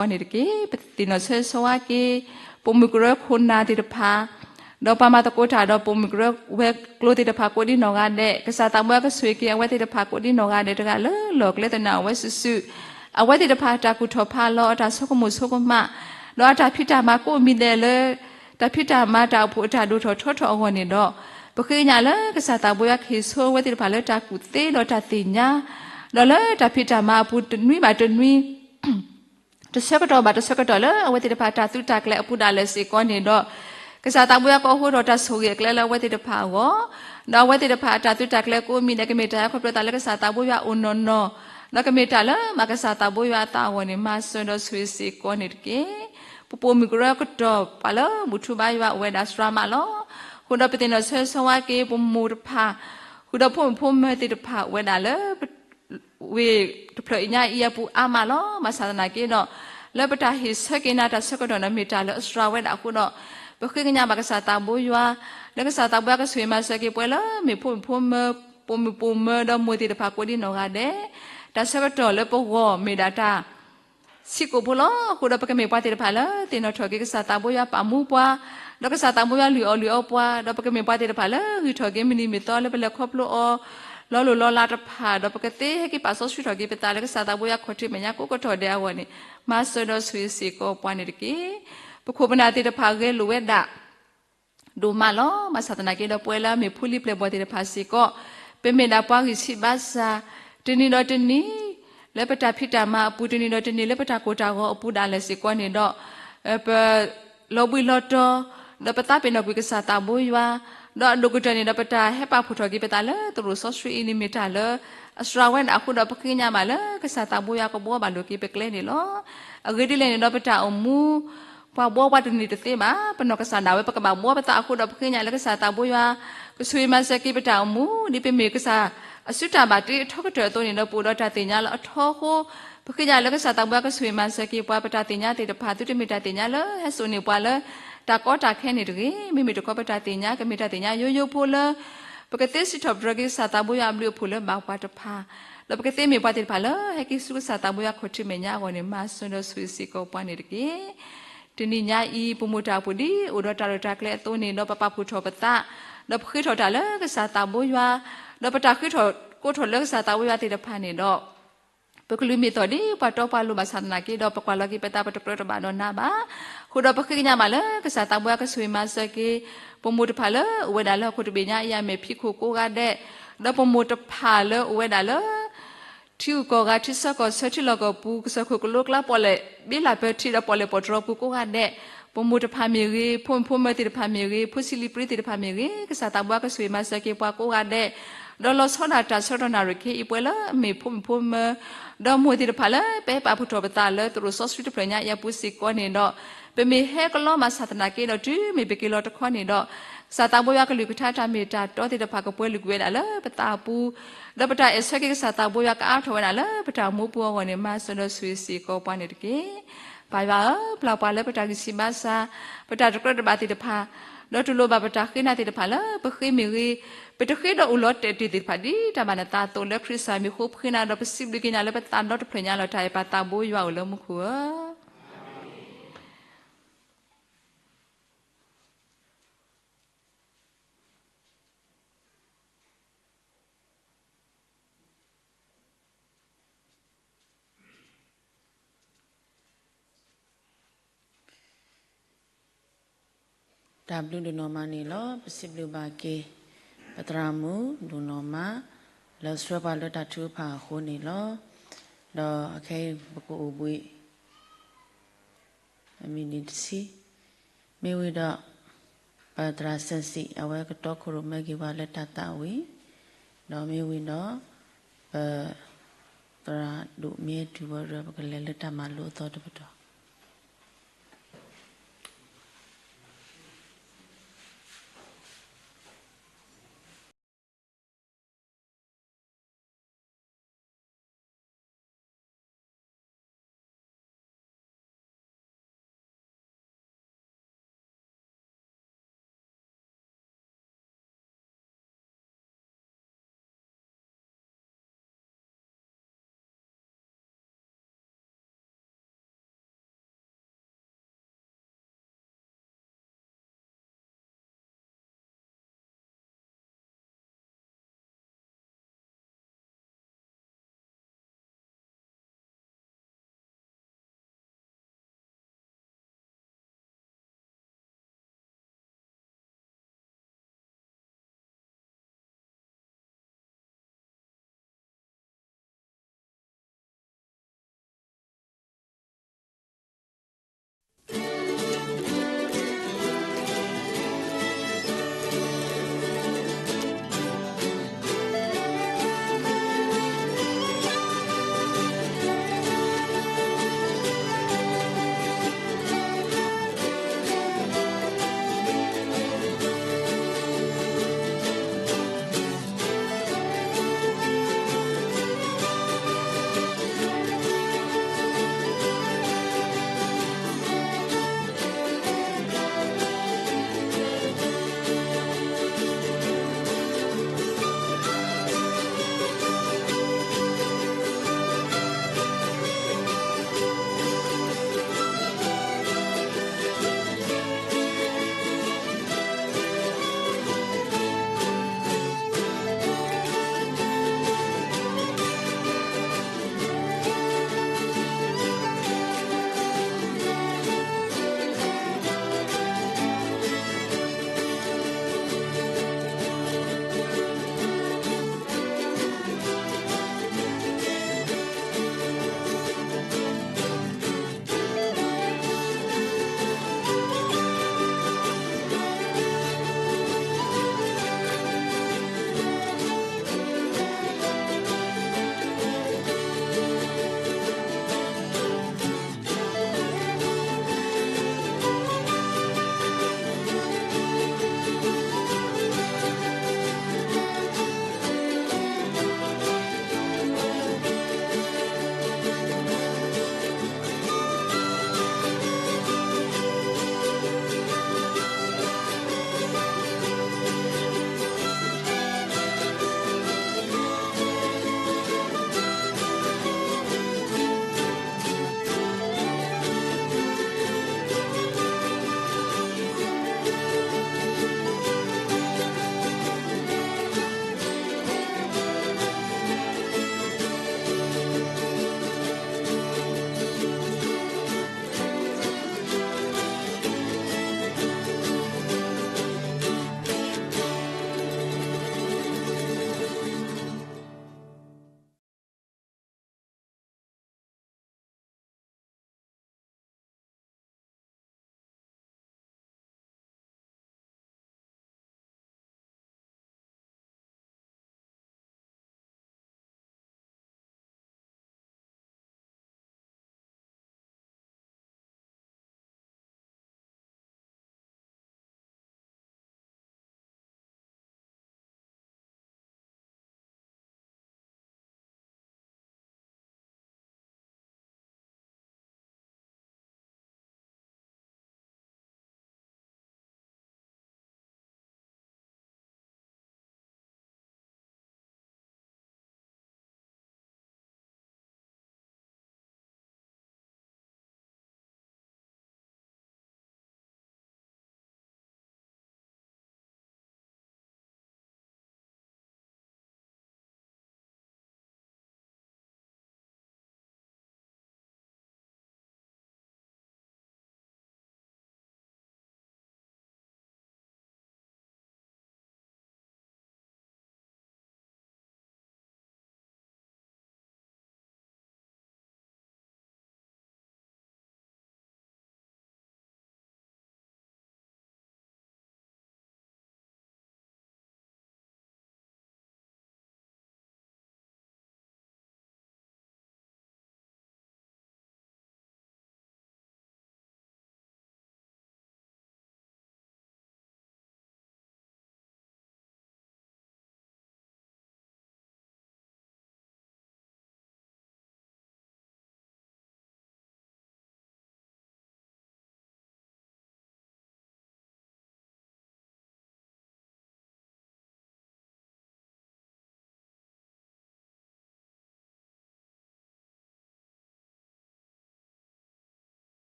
အဝဲန့ၣ်တက့ၢ်. ပသ့ၣ်နီၣ်ဆၢဂ့ၤဆၢဝါက့ၤ ပိာ်မုၣ်ကရၢခိၣ်နၢ်သ့ၣ်တဖၣ်, ဒီးပှၤမၤသကိးတၢ်ဒီးပိာ်မုၣ်ကရၢဝဲၤကျိၤသ့ၣ်တဖၣ်ကိးဒ်နီၢ်ဂၤဒဲး, ကစၢ်သးဘိယွၤကဆိၣ်ဂ့ၤက့ၤအဝဲသ့ၣ်တဖၣ်ကိးဒ်နီၢ်ဂၤဒဲးတဂၤလၢ်လၢ်ကျဲသနၢ်အဝဲစုာ်စုာ်, အဝဲသ့ၣ်တဖၣ်တၢ်ကူၣ်ထီၣ်ဖးလီၤ အတၢ်ဆိကမိၣ်ဆိကမး, ဒီးအတၢ်ဖံးတၢ်မၤကိးမံၤဒဲးလၢ တၢ်ဖံးတၢ်မၤတၢ်အိၣ်ဖှိၣ်အတၢ်ဒိၣ်ထီၣ်ထီထီၣ်အဂီၢ်န့ၣ်ဒီး, ပဃ့ကညးလၢကစၢ်သးဘိယွၤကဟ့ၣ်ဆိအဝဲသ့ၣ်တဖၣ်လၢတၢ်ကူၣ်သ့ဒီးတၢ်သ့ၣ်ညါ, ဒီးလၢတၢ်ဖံးတၢ်မၤအပူၤတနွံဘၣ်တနွံ တဆၢကတီၢ်ဘၣ်တဆၢကတီၢ်လၢအဝဲသ့ၣ်တဖၣ်တၢ်သုးတၢ်ကျဲၤအပူၤဒၣ်လဲာ်စ့ၢ်ကီးန့ၣ်ဒီး, ကစၢ်သးဘိယွၤကအိးထီၣ်တၢ်ဆိၣ်ဂ့ၤအကျဲလၢအဝဲသ့ၣ်တဖၣ်အဂီၢ်, ဒီးအဝဲသ့ၣ်တဖၣ်အတၢ်သုးတၢ်ကျဲၤကိးမံၤဒဲး ကမ့ၢ်တၢ်ဟဲခီဖျိသးလၢကစၢ်သးဘိယွၤအိၣ်နီၢ်နီၢ်, ဒီးကမ့ၢ်တၢ်လၢမၤကစၢ်သးဘိယွၤအသးအဂီၢ်န့ၣ် မၤစၢၤဒီးဆိၣ်ဂ့ၤစ့ၢ်ကီးန့ၣ်တက့ၢ်. ပပိာ်မုၣ်ကရၢကတီၢ်ပှၤလၢမုၢ်ထူဘါယွၤအိၣ်ဝဲဒၣ်စှၤမးလီၤ. အဃိဒီးပသ့ၣ်နီၣ်ဆၢဂ့ၤဆၢဝါက့ၤ ပမိၢ်တဖၣ်, ဃုာ်ဒီးဖိမုၣ်ဖိမၢၤသ့ၣ်တဖၣ်အိၣ်ဝဲဒၣ်လၢ ဝ့ၢ်တဖျၢၣ်အံၤညါအံၤအပူၤအါမးလီၤ. ဘၣ်ဆၣ်သနာ်က့ဒီး, လၢပတၢ်ဟ့ၣ်ဆၢက့ၤနၤတၢ်ဆၢကတီၢ်န့ၣ် မ့ၢ်တၢ်လၢအစှၤဝဲဒၣ်အဃိဒီး, ပဃ့ကညးဘၣ်ကစၢ်သးဘိယွၤ, လၢကစၢ်သးဘိယွၤကဆိၣ်ဂ့ၤမၤစၢၤက့ၤပှၤလၢမ့ၢ်ဖိမုၣ်ဖိမၢၤ, ပိာ်မုၣ်ပိာ်မၢၤဒီးမိၢ်သ့ၣ်တဖၣ်ကိးဒ်နီၢ်ဂၤဒဲး, တၢ်ဆၢကတီၢ်လၢပဂီၢ်မ့ၢ်ဒၣ်တၢ် ဆံးကိာ်ဖိလီၤ. အဃိဒီးပကမ့ၢ်ပှၤသ့ၣ်တဖၣ်လၢသ့ၣ်နီၣ်ထီၣ်က့ၤကစၢ်သးဘိယွၤပာ်မူပှၤ, ဒီးကစၢ်သးဘိယွၤလုၢ်အီၣ်လုၢ်အီပှၤ, ဒီးပကမ့ၢ်ပှၤသ့ၣ်တဖၣ်လၢဂံၢ်ထီၣ်က့ၤမုၢ်နံၤမုၢ်သီလၢပလဲၤခီဖျိအီၤ လီၤလိၢ်လီၤလးတဖၣ်, ဒီးပကသ့ဟဲက့ၤပာ်စီဆှံထီၣ်က့ၤပသးလၢကစၢ်သးဘိယွၤခီၣ်ထံးမဲာ်ညါကိးကတီၢ်ဒဲးအဂီၢ်န့ၣ်, မၤစၢၤဒီးဆိၣ်ဂ့ၤစ့ၢ်ကီးပှၤန့ၣ်တက့ၢ်. ပခိၣ်ပနၢ်သ့ၣ်တဖၣ်ဂဲၤလိာ်ဝဲဒၣ် ဒိၣ်မးလီၤ. ဘၣ်ဆၣ်သနာ်က့ဒီးပဝဲလၢအမ့ၢ်ဖိလံၤပျဲၢ်ဘီၣ်သ့ၣ်တဖၣ်စ့ၢ်ကီး, ပမ့ၢ်ဒၣ်ပှၤဂံၢ်ဆံးဘါစၢ်, တနံၤဒီးတနံၤ, လၢပတၢ်ဖံးတၢ်မၤအပူၤ, တနံၤဒီးတနံၤလၢပတၢ်ကိၢ်တၢ်ဂီၤအပူၤဒၣ်လဲာ်စ့ၢ်ကီးန့ၣ်ဒီး, ပ လီၤဘှံးလီၤတီၤ, ဒီးပသးပ့ၤနီၣ်ကွံာ်ကစၢ်သးဘိယွၤ, ဒီးအဒိၣ်ကတၢၢ်န့ၣ်ဒီးပတၢ်ဟဲပာ်ဖှိၣ်ထီၣ်က့ၤပသးလၢသရိာ်စီဆှံအံၤန့ၣ်မ့ၢ်တၢ်လၢ အစှၤဝဲဒၣ်အဃိဒီးပဃ့ကညးဘၣ်လၢကစၢ်သးဘိယွၤကဘှီဘၣ်လိာ်က့ၤပကျဲန့ၣ်လီၤ. အဂ့ၢ်ဒ်လဲၣ်န့ၣ်ဒီးပတၢ်အိၣ်မူ ပှၤဘှီပှၤတန့ၢ်တသ့ဘၣ်. ပနီၢ်ကစၢ်ဒၣ်ဝဲပကဘၣ်ဘှီပသးအဃိဒီးပဃ့ကညးလၢကစၢ်သးဘိယွၤ ကဆိၣ်ဂ့ၤမၤစၢၤက့ၤပတၢ်အိၣ်မူ ဒ်ပမ့ၢ်ကစၢ်အစုတၢ်ဘၣ်တ့အထီကတၢၢ်အသိးန့ၣ်ဒီး ပအိၣ်ဒီးတၢ်သ့ၣ်ညါလၢအထီအဃိ ပဃ့ကညးလၢကစၢ်သးဘိယွၤကဆိၣ်ဂ့ၤမၤစၢၤက့ၤပှၤ ပတၢ်သ့ၣ်ညါသ့ၣ်တဖၣ် သုတမ့ၢ်တၢ်သ့ၣ်ညါလၢဟဲစိာ်န့ၢ်ပှၤလၢ တၢ်ကီတၢ်ခဲန့ၣ်တဂ့ၤ. မ့မ့ၢ်တခီပတၢ်သ့ၣ်ညါ ကမ့ၢ်တၢ်သ့ၣ်ညါယိယိဖိလၢ ပကသ့စံးထီၣ်ပတြၢၤက့ၤကစၢ်သးဘိယွၤအဘျုးအဖှိၣ်လၢဘၣ်ပှၤတဖၣ်, ဒီးပကသ့မ့ၢ်ပှၤသ့ၣ်တဖၣ်လၢ ဟဲက့ၤဆူကစၢ်သးဘိယွၤခီၣ်ထံးမဲာ်ညါအဂီၢ်န့ၣ် မၤစၢၤဒီးဆိၣ်ဂ့ၤစ့ၢ်ကီးပှၤန့ၣ်တက့ၢ်. တနံၤညါအံၤ ပမိၢ်တၢ်အိၣ်ဖှိၣ်ဒ်အိၣ်ဒီးတၢ်ရဲၣ်တၢ်ကျဲၤအသိးန့ၣ်ဒီး ပပာ်ဖှိၣ်ထီၣ်ပသး, ဒီးပဃ့ထီၣ်တၢ်လၢကစၢ်သးဘိယွၤ, ဒီးပတၢ်ဃ့ထီၣ်ကိးထီၣ်လၢကစၢ်သးဘိယွၤသ့ၣ်တဖၣ်န့ၣ်ဒီး ပကလုၢ်မ့ၢ်သီၣ်ဒ်ပှၤတီပှၤလိၤဘၣ်ဆၣ်သနာ်က့ဒီး ပကွၢ်လီၤက့ၤပသး ပတကြၢးတဘၣ်ဒီးနၤဘၣ်. အဃိဒီးပဃ့ကညးဘၣ်လၢကစၢ်သးဘိယွၤကဆိၣ်ဂ့ၤမၤစၢၤက့ၤ ပမိၢ်တဖၣ်လၢအိၣ်ဝဲဒၣ်လၢဟီၣ်ခိၣ်တဘ့ၣ်ညါအံၤ အမဲာ်ဖံးခိၣ်ကိးဂၤဒဲး, ဒီးပမိၢ်တဖၣ်လၢအိၣ်ဝဲဒၣ်လၢ ထံဂုၤကီၢ်ဂၤ ထံဆၢကီၢ်ဆၢ ထံလီၢ်ကီၢ်ပူၤ ကစၢၢ်ခိၣ်ကလိကျါ ပီၣ်လဲၣ်ဘ့လၢပၢၤထံဒီးပီၣ်လဲၣ်ပီၣ်တြီၤပူၤကိးဂၤဒဲး, ပမိၢ်တဖၣ်မ့ၢ်ဂ့ၤ, ဖိမုၣ်ဖိမၢၤသ့ၣ်တဖၣ်မ့ၢ်ဂ့ၤ, ဖိဆံးလံၤပြံသ့ၣ်တဖၣ်မ့ၢ်ဂ့ၤ, ကစၢ်သးဘိယွၤကဆိၣ်ဂ့ၤမၤစၢၤက့ၤပှၤကိးဂၤဒဲး, ဒီးလီၤဆီဒၣ်တၢ်ဆၢကတီၢ်နၣ်ရံၣ်ခဲအံၤ ပဝဲလၢအမ့ၢ်ဖိမုၣ်ဖိမၢၤ ဒီးမိၢ်သ့ၣ်တဖၣ်လၢ ပဟဲပာ်ဖှိၣ်ထီၣ်ပသးလၢသရိာ်စီဆှံတဖျၢၣ်ညါအံၤအပူၤစ့ၢ်ကီးန့ၣ်ဒီး, ပမ့ၢ်ဟဲကလီဘၣ်ဆၣ်သနာ်က့ဒီး တုၤမ့ၢ်ပက့ၤလီၤတခီန့ၣ်ဒီး, ကစၢ်သးဘိယွၤကလုၢ်ကထါတၢ်မ့ၢ်တၢ်တီသ့ၣ်တဖၣ်ကပှဲၤလုာ်ကွံာ်ဝဲဒၣ်လၢပသးအပူၤ, ဒီးပတၢ်အဲၣ်ဆၢက့ၤကစၢ်သးဘိယွၤကအါထီၣ်ဝဲဒၣ်လၢပတၢ်အိၣ်မူပူၤအဂီၢ်န့ၣ် မၤစၢၤဒီးဆိၣ်ဂ့ၤစ့ၢ်ကီးပှၤန့ၣ်တက့ၢ်. ပၢ်ယွၤဧၢ, ပျၢ်ပှၤလၢပတၢ်ဂံၢ်ဆံးဘါစၢ်, ပတၢ်တကြၢးတဘၣ်သ့ၣ်တဖၣ်, ဒီးတူၢ်လိာ်ဘၣ်ပတၢ်ဃ့နၤသ့ၣ်တဖၣ်လၢပဃ့မ့ၢ်ဂ့ၤ, ပတဃ့ဒီးအိၣ်လီၤတဲာ်တ့ၢ်သ့ၣ်တဖၣ် ဒ်တၢ်ဘၣ်နသးအသိးလၢခရံာ်စၢ်မံၤအဃိ ပဃ့နၤဒီးပစံးဘျုးက့ၤနၤလၢပသးဒီတဖျၢၣ်ညါလီၤတၢ်အဲၣ်ပၢ်သးဘိယွၤဧၢလၢမူခိၣ်ဧၢ. တၢ်ဘျုးဒိၣ်နီၢ်မးန့ၣ်လီၤ. ပစံးဘျုးဘၣ်က့ၤ ပသရၣ်မုၣ်ဒိၣ်နီၢ်မး လၢဆှၢပှၤလၢတၢ်ထုကဖၣ်အဃိန့ၣ်လီၤ. ဒီးအခဲအံၤပကအိၣ်ဘှံး အမံးနံးတဆံ, မ့ၢ်ဝံၤဒီး ပသရၣ်စၢၣ်စံၣ် အဝဲကတီခိၣ်ရိၣ်မဲက့ၤပှၤလၢတၢ်သးဝံၣ်, ဒီးမ့ၢ်ဝံၤဒီး ပသရၣ်ဒိၣ်မ့ၢ်တုၤဝဲဒီး ပကလဲၤလၢတၢ်မၤလိအသီတပတီၢ်.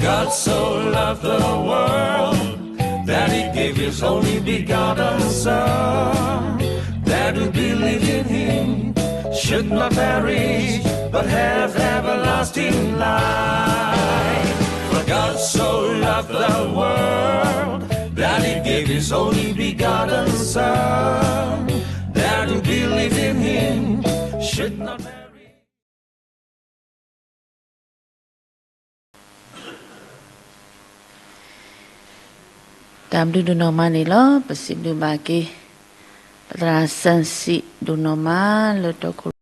God so loved the world that he gave his only begotten Son, that who believed in him should not perish, but have everlasting life. For God so loved the world that he gave his only begotten Son, that who believed in him should not perish. တၢ်ဘျုးဒိၣ်နီၢ်မးန့ၣ်လီၤ. ပစံးဘျုးဘၣ်က့ၤ ပသရၣ်စၢၣ်စံးဒိၣ်နီၢ်မးလၢတီခိၣ်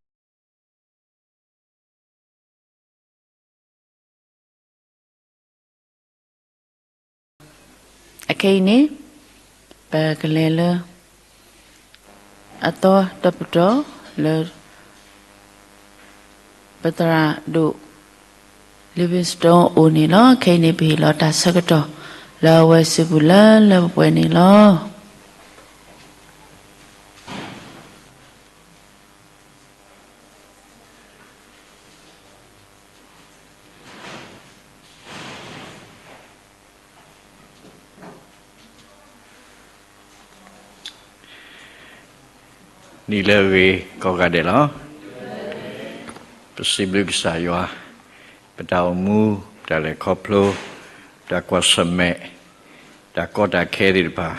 အခဲအံၤန့ၣ် ပကလဲၤလၢ အသီတပတီၢ်လၢ ပသရၣ်ဒိၣ် Livingstone အအိၣ်န့ၣ်လီၤ. ခဲအံၤန့ၣ် ပဟ့ၣ်လီၤတၢ်ဆၢကတီၢ် လၢအဝဲစုပူၤလၢလၢပှဲၤပှဲၤန့ၣ်လီၤ. နံၤလၢအဂ့ၤကိးဂၤဒဲးလီၤ. ပစံးဘျုးကစၢ်ယွၤ, ပတၢ်အိၣ်မူ, ပတၢ်လဲၤခီဖျိ, ပတၢ်ကွၢ်ဆၢၣ်မဲာ်, တၢ်ကီတၢ်ခဲသ့ၣ်တဖၣ်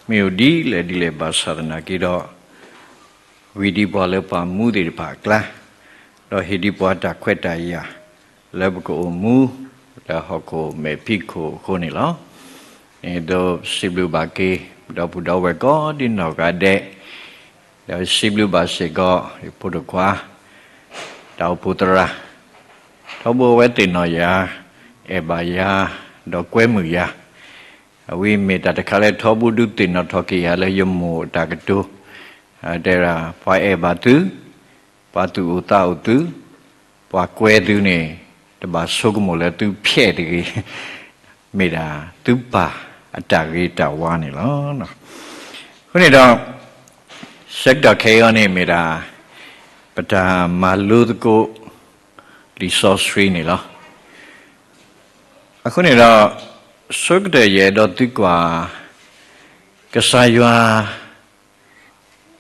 မ့ၢ်အိၣ်ဒ်လဲၣ်ဒ်လဲၣ်ဘၣ်ဆၣ်သနာ်က့ဒီး ဂံၢ်ဒံးပှၤလၢပှၤမူသ့ၣ်တဖၣ်အကျါ, ဒီးဟ့ၣ်ဒံးပှၤတၢ်ခွဲးတၢ်ယာ် လၢပကအိၣ်မူ လၢဟီၣ်ခိၣ်မဲာ်ဖံးခိၣ်အဃိန့ၣ်လီၤ. န့ၣ်သိးစံးဘျုးဘၣ်က့ၤ ဒီပုၢ်ဒီဝဲၢ်ကိးဒံနီၢ်ဂၤဒဲး, ဒီးစံးဘျုးဘၣ်စ့ၢ်ကီး ယဖိဒိၣ်ခွါ တၢ်အိၣ်ဖှိၣ်သရၣ် ထီဘိအဝဲသ့ၣ်နီၣ်ယၤ, အဲၣ်ဘၣ်ယၤ, ဒီးကွဲမုာ်ယၤ, အဝဲမ့ၢ်တၢ်တခါလၢထီဘိဒုးသ့ၣ်နီၣ်ထီၣ်က့ၤယၤလၢယမိၢ်အတၢ်ကတိၤ, တဲဒၣ် ပှၤအဲၣ်ဘၣ်သု, ပှၤသူၣ်အိၣ်သးအိၣ်သု, ပှၤကွဲသုန့ၣ် တဘၣ်ဆိကမိၣ်လၢသုဖျဲၣ်တဂ့ၤ, မ့ၢ်ဒၣ်သုပၢ်အတၢ်ဂ့ၤတၢ်ဝါန့ၣ်လီၤ. အဃိန့ၣ်ဒီး ဆၢကတီၢ်ခဲအံၤအံၤန့ၣ်မ့ၢ်ဒၣ် ပတၢ်မၤလိသကိး လံာ်စီဆှံန့ၣ်လီၤ. အဃိန့ၣ်ဒီး ဆၢကတီၢ်ယအဲၣ်ဒိးသံကွၢ် ကစၢ်ယွၤ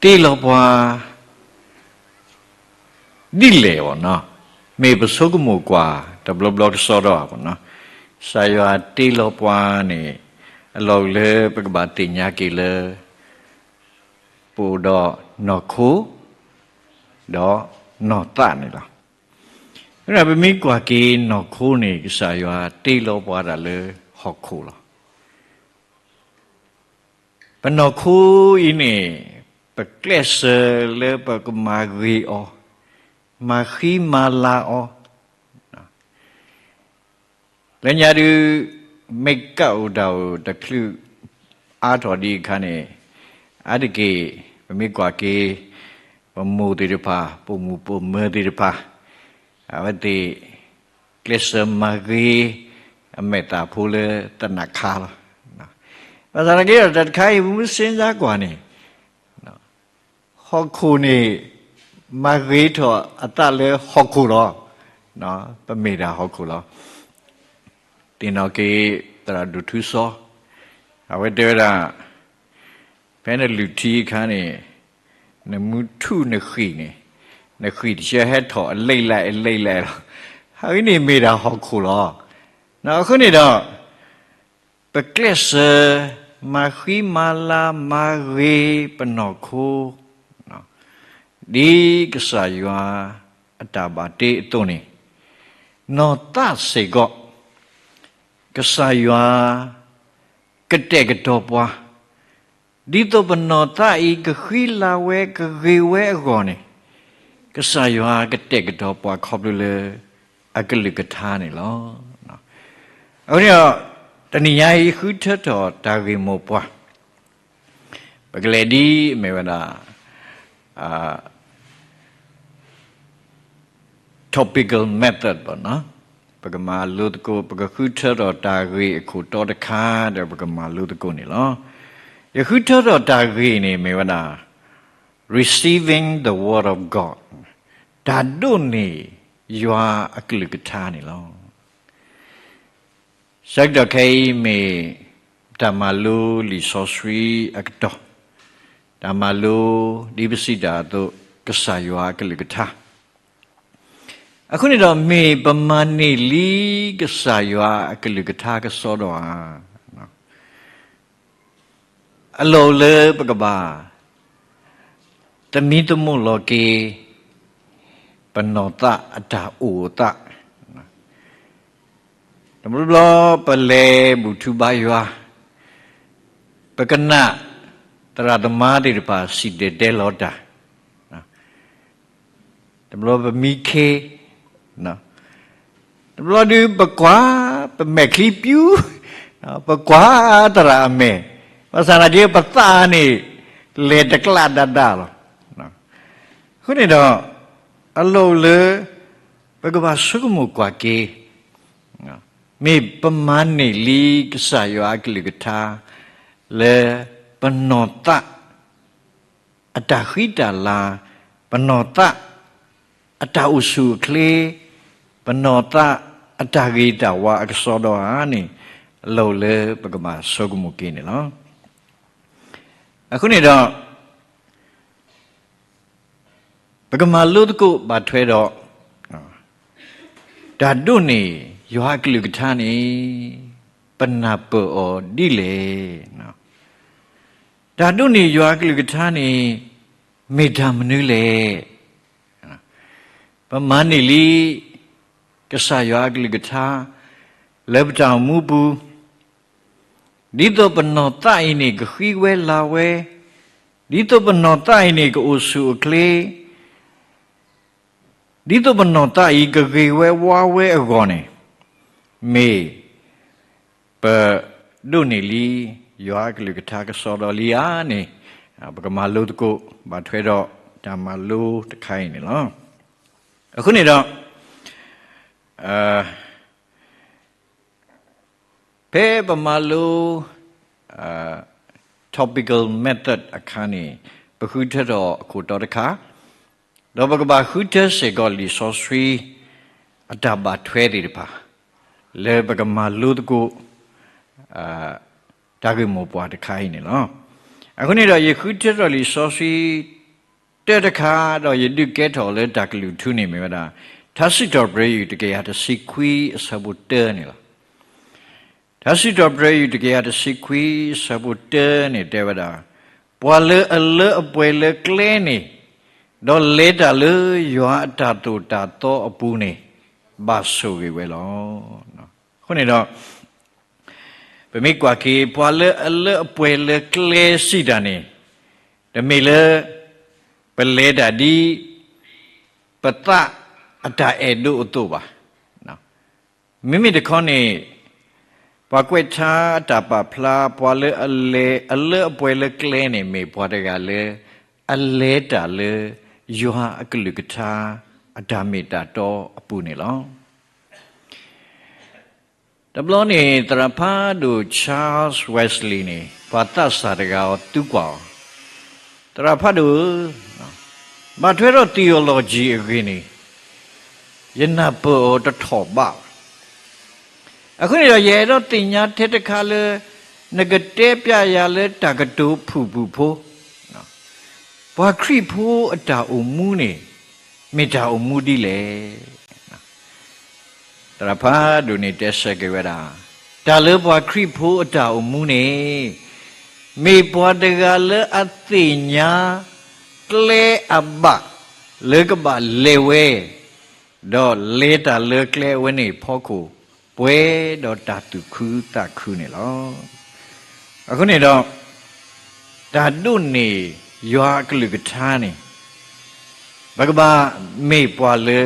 တ့လီၤပှၤ ဒ်လဲၣ်အီၤနီၤ, မ့ၢ်ပဆိကမိၣ်ကွၢ် တဘျီဘျီကစီဒီဧါနီၤ, ကစၢ်ယွၤတ့လီၤပှၤန့ၣ် အလီၢ်လၢပကဘၣ်သ့ၣ်ညါက့ၤလၢ ပအိၣ်ဒီးနီၢ်ခိ ဒီးနီၢ်သးန့ၣ်လီၤ. ပမ့ၢ်ကွၢ်က့ၤနီၢ်ခိန့ၣ် ကစၢ်ယွၤတ့လီၤပှၤဒၣ်လၢဟီၣ်ခိၣ်လီၤ. ပနီၢ်ခိအံၤန့ၣ် ပကျဲးစၢးလၢပကမၤဂ့ၤအီၤ, မၤဃံမၤလၤအီၤ, လၢညါဒုး မ့ၢ်ကအိၣ်တၢ်အိၣ်တချုးအါထီၣ်ဒံးအခါန့ၣ်, အါတက့ၢ် ပမ့ၢ်ကွၢ်က့ၤ ပမိၢ်သ့ၣ်တဖၣ် ပိာ်မုၣ်ပိာ်မၢၤသ့ၣ်တဖၣ် အဝဲသ့ၣ် ကျဲးစၢးမၤဂ့ၤ အမဲာ်သၣ်ဖိလၢသနၢ်ခါလီၤ. ဘၣ်ဆၣ်သနာ်က့ဒီး တၢ်တခါအံၤ ပမ့ၢ်စ့ၢ်ကီးကွၢ်န့ၣ် ဟီၣ်ခိၣ်န့ၣ် မၤဂ့ၤထီၣ်အသးလၢဟီၣ်ခိၣ်လီၤ. ပမ့ၢ်ဒၣ်ဟီၣ်ခိၣ်လီၤ. သ့ၣ်နီၣ်က့ၤ သရၣ်ဒိၣ်ထူစီ အဝဲတဲဝဲဒၣ် ဖဲနလုၢ်ထံအခါန့ၣ် နမူထူၣ်နဃံၢ်န့ၣ် နဃံၢ်တဆၢဟဲထီၣ်အလံာ်လဲၢ်အလံာ်လဲၢ်လီၤ. အဝဲန့ၣ်မ့ၢ်ဒၣ်ဟီၣ်ခိၣ်လီၤ. အဃိန့ၣ်ဒီး ပကျဲးစၢး မၤဃံမၤလၤမၤဂ့ၤပနီၢ်ခိ ဒ်ကစၢ်ယွၤအတၢ်ဘၣ်တ့အသိးန့ၣ်, နီၢ်သးစ့ၢ်ကီး ကစၢ်ယွၤကတဲာ်ကတီၤပှၤ, ဒ်သိးပနီၢ်သးအံၤကဃံလၤဝဲကဂ့ၤဝဲအဂီၢ်န့ၣ်, ကစၢ်ယွၤကတဲာ်ကတီၤပှၤခီဖျိလၢအကလုၢ်ကထါန့ၣ်လီၤ. အဃိန့ၣ်ဒီး တနံၤညါအံၤ ဃုထၢထီၣ်တၢ်ဂ့ၢ်မိၢ်ပှၢ် ပကလဲၤဒ်အမ့ၢ်ဝဲဒၣ် topical method ပကမၤလိသကိး ပကဃုထၢထီၣ်တၢ်ဂ့ၢ်အခိၣ်တီတခါဒီး ပကမၤလိသကိးန့ၣ်လီၤ. ယဃုထၢထီၣ်တၢ်ဂ့ၢ်န့ၣ်မ့ၢ်ဝဲဒၣ် Receiving the Word of God တၢ်ဒိးန့ၢ်ယွၤအကလုၢ်ကထါန့ၣ်လီၤ. ဆၢကတီၢ်ခဲအံၤမ့ၢ် တၢ်မၤလိလံာ်စီဆှံအကတီၢ်, တၢ်မၤလိဒ်ပစံးတၢ်အသိး ကစၢ်ယွၤအကလုၢ်ကထါ. အဃိန့ၣ်ဒီး မ့ၢ်ပမၤန့ၢ်လံကစၢ်ယွၤအကလုၢ်ကထါကစီဒီဧါ. အလိၣ်လၢပကဘၣ် သမံသမိးလီၤက့ၤ ပနီၢ်သးအတၢ်အိၣ်အသး. တဘျီဘျီပလဲၤဘူၣ်ထူဘါယွၤ, ပကနၣ်သရၣ်သမါသ့ၣ်တဖၣ်စံၣ်တဲၤတဲလီၤတၢ်, တဘျီပမံခ့, တဘျီဒုးပကွၢ် ပမဲာ်ချံပျူၤ, ပကွၢ်သရၣ်အမဲာ်, ဘၣ်ဆၣ်သနာ်က့ ပသးန့ၣ် လဲၤတကျးဒၣ်ဒၣ်လီၤ. အဃိန့ၣ်ဒီး အလိၣ်လၢ ပကဘၣ်ဆိကမိၣ်ကွၢ်က့ၤ မ့ၢ်ပမၤန့ၢ်လံကစၢ်ယွၤအကလုၢ်ကထါ လၢပနီၢ်သးအတၢ်ဃံတၢ်လၤ, ပနီၢ်သး အတၢ်အိၣ်ဆူၣ်အိၣ်ချ့, ပနီၢ်သး အတၢ်ဂ့ၤတၢ်ဝါအကစီဒီဧါန့ၣ် အလိၣ်လၢပကဘၣ်ဆိကမိၣ်က့ၤန့ၣ်လီၤ. အဃိန့ၣ်ဒီး ပကမၤလိသကိးဘၣ်ထွဲဒီး တၢ်ဒိးန့ၢ်ယွၤအကလုၢ်ကထါန့ၣ် ပနၢ်ပၢၢ်အီၤဒ်လဲၣ်. တၢ်ဒိးန့ၢ်ယွၤအကလုၢ်ကထါန့ၣ် မ့ၢ်တၢ်မနုၤလဲၣ်. ပမၤန့ၢ်လံ ကစၢ်ယွၤအကလုၢ်ကထါ လၢပတၢ်အိၣ်မူပူၤ, ဒ်သိးပနီၢ်သးအံၤန့ၣ် ကဃံဝဲလၤဝဲ, ဒ်သိးပနီၢ်သးအံၤန့ၣ် ကအိၣ်ဆူၣ်အိၣ်ချ့, ဒ်သိးပနီၢ်သးအံၤ ကဂ့ၤဝဲဝါဝဲအဂီၢ်န့ၣ်, မ့ၢ်ပဒိးန့ၢ်လံ ယွၤအကလုၢ်ကထါကစီဒီလံဧါန့ၣ် ပကမၤလိသကိးဘၣ်ထွဲဒီးတၢ်မၤလိတခါအံၤန့ၣ်လီၤ. အဃိန့ၣ်ဒီး ဖဲပမၤလိ topical method အခါန့ၣ် ပဃုထၢထီၣ်အခိၣ်တီတခါ, ဒီးပကဘၣ်ဃုထၢစ့ၢ်ကီးလံာ်စီဆှံ အတၢ်ဘၣ်ထွဲသ့ၣ်တဖၣ် လၢပကမၤလိသကိး တၢ်ဂ့ၢ်မိၢ်ပှၢ်တခါအံၤန့ၣ်လီၤ. အဃိန့ၣ်ဒီး ယဃုထၢထီၣ်လံာ်စီဆှံ တၢတခါ ဒီးယဒုးကဲထီၣ်လၢတၢ်ကလုၢ်ထူန့ၣ်မ့ၢ်ဝဲဒၣ် ထါစံးထီၣ်ပတြၢၤ တကယၤတဆံခွံ အဆၢဖိတၢန့ၣ်လီၤ. ထါစံးထီၣ်ပတြၢၤ တကယၤတဆံခွံ အဆၢဖိတၢန့ၣ်တဲဝဲဒၣ်, ပှၤလၢအလၢအပှဲၤလၢကျဲန့ၣ်, ဒီးလဲၤတၢ်လၢယွၤအတၢ်သိၣ်တၢ်သီအပူၤန့ၣ်, ဘၣ်ဆိၣ်ဂ့ၤဝဲလီၤ. အဃိန့ၣ်ဒီး ပမ့ၢ်ကွၢ်က့ၤ ပှၤလၢအလၢအပှဲၤလၢကျဲစံးတၢ်န့ၣ်, တမ့ၢ်လၢ ပလဲၤတၢ်ဒ် ပသးအတၢ်အဲၣ်ဒိးအသိးဘၣ်. မ့မ့ၢ်တခီန့ၣ် ပှၤကွဲးထါအတၢ်ပာ်ဖျါ ပှၤလၢအလဲၤ အလၢအပှဲၤလၢကျဲန့ၣ် မ့ၢ်ပှၤတဂၤလၢ အလဲၤတၢ်လၢ ယွၤအကလုၢ်ကထါ အတၢ်မ့ၢ်တၢ်တီအပူၤန့ၣ်လီၤ. တဘျီန့ၣ် သရၣ်ဖးဒိၣ် Charles Wesley န့ၣ် ပှၤသးစၢ်တဂၤအီၤသံကွၢ်အီၤ, သရၣ်ဖးဒိၣ်ဧၢ, ဘၣ်ထွဲဒီး theology အဂ့ၢ်န့ၣ် ယနၢ်ပၢၢ်အီၤတထီၣ်ဘးဘၣ်. အဃိန့ၣ်ဒီး ယအဲၣ်ဒိးသ့ၣ်ညါထဲတခါလၢ နကတဲပျဲယၤလၢတၢ်ကတိၤဖုၣ်ဖုၣ်ဖိ ပှၤခရံာ်ဖိအတၢ်အိၣ်မူန့ၣ် မ့ၢ်တၢ်အိၣ်မူဒ်လဲၣ်. သရၣ်ဖးဒိၣ်န့ၣ်တဲဆၢက့ၤဝဲဒၣ်, တၢ်လၢပှၤခရံာ်ဖိအတၢ်အိၣ်မူန့ၣ် မ့ၢ်ပှၤတဂၤလၢအသ့ၣ်ညါ ကျဲအဘၣ် လၢကဘၣ်လဲၤဝဲ ဒီးလဲၤတၢ်လၢကျဲအဝဲန့ၣ်အဖီခိၣ် ပှဲၤဒီးတၢ်သူၣ်ခုသးခုန့ၣ်လီၤ. အဃိန့ၣ်ဒီး တၢ်ဒိးန့ၢ်ယွၤအကလုၢ်ကထါန့ၣ် ပကဘၣ်မ့ၢ်ပှၤလၢ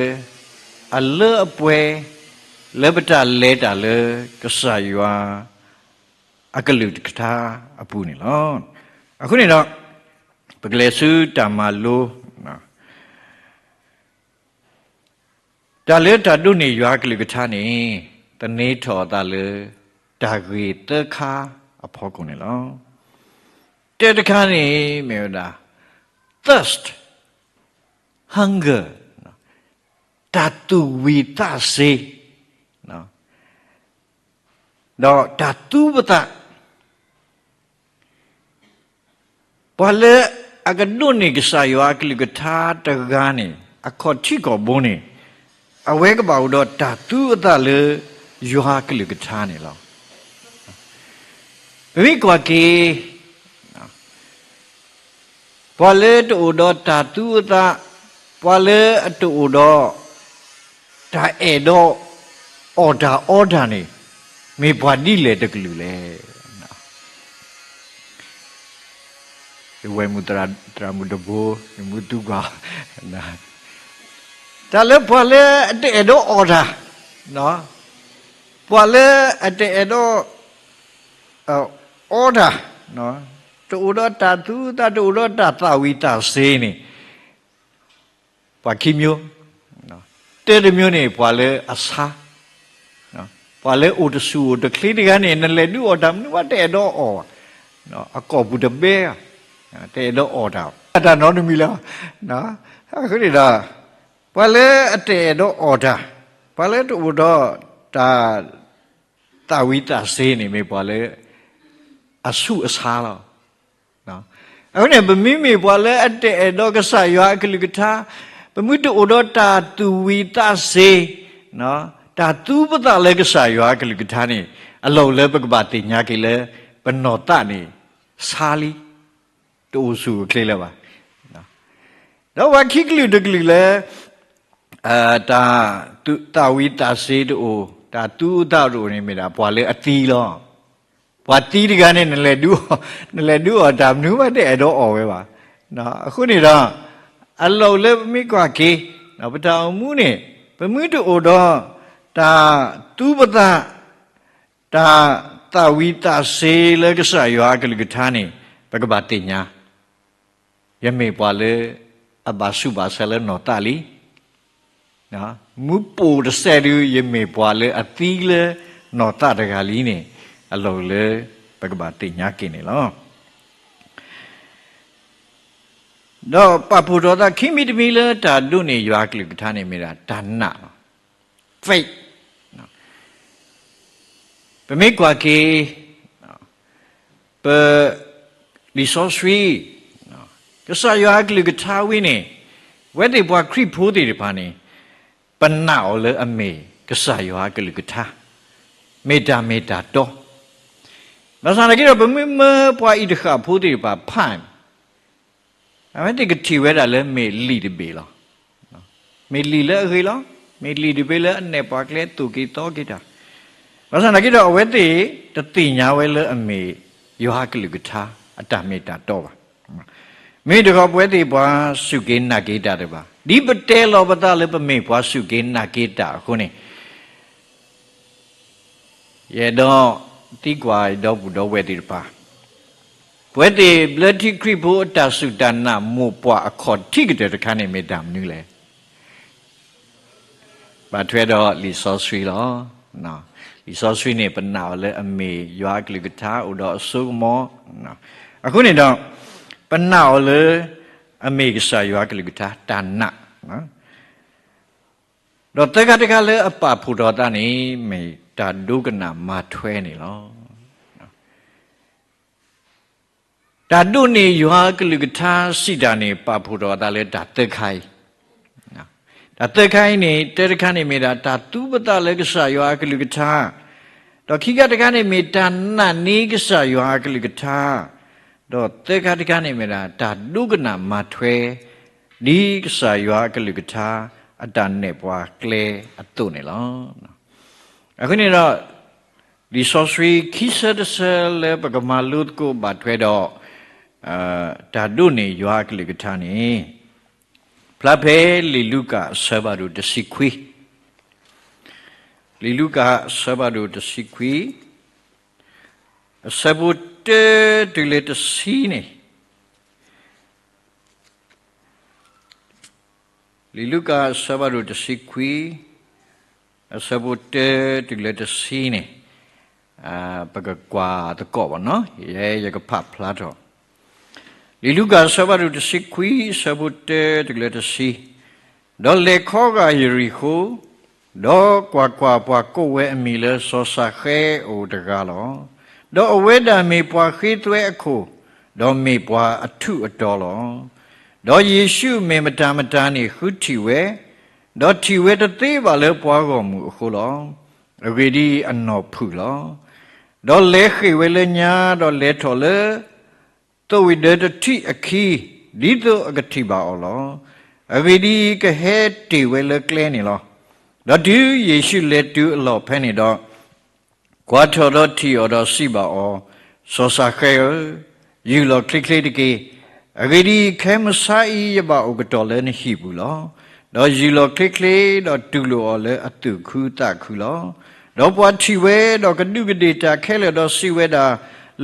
အလၢအပှဲၤ လၢပတၢ်လဲၤတၢ်လၢ ကစၢ်ယွၤအကလုၢ်ကထါအပူၤန့ၣ်လီၤ. အဃိန့ၣ်ဒီး ပကလဲၤဆူတၢ်မၤလိ တၢ်လၢတၢ်ဒိးန့ၢ်ယွၤအကလုၢ်ကထါန့ၣ် သန့ၤထီၣ်အသးလၢ တၢ်ဂ့ၢ်သၢခါအဖီခိၣ်န့ၣ်လီၤ. တၢတခါန့ၣ်မ့ၢ်ဝဲဒၣ် thirst, hunger, တၢ်သူၣ်ဝံၤသးစ့ၤ, ဒီးတၢ်သူပသး, ပှၤလၢအကဒိးန့ၢ်ကစၢ်ယွၤအကလုၢ်ကထါတဂၤန့ၣ် အခီၣ်ထံးခီၣ်ဘိန့ၣ် အဝဲကဘၣ်အိၣ်ဒီးတၢ်သူအသးလၢယွၤအကလုၢ်ကထါန့ၣ်လီၤ. ပမ့ၢ်ကွၢ်က့ၤ ပှၤလၢတအိၣ်ဒီးတၢ်သူအသး, ပှၤလၢအတအိၣ်ဒီး တၢ်အဲၣ်ဒိးအီၣ်တၢ်အီတၢ်န့ၣ် မ့ၢ်ပှၤဒ်လဲၣ်တကလုာ်လဲၣ်. ယဝဲၢ်မုၢ်သရၣ်မုၣ်တဘိ ယမူသူကွၢ်, တၢ်လၢပှၤလၢအတအဲၣ်ဒိးအီၣ်တၢ်, ပှၤလၢအတအဲၣ်ဒိး အီတၢ်, တအိၣ်ဒီးတၢ်သူသး တအိၣ်ဒီးတၢ်သၣ်ဝံၤသးစ့ၤန့ၣ် ပှၤခံမျိုး, တၢတမျိုးန့ၣ် ပှၤလၢအဆါ, ပှၤလၢအိၣ်တဆူၣ်အိၣ်တချ့တဂၤန့ၣ် နလဲၤဒုးအီၣ်တၢ်မနုၤဘၣ်တအဲၣ်ဒိးအီၣ်ဘၣ်, အကိာ်ပူၤတဘဲ, တအဲၣ်ဒိးအီၣ်တၢ်, တၢ်နီတမံၤလၢၤ, အဃိန့ၣ်ဒီး ပှၤလၢအတအဲၣ်ဒိးအီၣ်တၢ်, ပှၤလၢတအိၣ်ဒီးတၢ် သၣ်ဝံၤသးစ့ၤန့ၣ် မ့ၢ်ပှၤလၢအဆူၣ်အဆါလီၤ. အဃိန့ၣ် ပမ့မ့ၢ်ပှၤလၢအတအဲၣ်ဒိးကစၢ်ယွၤအကလုၢ်ကထါ, ပမ့ၢ်တအိၣ်ဒီးတၢ်သူၣ်ဝံၤသးစ့ၤ, တၢ်သူပသးလၢကစၢ်ယွၤအကလုၢ်ကထါန့ၣ် အလီၢ်အိၣ်လၢပကဘၣ်သ့ၣ်ညါက့ၤလၢ ပနီၢ်သးန့ၣ် ဆါလံ, တအိၣ်ဆူၣ်အိၣ်ချ့လၢၤဘၣ်. ဒီးပှၤခံကလုာ်တကလုာ်လၢ တၢ်သၣ်ဝံၤသးစ့ၤတအိၣ်, တၢ်သူအသးတအိၣ်န့ၣ်မ့ၢ်ဒၣ် ပှၤလၢအသံလီၤ. ပှၤသံတဂၤန့ၣ် နလဲၤဒုးအီၣ်, နလဲၤဒုးအီၣ်တၢ်မနုၤမးတအဲၣ်ဒိးအီၣ်ဝဲဘၣ်. အဃိန့ၣ်ဒီး အလီၢ်အိၣ်လၢပမ့ၢ်ကွၢ်က့ၤ ပတၢ်အိၣ်မူန့ၣ် ပမ့ၢ်တအိၣ်ဒီး တၢ်သူပသး တၢ်သၣ်ဝံၤသးစ့ၤလၢကစၢ်ယွၤအကလုၢ်ကထါန့ၣ် ပကဘၣ်သ့ၣ်ညါ, ယမ့ၢ်ပှၤလၢအဘၣ်ဆူးဘၣ်ဆါလၢနီၢ်သးလံ. မူပိာ်တစဲးဒု ယမ့ၢ်ပှၤလၢအသံလၢနီၢ်သးတဂၤလံန့ၣ် အလီၢ်လၢပကဘၣ်သ့ၣ်ညါက့ၤန့ၣ်လီၤ. ဒီးပာ်ဖှိၣ်ထီၣ်သးခံမံၤတမံၤလၢတၢ်ဒိးန့ၢ်ယွၤအကလုၢ်ကထါန့ၣ်မ့ၢ်ဒၣ်တၢ်နာ်လီၤ. faith ပမ့ၢ်ကွၢ်က့ၤ ပ လံာ်စီဆှံ ကစၢ်ယွၤအကလုၢ်ကထါဝဲန့ၣ် အဝဲသ့ၣ်ပှၤခရံာ်ဖိသ့ၣ်တဖၣ်န့ၣ် ပနာ်အီၤလၢအမ့ၢ်ကစၢ်ယွၤအကလုၢ်ကထါ, မ့ၢ်တၢ်မ့ၢ်တၢ်တီ, ဘၣ်ဆၣ်သနာ်က့ဒီး ပမ့ၢ်မၢပှၤအံၤတဃၣ်ဖိသ့ၣ်တဖၣ်ဖး အဝဲသ့ၣ်ကထံၣ်ဝဲဒၣ်လၢမ့ၢ်လံာ်တဘ့ၣ်လီၤ. မ့ၢ်လံာ်လၢအဂ့ၤလီၤ. မ့ၢ်လံာ်တဘ့ၣ်လၢအနဲၣ်ပှၤကျဲသိၣ်က့ၤသီက့ၤတၢ်. ဘၣ်ဆၣ်သနာ်က့ဒီး အဝဲသ့ၣ်တသ့ၣ်ညါဝဲလၢအမ့ၢ်ယွၤအကလုၢ်ကထါ အတၢ်မ့ၢ်တၢ်တီဘၣ်. မ့ၢ်တခီ ပဝဲသ့ၣ်ပှၤစူၢ်က့ၤနာ်က့ၤတၢ်တဖၣ် ဒ်ပတဲလီၤပသးလၢပမ့ၢ်ပှၤစူၢ်က့ၤနာ်က့ၤတၢ်အဃိန့ၣ် ယအဲၣ်ဒိးသံကွၢ်ဒီပုၢ်ဒီဝဲၢ်သ့ၣ်တဖၣ်, ပဝဲသ့ၣ်ဘျၢထံခရံာ်ဖိအတၢ်စူၢ်တၢ်နာ်မိၢ်ပှၢ်အခီၣ်ထံးကတၢၢ်တခါန့ၣ်မ့ၢ်တၢ်မနုၤလဲၣ်. ဘၣ်ထွဲဒီးလံာ်စီဆှံလီၤ. လံာ်စီဆှံန့ၣ် ပနာ်အီၤလၢအမ့ၢ်ယွၤအကလုၢ်ကထါအိၣ်ဒီးအစိကမီၤ, အဃိန့ၣ်ဒီး ပနာ်အီၤလၢ အမ့ၢ်ကစၢ်ယွၤအကလုၢ်ကထါ တၢ်နာ် ဒီးသၢခါတခါလၢအပာ်ဖှိၣ်ထီၣ်အသးန့ၣ် မ့ၢ်တၢ်ဒိကနၣ်မၤထွဲန့ၣ်လီၤ. တၢ်ဒိးန့ၢ်ယွၤအကလုၢ်ကထါစံးတၢ်န့ၣ် ပာ်ဖှိၣ်ထီၣ်အသးလၢတၢ်သၢခါအံၤ, တၢ်သၢခါအံၤန့ၣ် တၢတခါန့ၣ်မ့ၢ်ဒၣ် တၢ်သူပသးလၢကစၢ်ယွၤအကလုၢ်ကထါ, ဒီးခံခါတခါန့ၣ်မ့ၢ်တၢ်နာ်န့ၢ်ကစၢ်ယွၤအကလုၢ်ကထါ, ဒီးသၢခါတခါန့ၣ်မ့ၢ်ဒၣ် တၢ်ဒိကနၣ်မၤထွဲ ဒ်ကစၢ်ယွၤအကလုၢ်ကထါ အတၢ်နဲၣ်ပှၤကျဲအသိးန့ၣ်လီၤ. အဃိန့ၣ်ဒီး လံာ်စီဆှံခံဆၢတဆၢလၢပကမၤလိသကိးဘၣ်ထွဲဒီး တၢ်ဒိးန့ၢ်ယွၤအကလုၢ်ကထါန့ၣ် ဖျါဖဲလံာ်လူၤကၣ်အဆၢဖးဒိၣ်တဆံခွံ, လံာ်လူၤကၣ်အဆၢဖးဒိၣ်တဆံခွံ အဆၢဖိတၢတုၤလၢတဆံန့ၣ် လံာ်လူၤကၣ်အဆၢဖးဒိၣ်တဆံခွံ အဆၢဖိတၢတုၤလၢတဆံန့ၣ် ပကကွၢ်သကိးဘၣ်နီၤ, ယဲယကဖးဖျါထီၣ်, လံာ်လူၤကၣ်အဆၢဖးဒိၣ်တဆံခွံ အဆၢဖိတၢတုၤလၢတဆံ, ဒီးလဲၤခီဂာ်ယရံၣ်ဃိ ဒီးကွၢ်ကွၢ်, ပှၤကိးဝဲအမံၤလၢစီၤၡၤဃဲအိၣ်တဂၤလီၤ. ဒီးအဝဲဒၣ်မ့ၢ်ပှၤဃ့သွဲအခိၣ်, ဒီးမ့ၢ်ပှၤအထူးအတီၤလီၤ. ဒီးယ့ၣ်ၡူးမ့ၢ်မတၤမတၤန့ၣ် ဃုထံၣ်ဝဲ, ဒီးထံၣ်ဝဲတသ့ဘၣ်လၢပှၤဂီၢ်မုၢ်အဃိလီၤ. အဂ့ၢ်ဒ်အံၤ, အနီၢ်ဖုၣ်လီၤ. ဒီးလဲၤဃ့ၢ်ဝဲလၢညါ, ဒီးလဲၤထီၣ်လၢ သိးဝံၣ်ဒၢတထံးအခံ, ဒ်သိးအကထံၣ်ဘၣ်အီၤလီၤ. အဂ့ၢ်ဒ်အံၤ, ကဟဲတ့ၢ်ဝဲလၢကျဲန့ၣ်လီၤ. ဒီးတုၤယ့ၣ်ၡူးလဲၤတုၤအလီၢ်ဖဲန့ၣ်ဒီး, ကွၢ်ထီၣ်ဒီးထံၣ်အီၤဒီးစံးဘၣ်အီၤ, စီၤၡၤဃဲဧၢ, ယုၢ်လီၤချ့ချ့တက့ၢ်. အဂ့ၢ်ဒ်အံၤ, ခဲမုၢ်ဆါအံၤယဘၣ်အိၣ်ကတီၢ်လၢနဟံၣ်ပူၤလီၤ. ဒီးယုၢ်လီၤချ့ချ့, ဒီးတူၢ်လိာ်အီၤလၢအသူၣ်ခုသးခုလီၤ. ဒီးပှၤထံၣ်ဝဲ, ဒီးကဒူးကဒ့ၣ်တၢ်ခဲလၢာ်ဒီးစံးဝဲဒၣ်,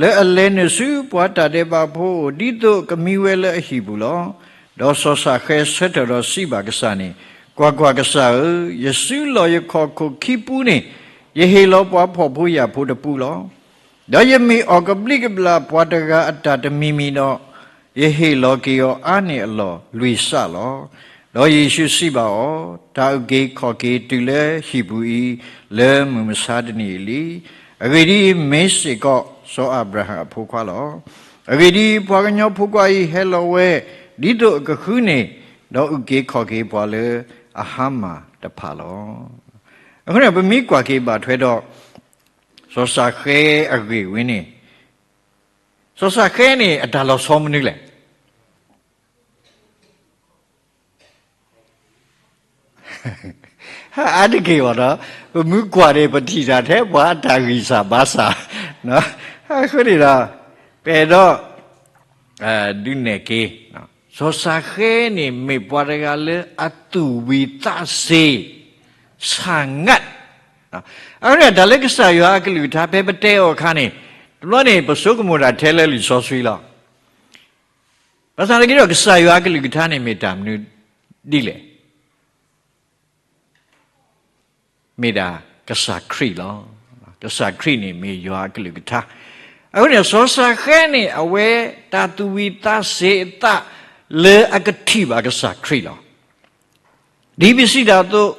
လၢအလဲၤနုာ်ဆူပှၤတၢ်ဒဲးဘးဖိအအိၣ်, ဒ်သိးကမံဝဲလၢအဟံၣ်ပူၤလီၤ. ဒီးစီၤၡၤဃဲဆၢထၢၣ်ဒီးစံးဘၣ်ကစၢ်န့ၣ်, ကွၢ်ကွၢ်, ကစၢ်ဧၢ, ယစုလီၢ်ယခီၣ်ခိၣ်ခံပူန့ၣ်, ယဟ့ၣ်လီၤပှၤဖှီၣ်ဖိယာ်ဖိတပူလီၤ. ဒီးယမ့ၢ်အီၣ်ကဘျံးကဘျၣ်ပှၤတဂၤအတၢ်တမံၤမံၤဒီး, ယဟ့ၣ်လီၤက့ၤအီၤအါန့ၢ်အလီၢ်လွံၢ်စးလီၤ. ဒီးယ့ၣ်ၡူးစံးဘၣ်အီၤ, တၢ်အုၣ်က့ၤခီၣ်က့ၤတုၤလၢဟံၣ်ပူၤအံၤ, လၢမုၢ်မဆါတနံၤအံၤလံ. အဂ့ၢ်ဒ်အံၤ, မ့ၢ်စ့ၢ်ကီးစီၤအၤဘြၤဟၣ်အဖိခွါလီၤ. အဂ့ၢ်ဒ်အံၤ, ပှၤကညီဖိခွါအံၤဟဲလီၤဝဲ, ဒ်သိးအကဃုန့ၣ်, ဒီးအုၣ်က့ၤခီၣ်က့ၤပှၤလၢအဟါမၢ်တဖၣ်လီၤ. အဃိန့ၣ် ပမ့ၢ်ကွၢ်က့ၤဘၣ်ထွဲဒီး စီၤၡၤဃဲအဂ့ၢ်ဝဲန့ၣ်, စီၤၡၤဃဲန့ၣ် အတၢ်လီၤဆီမနုၤလဲၣ်. အါတက့ၢ်ဘၣ်ဒီး, ပမ့ၢ်ကွၢ်န့ၣ် ပထံၣ်တၢ်ထဲပှၤအတၢ်ဂံၢ်စၢ်ဘါစၢ်, အဃိန့ၣ်ဒီး, ပအဲၣ်ဒိး ဒုးနဲၣ်က့ၤ, စီၤၡၤဃဲန့ၣ် မ့ၢ်ပှၤတဂၤလၢအသူၣ်ဝံၤသးစ့ၤ ဆၣ်ငၣ်, အဃိန့ၣ် တၢ်လၢကစၢ်ယွၤအကလုၢ်ကထါ ဖဲပတဲအီၤအခါန့ၣ်, တဘျီန့ၣ် ပဆိကမိၣ်တၢ်ထဲလၢလံာ်စီဆှံလီၤ. ဘၣ်ဆၣ်နာ်က့ဒီး ကစၢ်ယွၤအကလုၢ်ကထါန့ၣ် မ့ၢ်တၢ်မနုၤဒ်လဲၣ်. မ့ၢ်ဒၣ်ကစၢ်ခရံာ်လီၤ. ကစၢ်ခရံာ်န့ၣ်မ့ၢ်ယွၤအကလုၢ်ကထါ. အဃိန့ၣ် စီၤၡၤဃဲန့ၣ် အဝဲတၢ်သူၣ်ဝံၤသးစ့ၤအသးလၢအကထံၣ်ဘၣ်ကစၢ်ခရံာ်လီၤ. ဒ်ပစံးတၢ်အသိး,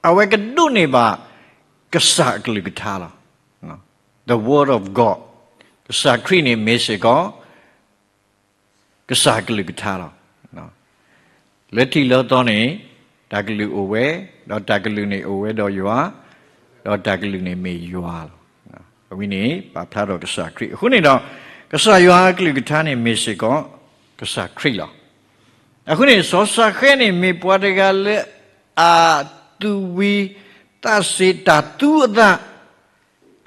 အဝဲကဒိးန့ၢ်ဘၣ်ကစၢ်အကလုၢ်ကထါလီၤ. The word of God, ကစၢ်ခရံာ်န့ၣ်မ့ၢ်စ့ၢ်ကီး ကစၢ်အကလုၢ်ကထါလီၤ. လၢထံးလၢသီန့ၣ် တၢ်ကလုၢ်အိၣ်ဝဲ, ဒီးတၢ်ကလုၢ်န့ၣ်အိၣ်ဝဲဒီးယွၤ, ဒီးတၢ်ကလုၢ်န့ၣ်မ့ၢ်ယွၤလီၤ. အဝဲန့ၣ် ပာ်ဖျါထီၣ်ကစၢ်ခရံာ်. အဃိန့ၣ်ဒီး ကစၢ်ယွၤအကလုၢ်ကထါန့ၣ်မ့ၢ်စ့ၢ်ကီး ကစၢ်ခရံာ်လီၤ. အဃိန့ၣ် စီၤၡၤဃဲန့ၣ် မ့ၢ်ပှၤတဂၤလၢအသူၣ်ဝံၤသးစ့ၤ တၢ်သူအသး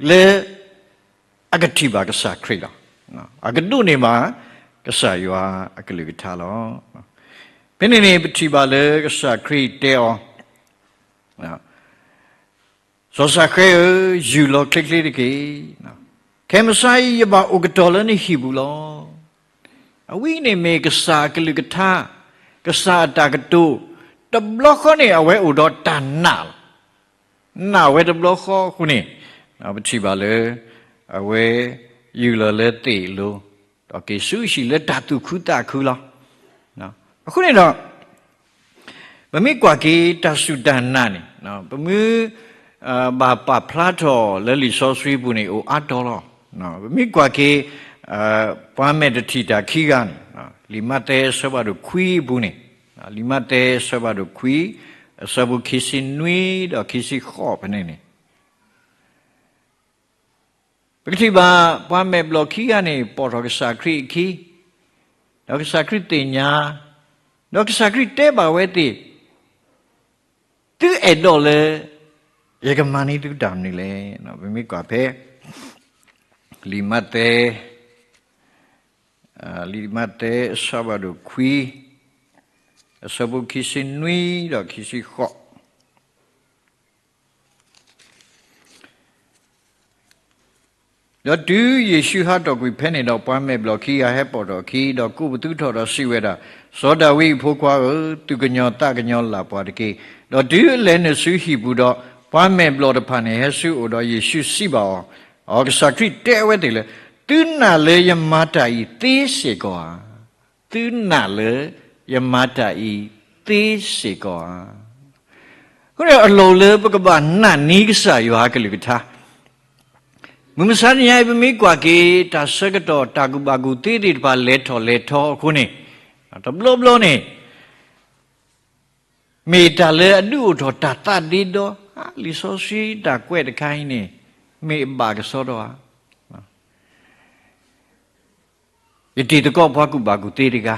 လၢအကထံၣ်ဘၣ်ကစၢ်ခရံာ်လီၤ. အကဒိးန့ၢ်ဘၣ်ကစၢ်ယွၤအကလုၢ်ကထါလီၤ. ဖဲန့ၣ်န့ၣ် ပထံၣ်ဘၣ်လၢကစၢ်ခရံာ်တဲအီၤ, စီၤၡၤဃဲဧၢ, ယူၢ်လီၤချ့ချ့တက့ၢ်. ခဲမုၢ်ဆါအံၤ ယဘၣ်အိၣ်ကတီၢ်လၢနဟံၣ်ပူၤလီၤ. အဝဲန့ၣ်မ့ၢ်ကစၢ်အကလုၢ်ကထါ, ကစၢ်အတၢ်ကတိၤ, တဘျီဃီန့ၣ် အဝဲအိၣ်ဒီးတၢ်နာ်လီၤ. နာ်ဝဲတဘျီဃီအဃိန့ၣ်, ပထံၣ်ဘၣ်လၢ အဝဲယူၢ်လီၤလၢသ့ၣ်အလိၤ, ဒီးက့ၤဆူဟံၣ်လၢတၢ်သူၣ်ခုသးခုလီၤ. အဃိန့ၣ်ဒီး ပမ့ၢ်ကွၢ်က့ၤတၢ်စူၢ်တၢ်နာ်န့ၣ်, ပမ့ၢ်ဘၣ်ပာ်ဖျါထီၣ်လၢလံာ်စီဆှံပူၤန့ၣ် အိၣ်အါတီၤလီၤ. ပမ့ၢ်ကွၢ်က့ၤ ပှၤမဲာ်တထံၣ်တၢ်ခံဂၤန့ၣ်, လံာ်မးသဲအဆၢဖးဒိၣ်ခွံအပူၤန့ၣ်, လံာ်မးသဲအဆၢဖးဒိၣ်ခွံ, အဆၢဖိခံဆံနွံဒီးခံဆံဃိးဖဲန့ၣ်န့ၣ် ပကထံၣ်ဘၣ်ပှၤမဲာ်ဘျီၣ်ခံဂၤန့ၣ် ပိာ်ထီၣ်ကစၢ်ခရံာ်အခံ, ဒီးကစၢ်ခရံာ်သ့ၣ်ညါ, ဒီးကစၢ်ခရံာ်တဲဘၣ်ဝဲသ့ၣ်, သုအဲၣ်ဒိးလၢ ယကမၤန့ၢ်သုတၢ်မနုၤလဲၣ်. ပမ့ၢ်ကွၢ်ဖဲ လံာ်မးသဲ, လံာ်မးသဲအဆၢဖးဒိၣ်ခွံ, အဆၢဖိခံဆံနွံဒီးခံဆံဃိး ဒီးတုၤယ့ၣ်ၡူးဟးထီၣ်ကွံာ်ဖဲန့ၣ်ဒီး, ပှၤမဲာ်ဘျီၣ်ခံဂၤဟဲပိာ်ထီၣ်အခံ, ဒီးကိးပသူထီၣ်ဒီးစံးဝဲဒၣ်, စီၤဒၤဝံးအဖိခွါဧၢ, သူၣ်ကညီၤသးကညီၤလၢ်ပှၤတက့ၢ်. ဒီးတုၤအလဲၤနုာ်ဆူဟံၣ်ပူၤဒီး, ပှၤမဲာ်ဘျီၣ်တဖၣ်န့ၣ် ဟဲဆူအအိၣ်ဒီးယ့ၣ်ၡူးစံးဘၣ်အီၤ, အကစၢ်ခရံာ်တဲဝဲသ့ၣ်လၢ, သုနာ်လၢယမၤတၢ်အံၤသ့စ့ၢ်ကီးဧါ. သုနာ်လၢယမၤတၢ်အံၤသ့စ့ၢ်ကီးဧါ. အဃိန့ၣ်အလီၢ်လၢပကဘၣ်နာ်န့ၢ်ကစၢ်ယွၤအကလုၢ်ကထါ, မုၢ်မဆါတနံၤအံၤ ပမ့ၢ်ကွၢ်က့ၤ တၢ်ဆၢကတီၢ် တၢ်ကူၣ်ဘၣ်ကူၣ်သ့သ့ၣ်တဖၣ် လဲၤထီၣ်လဲၤထီအဃိန့ၣ်, တဘျီဘျီန့ၣ် မ့ၢ်တၢ်လၢအဒုးအိၣ်ထီၣ်တၢ်သးဒ့ဒီ, လံာ်စီဆှံတၢ်ကွဲးတခါအံၤန့ၣ် မ့ၢ်အဘၣ်ကဆှီထီၣ်ဧါ. ယတံၤသကိးပှၤကူၣ်ဘၣ်ကူၣ်သ့တဂၤ,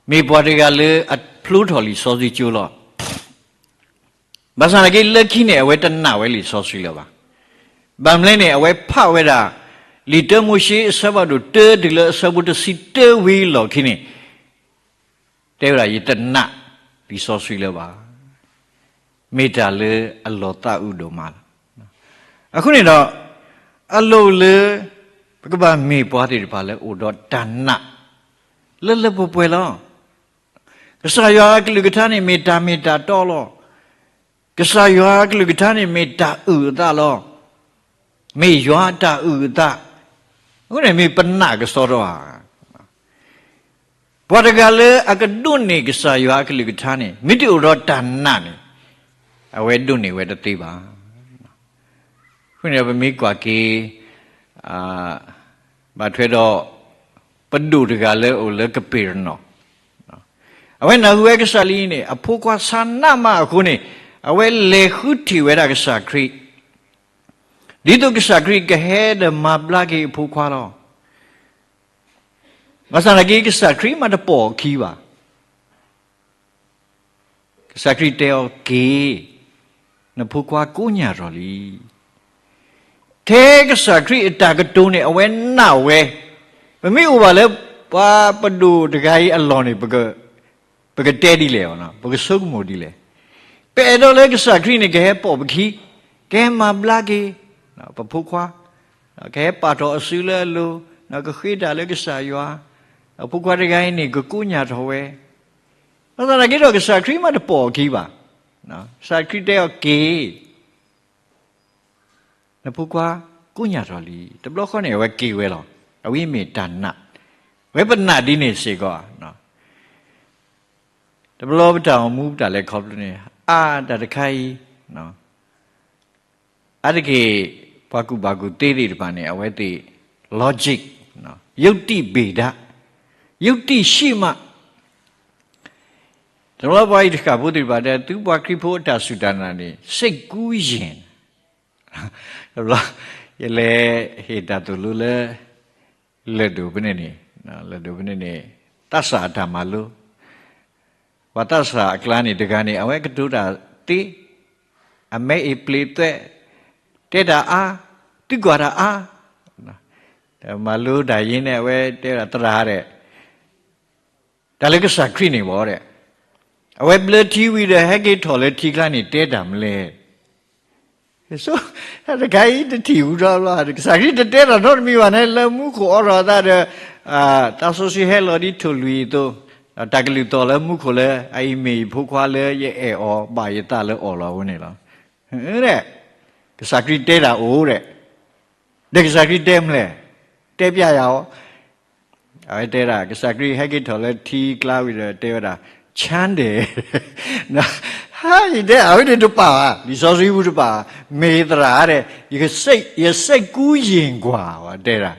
မ့ၢ်ပှၤတဂၤလၢအဖျိထီၣ်လံာ်စီဆှံကၠိလီၤ. ဘၣ်ဆၣ်သနာ်က့ လၢခံန့ၣ် အဝဲတနာ်ဝဲလံာ်စီဆှံလၢၤဘၣ်. ဘၣ်မနုၤလဲၣ်န့ၣ် အဝဲဖးဝဲဒၣ် လံာ်တၢမိၤၡ့ အဆၢဖးဒိၣ်တၢ တုၤလၢအဆၢဖိတဆံတၢဝံၤအလီၢ်ခံန့ၣ် တဲဝဲဒၣ် ယတနာ်လံာ်စီဆှံလၢၤဘၣ်. မ့ၢ်တၢ်လၢအလီၤသးအုးဒိၣ်မးလီၤ. အဃိန့ၣ်ဒီး အလီၢ်လၢ ပကဘၣ်မ့ၢ်ပှၤသ့ၣ်တဖၣ်လၢအိၣ်ဒီးတၢ်နာ် လၢလၢပှဲၤပှဲၤလီၤ. ကစၢ်ယွၤအကလုၢ်ကထါန့ၣ်မ့ၢ်တၢ်မ့ၢ်တၢ်တီလီၤ. ကစၢ်ယွၤအကလုၢ်ကထါန့ၣ်မ့ၢ်တၢ်အုၣ်အသးလီၤ. မ့ၢ်ယွၤတၢ်အုၣ်အသး, အဃိန့ၣ်မ့ၢ်ပနာ်ကဆှီထီၣ်ဧါ. ပှၤတဂၤလၢအကဒိးန့ၢ်ကစၢ်ယွၤအကလုၢ်ကထါန့ၣ် မ့ၢ်တအိၣ်ဒီးတၢ်နာ်န့ၣ် အဝဲဒိးန့ၢ်ဝဲတသ့ဘၣ်. အဃိန့ၣ်ပမ့ၢ်ကွၢ်က့ၤ ဘၣ်ထွဲဒီး ပဒိၣ်တဂၤလၢအိၣ်လၢကပ့းရနီၣ်, အဝဲနၢ်ဟူဝဲကစၢ်လံန့ၣ် အဖိခွါဆါနးမးအဃိန့ၣ် အဝဲလဲၤဃုထံၣ်ဝဲဒၣ်ကစၢ်ခရံာ် ဒ်သိးကစၢ်ခရံာ်ကဟဲဒီးမၤဘျါက့ၤအဖိခွါလီၤ. ဘၣ်ဆၣ်သနာ်က့ ကစၢ်ခရံာ်မးတပိာ်အခံဘၣ်. ကစၢ်ခရံာ်တဲအီၤ က့ၤ, နဖိခွါကိညၢ်ထီၣ်လံ. ထဲကစၢ်ခရံာ်အတၢ်ကတိၤန့ၣ် အဝဲနာ်ဝဲ, ပမ့ၢ်အိၣ်ဘၣ်လၢ ပှၤပဒိၣ်တဂၤအံၤအလီၢ်န့ၣ် ပကတဲဒ်လဲၣ်, ပကဆိကမိၣ်ဒ်လဲၣ်. ပအဲၣ်ဒိးလၢကစၢ်ခရံာ်န့ၣ် ကဟဲပိာ်ပခံ, ကဟဲမၤဘျါက့ၤ ပဖိခွါ, ကဟဲပာ်ထီၣ်အစုလၢအလိၤ, ကဃ့တၢ်လၢကစၢ်ယွၤ, အဖိခွါတဂၤအံၤန့ၣ် ကကိညၢ်ထီၣ်ဝဲ. ဘၣ်ဆၣ်သနာ်က့ဒီး ကစၢ်ခရံာ်မးတပိာ်အခံဘၣ်. ကစၢ်ခရံာ်တဲအီၤ က့ၤ နဖိခွါကိညၢ်ထီၣ်လံ. တဘျီဃီန့ၣ် အဝဲက့ၤဝဲလီၤ. အဝဲမ့ၢ်တၢ်နာ်, အဝဲပနာ်ဒ်န့ၣ်စ့ၢ်ကီး. တဘျီပတၢ်အိၣ်မူပတၢ်လဲၤခီဖျိန့ၣ် အါတၢ်တခါအံၤ, အါတက့ၢ် ပှၤကူၣ်ဘၣ်ကူၣ်သ့သ့ၣ်တဖၣ်န့ၣ် အဝဲသ့ၣ် logic, ယုၢ်တံၢ်ဘ့ၣ်ဒါ, ယုၢ်တံၢ်ဆံးမး. တဘျီပှၤအံၤတဃၣ်ဖိသ့ၣ်တဖၣ်တဲ သုပှၤခရံာ်ဖိအတၢ်စူၢ်တၢ်နာ်န့ၣ် စိတ်ကူးယဉ်. တဘျီ ယလဲၤဟ့ၣ်တၢ်သိၣ်လိလၢ လၢၢ်ဒိၣ်ဖဲန့ၣ်န့ၣ်, လၢၢ်ဒိၣ်ဖဲန့ၣ်န့ၣ် သးစၢ်အတၢ်မၤလိ, ပှၤသးစၢ်အကျါန့ၣ်တဂၤန့ၣ် အဝဲကတိၤတၢ်သ့, အမဲအ့ၣ်ပျ့ၤသွဲး, တဲတၢ်အါ, သုကွၢ်တၢ်အါ, မၤလိတၢ်ယံၤန့ၣ် အဝဲတဲဒၣ်သရၣ်ဧၢ တၢ်လၢကစၢ်ခရံာ်န့ၣ်ဘၣ်ဒီး, အဝဲဘျၢထံဝံၤဒီး ဟဲက့ၤထီၣ်လၢထံကျါန့ၣ် တဲတၢ်မနုၤလဲၣ်. တခါအံၤတထံၣ်ဝံၤထီၣ်ဘျီ, ကစၢ်ခရံာ်တတဲတၢ်နီတမံၤဘၣ်န့ၣ် လၢမူခိၣ်အိးထီၣ်အသးဒီး သးစီဆှံဟဲလီၤဒ်ထိၣ်လွံၢ်အသိး, တၢ်ကလုၢ်သီၣ်လၢမူခိၣ်လၢ အအံၤမ့ၢ်ယဖိခွါလၢယအဲၣ်အီၤ ဘၣ်ယသးလၢအီၣ်လီၤအဃိန့ၣ်လီၤ. ကစၢ်ခရံာ်တဲတၢ်အိၣ်ဒီး, ဒီးကစၢ်ခရံာ်တဲမနုၤလဲၣ်, တဲပျဲယၤအီၤ အဝဲတဲဒၣ် ကစၢ်ခရံာ်ဟဲက့ၤထီၣ်လၢထံကျါဝံၤဒီးတဲဝဲဒၣ် ဆန်းတယ်, ဟါ ယတဲ အဝဲန့ၣ်တပာ်ဘၣ်, လံာ်စီဆှံပူၤတပာ်ဘၣ်, မ့ၢ်သရၣ်ဧၢဒီး ယစိတ်ကူးယဉ်ကွၢ် တဲဒၣ်,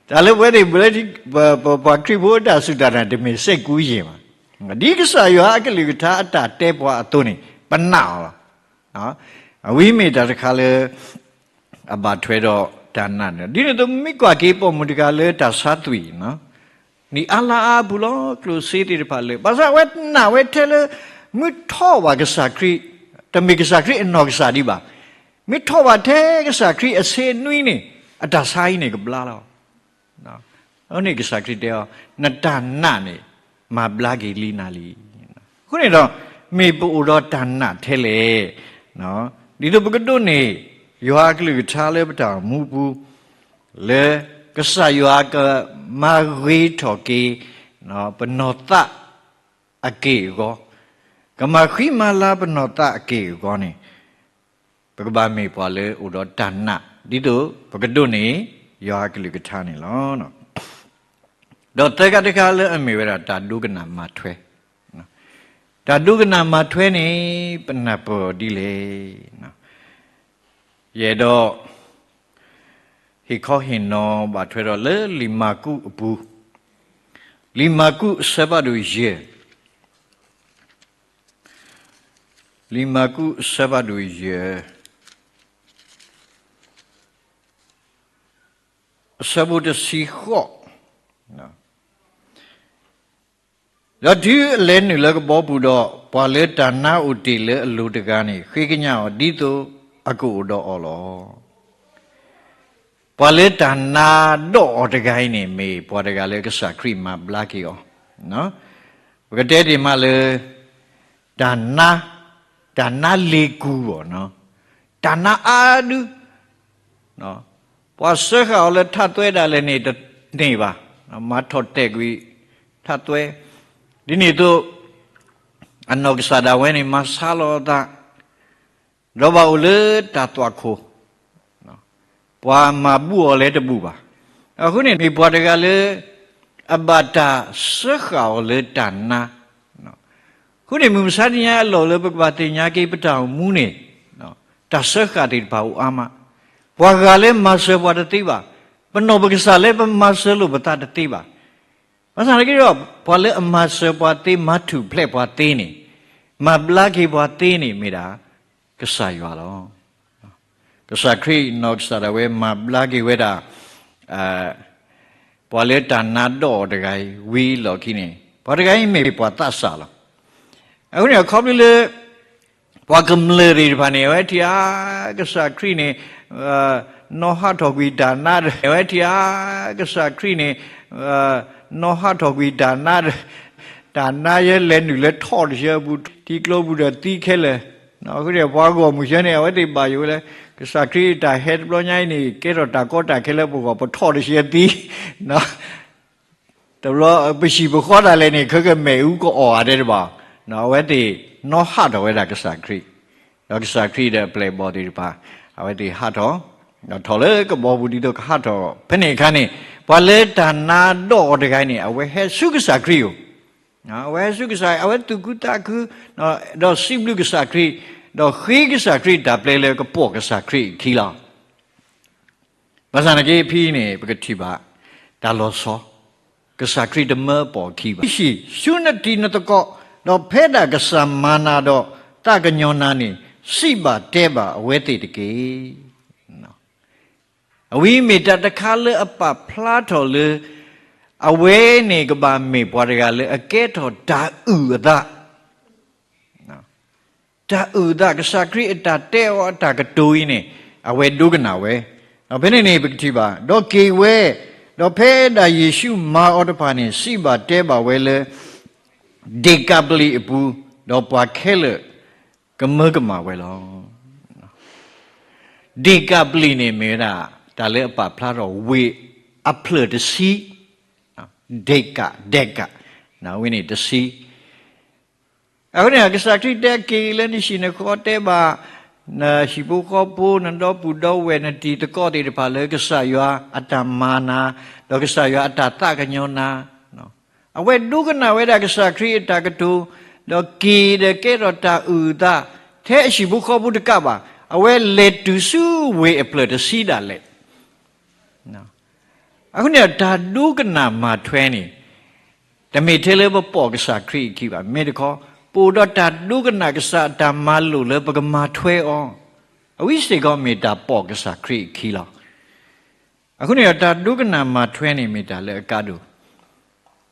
တၢ်လၢပဝဲသ့ၣ် ပှၤခရံာ်ဖိအတၢ်စူၢ်တၢ်နာ် တမ့ၢ်စိတ်ကူးယဉ်ဘၣ်. ဒ်ကစၢ်ယွၤအကလုၢ်ကထါအတၢ်တဲပှၤအသိးန့ၣ် ပနာ်အီၤလီၤ. အဝဲမ့ၢ်တၢ်တခါလၢ အဘၣ်ထွဲဒီးတၢ်နာ်န့ၣ်လီၤ. ဒ်န့ၣ်အသိး မ့ၢ်ကွၢ်က့ၤပိာ်မုၣ်တဂၤလၢတၢ်ဆါသွံၣ်, နံၣ်အါလါအါအပူၤလီၤ ကျိၣ်စ့သ့ၣ်တဖၣ်လၢာ်, ဘၣ်ဆၣ်အဝဲနာ်ဝဲထဲလၢ မ့ၢ်ထီၣ်ဘၣ်ကစၢ်ခရံာ်, တမ့ၢ်ကစၢ်ခရံာ်အနီၢ်ကစၢ်ဒံးဘၣ်, မ့ၢ်ထီၣ်ဘၣ်ထဲကစၢ်ခရံာ်အဆ့နွံန့ၣ် အတၢ်ဆါအံၤန့ၣ်ကဘျါလီၤ. အဃိန့ၣ်ကစၢ်ခရံာ်တဲအီၤ, နတၢ်နာ်န့ၣ် မၤဘျါက့ၤလံနၤလံ. အဃိန့ၣ်ဒီး မ့ၢ်ပအိၣ်ဒီးတၢ်နာ်ထဲလဲၣ်, ဒ်သိးပကဒိးန့ၢ် ယွၤအကလုၢ်ကထါလၢပတၢ်အိၣ်မူပူၤ, လၢကစၢ်ယွၤကမၤဂ့ၤထီၣ်က့ၤ ပနီၢ်သးအက့ၢ်အဂီၤ, ကမၤဃံမၤလၤပနီၢ်သးအက့ၢ်အဂီၤန့ၣ် ပကဘၣ်မ့ၢ်ပှၤလၢအိၣ်ဒီးတၢ်နာ် ဒ်သိးပကဒိးန့ၢ် ယွၤအကလုၢ်ကထါန့ၣ်လီၤ. ဒီးသၢခါတခါလၢအမ့ၢ်ဝဲဒၣ်တၢ်ဒိကနၣ်မၤထွဲ, တၢ်ဒိကနၣ်မၤထွဲန့ၣ် ပနၢ်ပၢၢ်အီၤဒ်လဲၣ်. ယအဲၣ်ဒိး ဟ့ၣ်ခီဟ့ၣ်နီၤဘၣ်ထွဲဒီးလၢလံာ်မၢ်ကူးအပူၤ, လံာ်မၢ်ကူးအဆၢဖးဒိၣ်ယဲၢ်, လံာ်မၢ်ကူးအဆၢဖးဒိၣ်ယဲၢ် အဆၢဖိတဆံဃိး, ဒီးတုၤအလဲၤနုာ်လၢကဘီပူၤဒီး, ပှၤလၢတၢ်နါအိၣ်တ့ၢ်လၢအလိၤတဂၤန့ၣ် ဃ့ကညးအီၤ ဒ်သိးအကအိၣ်ဒီးအီၤလီၤ. ပှၤလၢတၢ်နါဒိးအီၤတဂၤအံၤန့ၣ် မ့ၢ်ပှၤတဂၤလၢကစၢ်ခရံာ်မၤဘျါက့ၤအီၤ, ပကတဲဒ်မးလၢ တၢ်နါ, တၢ်နါလ့ၤကူၢ်ဘၣ်, တၢ်နါအါဒု, ပှၤစၢဃာ်အီၤလၢထးသွဲဒၣ်လဲာ်န့ၣ်တန့ၢ်ဘၣ်, မၤထီၣ်တဲာ်ကွံာ်ထးသွဲ, ဒ်န့ၣ်အသိး အနီၢ်ကစၢ်ဒၣ်ဝဲန့ၣ် မၤဆါလီၤအသး, ဒီးဘၣ်အိၣ်လၢတၢ်သွၣ်ခိၣ်, ပှၤမၤဘူၣ်အီၤလဲၤတဘူၣ်ဘၣ်. အဃိန့ၣ် မ့ၢ်ပှၤတဂၤလၢ အဘၣ်တၢ်စၢဃာ်အီၤလၢတၢ်နါ, အဃိန့ၣ် မုၢ်မဆါတနံၤအံၤအလီၢ်လၢပကဘၣ်သ့ၣ်ညါက့ၤပတၢ်အိၣ်မူန့ၣ်, တၢ်စၢဃာ်သ့ၣ်တဖၣ်အိၣ်အါမး, ပှၤဂၤလၢမၤစၢၤပှၤတသ့ဘၣ်, ပနီၢ်ပကစၢ်လၢပမၤစၢၤလိာ်ပသးတသ့ဘၣ်. ဘၣ်ဆၣ်သနာ်က့ဒီး ပှၤလၢအမၤစၢၤပှၤသ့ မၤထူၣ်ဖျဲးပှၤသ့န့ၣ်, မၤဘျါက့ၤပှၤသ့န့ၣ်မ့ၢ်ဒၣ် ကစၢ်ယွၤလီၤ. ကစၢ်ခရံာ်နီၢ်ကစၢ်ဒၣ်ဝဲမၤဘျါက့ၤဝဲဒၣ် ပှၤလၢတၢ်နါဒိးအီၤတဂၤအံၤ ဝံၤအလီၢ်ခံန့ၣ် ပှၤတဂၤအံၤမ့ၢ်ပှၤသးစၢ်လီၤ. အဃိန့ၣ် အခီဖျိလၢ ပှၤကမျၢၢ်သ့ၣ်တဖၣ်န့ၣ် အဝဲထံၣ်ဧါ ကစၢ်ခရံာ်န့ၣ် နီၢ်ဟးထီၣ်ကွံာ်တၢ်နါဒီး အဝဲထံၣ်ဧါ ကစၢ်ခရံာ်န့ၣ် နီၢ်ဟးထီၣ်ကွံာ်တၢ်နါဒီး တၢ်နါယဲလဲၤနုာ်လၢထီၣ်တဆှၢအပူၤ ထံကျိပူၤဒီးသံခဲလၢာ်, အဃိန့ၣ် ပှၤဂီၢ်မုၢ်ဆၢန့ၣ် အဝဲသ့ၣ်ဘၣ်ယိၣ်ဝဲလၢ ကစၢ်ခရံာ်အတၢ်ဟဲတဘျီညါအံၤန့ၣ် ကဲထီၣ်တၢ်ကီတၢ်ခဲလၢပဂီၢ် ပထီၣ်တဆှၢသံ တဘျီပဟံၣ်ပဃီတၢ်လဲၣ်န့ၣ် ခဲကမဲာ်အူကအီၣ်ဂၤဒဲးတဘၣ်, အဝဲသ့ၣ်နီၢ်ဟးထီၣ်ဝဲဒၣ်ကစၢ်ခရံာ်, ဒီးကစၢ်ခရံာ်ဒီးအပျဲၢ်အဘီၣ်သ့ၣ်တဖၣ် အဝဲသ့ၣ်ဟးထီၣ်, ဒီးထီၣ်လၢကဘီပူၤဒ်သိးကဟးထီၣ်, ဖဲန့ၣ်အခါန့ၣ် ပှၤလၢတၢ်နါဒိးအီၤတဂၤန့ၣ် အဝဲဟဲဆူကစၢ်ခရံာ်အအိၣ်, အဝဲဟဲဆူကစၢ် အဝဲသူၣ်ခုသးခု ဒီးစံးဘျုးကစၢ်ခရံာ်, ဒီးဃ့ကစၢ်ခရံာ်တၢ်ပျဲလၢကပိာ်ကစၢ်ခရံာ်အခံလီၤ. ဘၣ်ဆၣ်သနာ်က့ဖဲအံၤန့ၣ် ပကထံၣ်ဘၣ် တၢ်လီၤဆီ, ကစၢ်ခရံာ်တမၢအပိာ်အခံဘၣ်. ဆူနတံၤနသကိး, ဒီးဖဲဒၣ်ကစၢ်မၤနၤဒီးသးကညီၤနၤန့ၣ် စံးဘၣ်တဲဘၣ်အဝဲသ့ၣ်တက့ၢ်. အဝဲမ့ၢ်တၢ်တခါလၢအပာ်ဖျါထီၣ်လၢ အဝဲန့ၣ်ကဘၣ်မ့ၢ်ပှၤတဂၤလၢအကဲထီၣ်တၢ်အုၣ်အသး တၢ်အုၣ်အသး ကစၢ်ခရံာ်အတၢ်တဲအီၤအတၢ်ကတိၤအံၤန့ၣ် အဝဲဒိကနၣ်ဝဲ, ဖဲန့ၣ်န့ၣ် ပကထံၣ်ဘၣ်, ဒီးက့ၤဝဲ, ဒီးဖဲဒၣ်ယ့ၣ်ၡူးမၤအီၤတဖၣ်န့ၣ် စံးဘၣ်တဲဘၣ်ဝဲလၢ ဒ့ၣ်ကၤပလံၣ်အပူၤ, ဒီးပှၤခဲလၢာ်ကမၢကမၣ်ဝဲလီၤ. ဒ့ၣ်ကၤပလံၣ်န့ၣ်မ့ၢ်ဝဲဒၣ် တၢ်လၢအပာ်ဖျါထီၣ်ဝ့ၢ်အဖျၢၣ်တဆံ, ဒ့ၣ်ကၤ, ဒဲးကး, ဝဲန့ၣ်တဆံ အဃိန့ၣ် ကစၢ်ခရံာ်တဲက့ၤလၢနဟံၣ်နဃီတဲဘၣ် နဟံၣ်ဖိဃီဖိ နဒီပုၢ်ဒီဝဲၢ် နတံၤသကိးသ့ၣ်တဖၣ်လၢကစၢ်ယွၤအတၢ်မၤနၤ ဒီးကစၢ်ယွၤအတၢ်သးကညီၤနၤ, အဝဲဒိကနၣ်ဝဲဒၣ်ကစၢ်ခရံာ်အတၢ်ကတိၤ, ဒီးက့ၤဒီးကဲထီၣ်တၢ်အုၣ်အသး ထဲအဟံၣ်ဖိဃီဖိတကးဘၣ်, အဝဲလဲၤတုၤဆူဝ့ၢ်အဖျၢၣ်တဆံဒၣ်လဲာ် အဃိန့ၣ် တၢ်ဒိကနၣ်မၤထွဲန့ၣ် တမ့ၢ်ထဲလၢပပိာ်ကစၢ်ခရံာ်အခံဘၣ်. မ့ၢ်တခီ ပအိၣ်ဒီးတၢ်ဒိကနၣ်ကစၢ်အတၢ်မၤလိာ်လၢပကမၤထွဲအီၤ, အဝဲစ့ၢ်ကီးမ့ၢ်တၢ်ပိာ်ကစၢ်ခရံာ်အခံလီၤ. အဃိန့ၣ်ဒီး တၢ်ဒိကနၣ်မၤထွဲန့ၣ်မ့ၢ်တၢ်လၢအကါဒိၣ်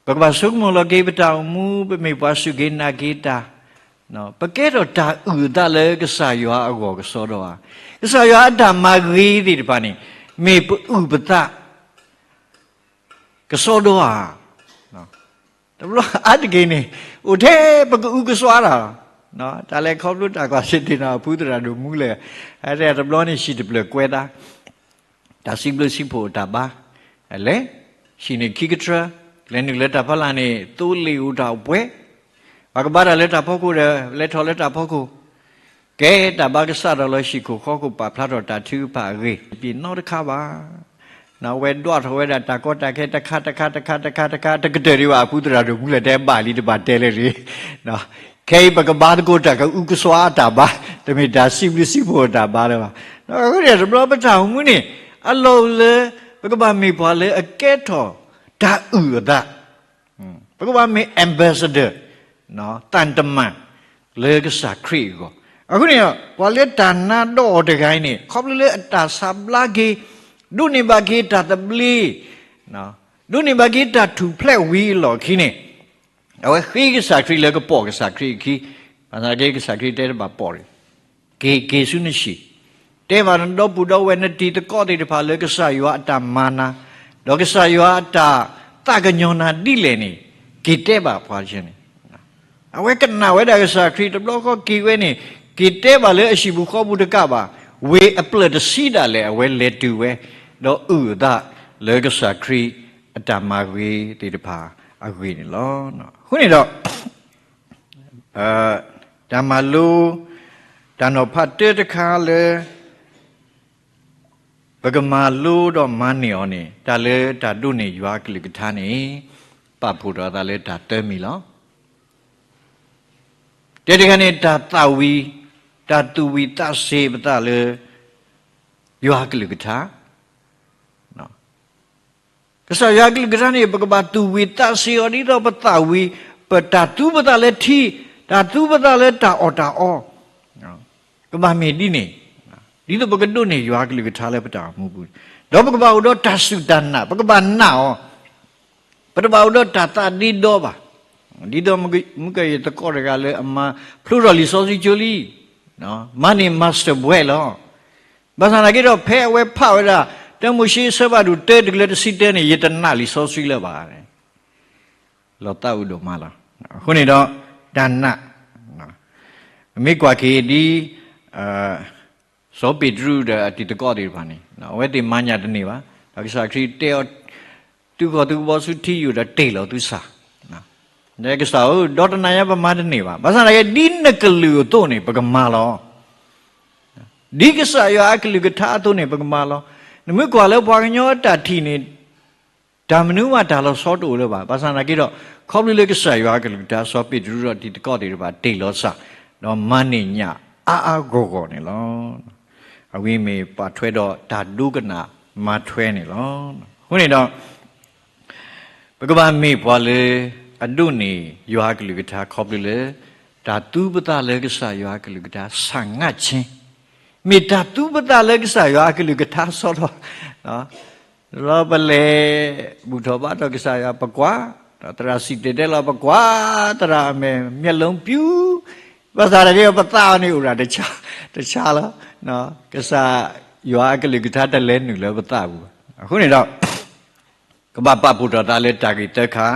ပကဘၣ်ဆိကမိၣ်လီၤက့ၤပတၢ်အိၣ်မူ, ပမ့ၢ်ပှၤစူၢ်က့ၤနာ်က့ၤတၢ်, ပကဲထီၣ်တၢ်အုၣ်အသးလၢကစၢ်ယွၤအဂီၢ်ကစီဒီဧါ. ကစၢ်ယွၤအတၢ်မၤဂ့ၤသ့ၣ်တဖၣ်န့ၣ် မ့ၢ်ပအုၣ်ပသးကစီဒီဧါ. တဘျီအါတက့ၢ်န့ၣ် အိၣ်ထဲပကအုၣ်ကစွါတၢ်လီၤ. တၢ်လဲၤခီဖျိတၢ်ကွၢ်စ့ၢ်ကီးန့ၣ် အဖုသရၣ်ဒိၣ်မူလဲၣ်, အတဘျီန့ၣ် ဟံၣ်တဖျၢၣ်ကွဲးသး တၢ်စံးဘျုးစံးဖှိၣ်အတၢ်ဘါ, လဲၤ, ဟံၣ်န့ၣ်ခံကထြၢ, လဲၤနုာ်လၢတၢ်ဖီလာ်န့ၣ် သိလ့ၣ်အိၣ်တၢ်အိၣ်ပှဲၤ, ပှၤကဘါတၢ်လၢတၢ်ဖီခိၣ်ဒီး လဲၤထီၣ်လၢတၢ်ဖီခိၣ်, ကဲတၢ်ဘါကစၢ်ဒီးလီၤ ဟံၣ်ခိၣ်ဃီခိၣ် ပာ်ဖျါထီၣ်တၢ်ထုကဖၣ်အဂ့ၢ် တပျံၤနီတခါဘၣ်. အဝဲဒွးထီၣ်ဝဲဒၣ်တၢ်ကီတၢ်ခဲတခါတခါတခါတခါတခါ တကတၢၢ်ဒံးဘၣ် အဖုသရၣ်ဒိၣ်မူလဲၣ် တဲဘၣ်လံတဘၣ်တဲလၢၤတဂ့ၤ ခဲအံၤပကဘါသကိးတၢ်ကအုကစွါအတၢ်ဘါ, တမ့ၢ်တၢ်စံးဘျုးစံးဖှိၣ်အတၢ်ဘါလၢၤဘၣ်. အဃိန့ၣ် တဘျီပတၢ်အိၣ်မူန့ၣ် အလီၢ်လၢ ပကဘၣ်မ့ၢ်ပှၤလၢအကဲထီၣ်တၢ်အုၣ်အသး, ပကဘၣ်မ့ၢ် ambassador သံတမန် လၢကစၢ်ခရံာ်အဂီၢ်. အဃိန့ၣ်ဒီး ပှၤလၢတၢ်နါဒီးအီၤတဂၤအံၤန့ၣ် ခီဖျိလၢအတၢ်ဆါဘျါက့ၤ, ဒိးန့ၢ်ဘၣ်က့ၤတၢ်သဘျ့, ဒိးန့ၢ်ဘၣ်က့ၤတၢ်ထူၣ်ဖျဲးဝံၤအလီၢ်ခံန့ၣ်, အဝဲဃ့ကစၢ်ခရံာ်လၢကပိာ်ကစၢ်ခရံာ်အခံ, ဘၣ်ဆၣ်က့ ကစၢ်ခရံာ်တဲတဘၣ်ပိာ်တဂ့ၤ, က့ၤက့ၤဆူနဟံၣ်, တဲဘၣ်နဒီပုၢ်ဒီဝဲၢ် နတံၤသကိးသ့ၣ်တဖၣ်လၢကစၢ်ယွၤအတၢ်မၤနၤ, ဒီးကစၢ်ယွၤအတၢ်သးကညီၤနၤဒ်လဲၣ်န့ၣ်, က့ၤတဲဘၣ်ပှၤတဂၤန့ၣ် အဝဲကနၣ်ဝဲဒၣ်ကစၢ်ခရံာ်တဘျီဃီက့ၤဝဲန့ၣ်, က့ၤတဲဘၣ်လၢအဟံၣ်ပူၤဃီပူၤတကးဘၣ်, ဝ့ၢ်အပျၢၢ်တဆံဒၣ်လဲာ် အဝဲလဲၤတုၤဝဲ, ဒီးအုၣ်အသးလၢကစၢ်ခရံာ်အတၢ်မၤဂ့ၤသ့ၣ်တဖၣ်အဂ့ၢ်န့ၣ်လီၤ. အဃိန့ၣ်ဒီး တၢ်မၤလိ တၢ်နီၤဖးတၢတခါလၢ ပကမၤလိဒီးမၤန့ၢ်အီၤန့ၣ် တၢ်လၢတၢ်ဒိးန့ၢ်ယွၤအကလုၢ်ကထါန့ၣ် ပာ်ဖှိၣ်ထီၣ်အသးလၢတၢ်တၢမံၤလီၤ. တၢတခါန့ၣ် တၢ်သၣ်ဝံၤ, တၢ်သူၣ်ဝံၣ်သးဆၢပသးလၢ ယွၤအကလုၢ်ကထါ ကစၢ်ယွၤအကလုၢ်ကထါန့ၣ် ပကဘၣ်သူၣ်ဝံၣ်သးဆၢအီၤ ဒ်သိးပသၣ်ဝံၤ, ပတၢ်သူပသးလၢထံ, တၢ်သူပသးလၢတၢ်အီၣ်တၢ်အီ, ကဘၣ်မ့ၢ်ဒ်န့ၣ်, ဒ်သိးပကဒိးန့ၢ်ယွၤအကလုၢ်ကထါလၢပတၢ်အိၣ်မူပူၤ, ဒီးပကဘၣ်အိၣ်ဒီးတၢ်စူၢ်တၢ်နာ်, ပကဘၣ်နာ်အီၤ, ပတဘၣ်အိၣ်ဒီးတၢ်သးဒ့ဒီဘၣ်. ဒ်သိးမုၢ်ကယဲၢ်သကိးတဂၤလၢအမၤဖျိထီၣ်လံာ်စီဆှံကၠိလံ, မၤန့ၢ် master ဘွဲ့လီၤ. ဘၣ်ဆၣ်သနာ်က့ဒီး ဖဲအဝဲဖးဝဲဒၣ် တၢမိၤၡ့အဆၢဖးဒိၣ်တၢတုၤလၢတဆံတၢန့ၣ် ယတနာ်လံာ်စီဆှံလၢၤဘၣ်န့ၣ်, လီၤသးအုးဒိၣ်မးလီၤ. အဃိန့ၣ်ဒီး တၢ်နာ်, မ့ၢ်ကွၢ်က့ၤဒ် စီၤပ့းတရူးဒီးအတံၤသကိးသ့ၣ်တဖၣ်န့ၣ် အဝဲသ့ၣ်မၤညၣ်တန့ၢ်ဘၣ်. ဒီးကစၢ်ခရံာ်တဲအီၤ သုးဃီၤသုကဘီဆူထံယိာ်ဒီးတ့ၢ်လီၤသုဆၣ်, ကစၢ်ဧၢ, ဒီးတနၤညါပမၤတန့ၢ်ဘၣ်. ဘၣ်ဆၣ်သနာ်က့ ဒ်နကလုၢ်အသိးန့ၣ် ပကမၤလီၤ. ဒ်ကစၢ်ယွၤအကလုၢ်ကထါအသိးန့ၣ် ပကမၤလီၤ. နမ့ၢ်ကွၢ်လၢပှၤကညီအတၢ်ထံၣ်န့ၣ် တၢ်မနုၤမးတၢ်လီၤဆီတအိၣ်လၢၤဘၣ်. ဘၣ်ဆၣ်သနာ်က့ဒီး ခီဖျိလၢကစၢ်ယွၤအကလုၢ်ကထါ စီၤပ့းတရူးဒီးတံၤသကိးသ့ၣ်တဖၣ် တ့ၢ်လီၤစၢ်, ဒီးမၤန့ၢ်ညၣ်အါအါဂီၢ်ဂီၢ်န့ၣ်လီၤ. အဝဲမ့ၢ်ပာ်ထွဲဒီးတၢ်ဒိကနၣ်မၤထွဲန့ၣ်လီၤ. အဃိန့ၣ်ဒီး ပကဘၣ်မ့ၢ်ပှၤလၢအဒိးန့ၢ်ယွၤအကလုၢ်ကထါခီဖျိလၢ တၢ်သူပသးလၢကစၢ်ယွၤအကလုၢ်ကထါ ဆာငါးဆင့်, မ့ၢ်တၢ်သူပသးလၢကစၢ်ယွၤအကလုၢ်ကထါစီဒီး လီၤပလဲၤဘူၣ်ထီၣ်ဘါထီၣ်ကစၢ်ယွၤ ပကွၢ်, သရၣ်စံၣ်တဲၤတဲလီၤ ပကွၢ်, သရၣ်အမဲာ် မျက်လုံး ပျူၤ, ဘၣ်ဆၣ်သနာ်က့ဒီး ပသးအီၤန့ၣ်အိၣ်ဒၣ်တဆါ, တဆါလီၤ. ကစၢ်ယွၤအကလုၢ်ကထါတလဲၤနုာ်လၢပသးပူၤဘၣ်. အဃိန့ၣ်ဒီး ကဘၣ်ပာ်ဖှိၣ်ထီၣ်သးလၢတၢ်ဂ့ၢ်သၢခါ,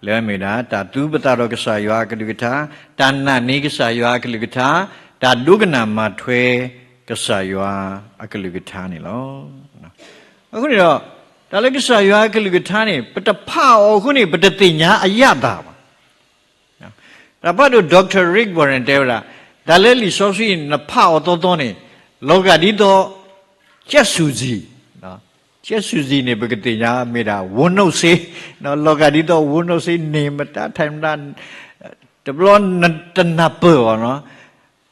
လၢအမ့ၢ်ဒၣ် တၢ်သူပသးဒီးကစၢ်ယွၤအကလုၢ်ကထါ, တၢ်နာ်န့ၢ်ကစၢ်ယွၤအကလုၢ်ကထါ, တၢ်ဒိကနၣ်မၤထွဲကစၢ်ယွၤအကလုၢ်ကထါန့ၣ်လီၤ. အဃိန့ၣ်ဒီး တၢ်လၢကစၢ်ယွၤအကလုၢ်ကထါန့ၣ် ပတဖးအီၤအဃိန့ၣ် ပတသ့ၣ်ညါအရသာဘၣ်. တၢ်ဖးဒိၣ် Doctor Rick Warren တဲဝဲဒၣ်, တၢ်လၢလံာ်စီဆှံ နဖးအီၤသီသီန့ၣ် လီၤဂာ်ဒ်သိး ကၠဲးစူၤစံၤ, ကၠဲးစူၤစံၤန့ၣ် ပကသ့ၣ်ညါမ့ၢ်ဒၣ် ဝိၣ်နိၣ်စ့, လီၤဂာ်ဒ်သိး ဝိၣ်နိၣ်စ့ န့ၢ်မတၤထဲမတၤ တဘျီတနၢ်ပၢၢ်အီၤနီၤ.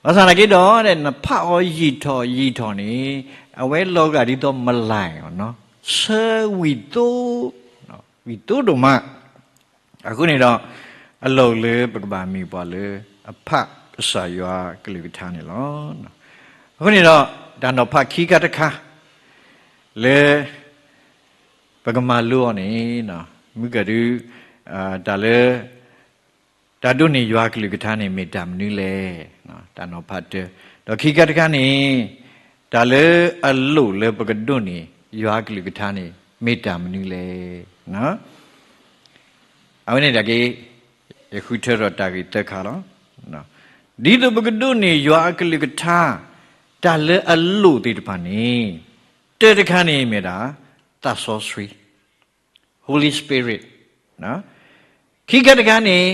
ဘၣ်ဆၣ်သနာ်က့ဒီး နဖးအီၤယံာ်ထီၣ်ယံာ်ထီၣ်န့ၣ် အဝဲလီၤဂာ်ဒ်သိး မလၢ်အီၤနီၤ, ဆၢဝံၣ်သိ, ဝံၣ်သိဒိၣ်မး. အဃိန့ၣ်ဒီး အလီၢ်လၢပကဘၣ်မ့ၢ်ပှၤလၢ အဖးကစၢ်ယွၤကလုၢ်ကထါန့ၣ်လီၤ. အဃိန့ၣ်ဒီး တၢ်နီၤဖးခံခါတခါ လၢ ပကမၤလိအီၤန့ၣ် မုၢ်ကဒု တၢ်လၢ တၢ်ဒိးန့ၢ်ယွၤကလုၢ်ကထါန့ၣ် မ့ၢ်တၢ်မနုၤလဲၣ်, တၢ်နီၤဖးတၢ, ဒီးခံခါတခါန့ၣ် တၢ်လၢအလိၣ်လၢပကဒိးန့ၢ်ယွၤကလုၢ်ကထါန့ၣ် မ့ၢ်တၢ်မနုၤလဲၣ်. အဝဲန့ၣ်တၢ်က့ ယဃုထၢထီၣ်တၢ်ဂ့ၢ်သၢခါလီၤ. ဒ်သိးပကဒိးန့ၢ်ယွၤအကလုၢ်ကထါ တၢ်လၢအလိၣ်သ့ၣ်တဖၣ်န့ၣ် တၢတခါန့ၣ်မ့ၢ်ဒၣ် သးစီဆှံ Holy Spirit, ခံခါတခါန့ၣ်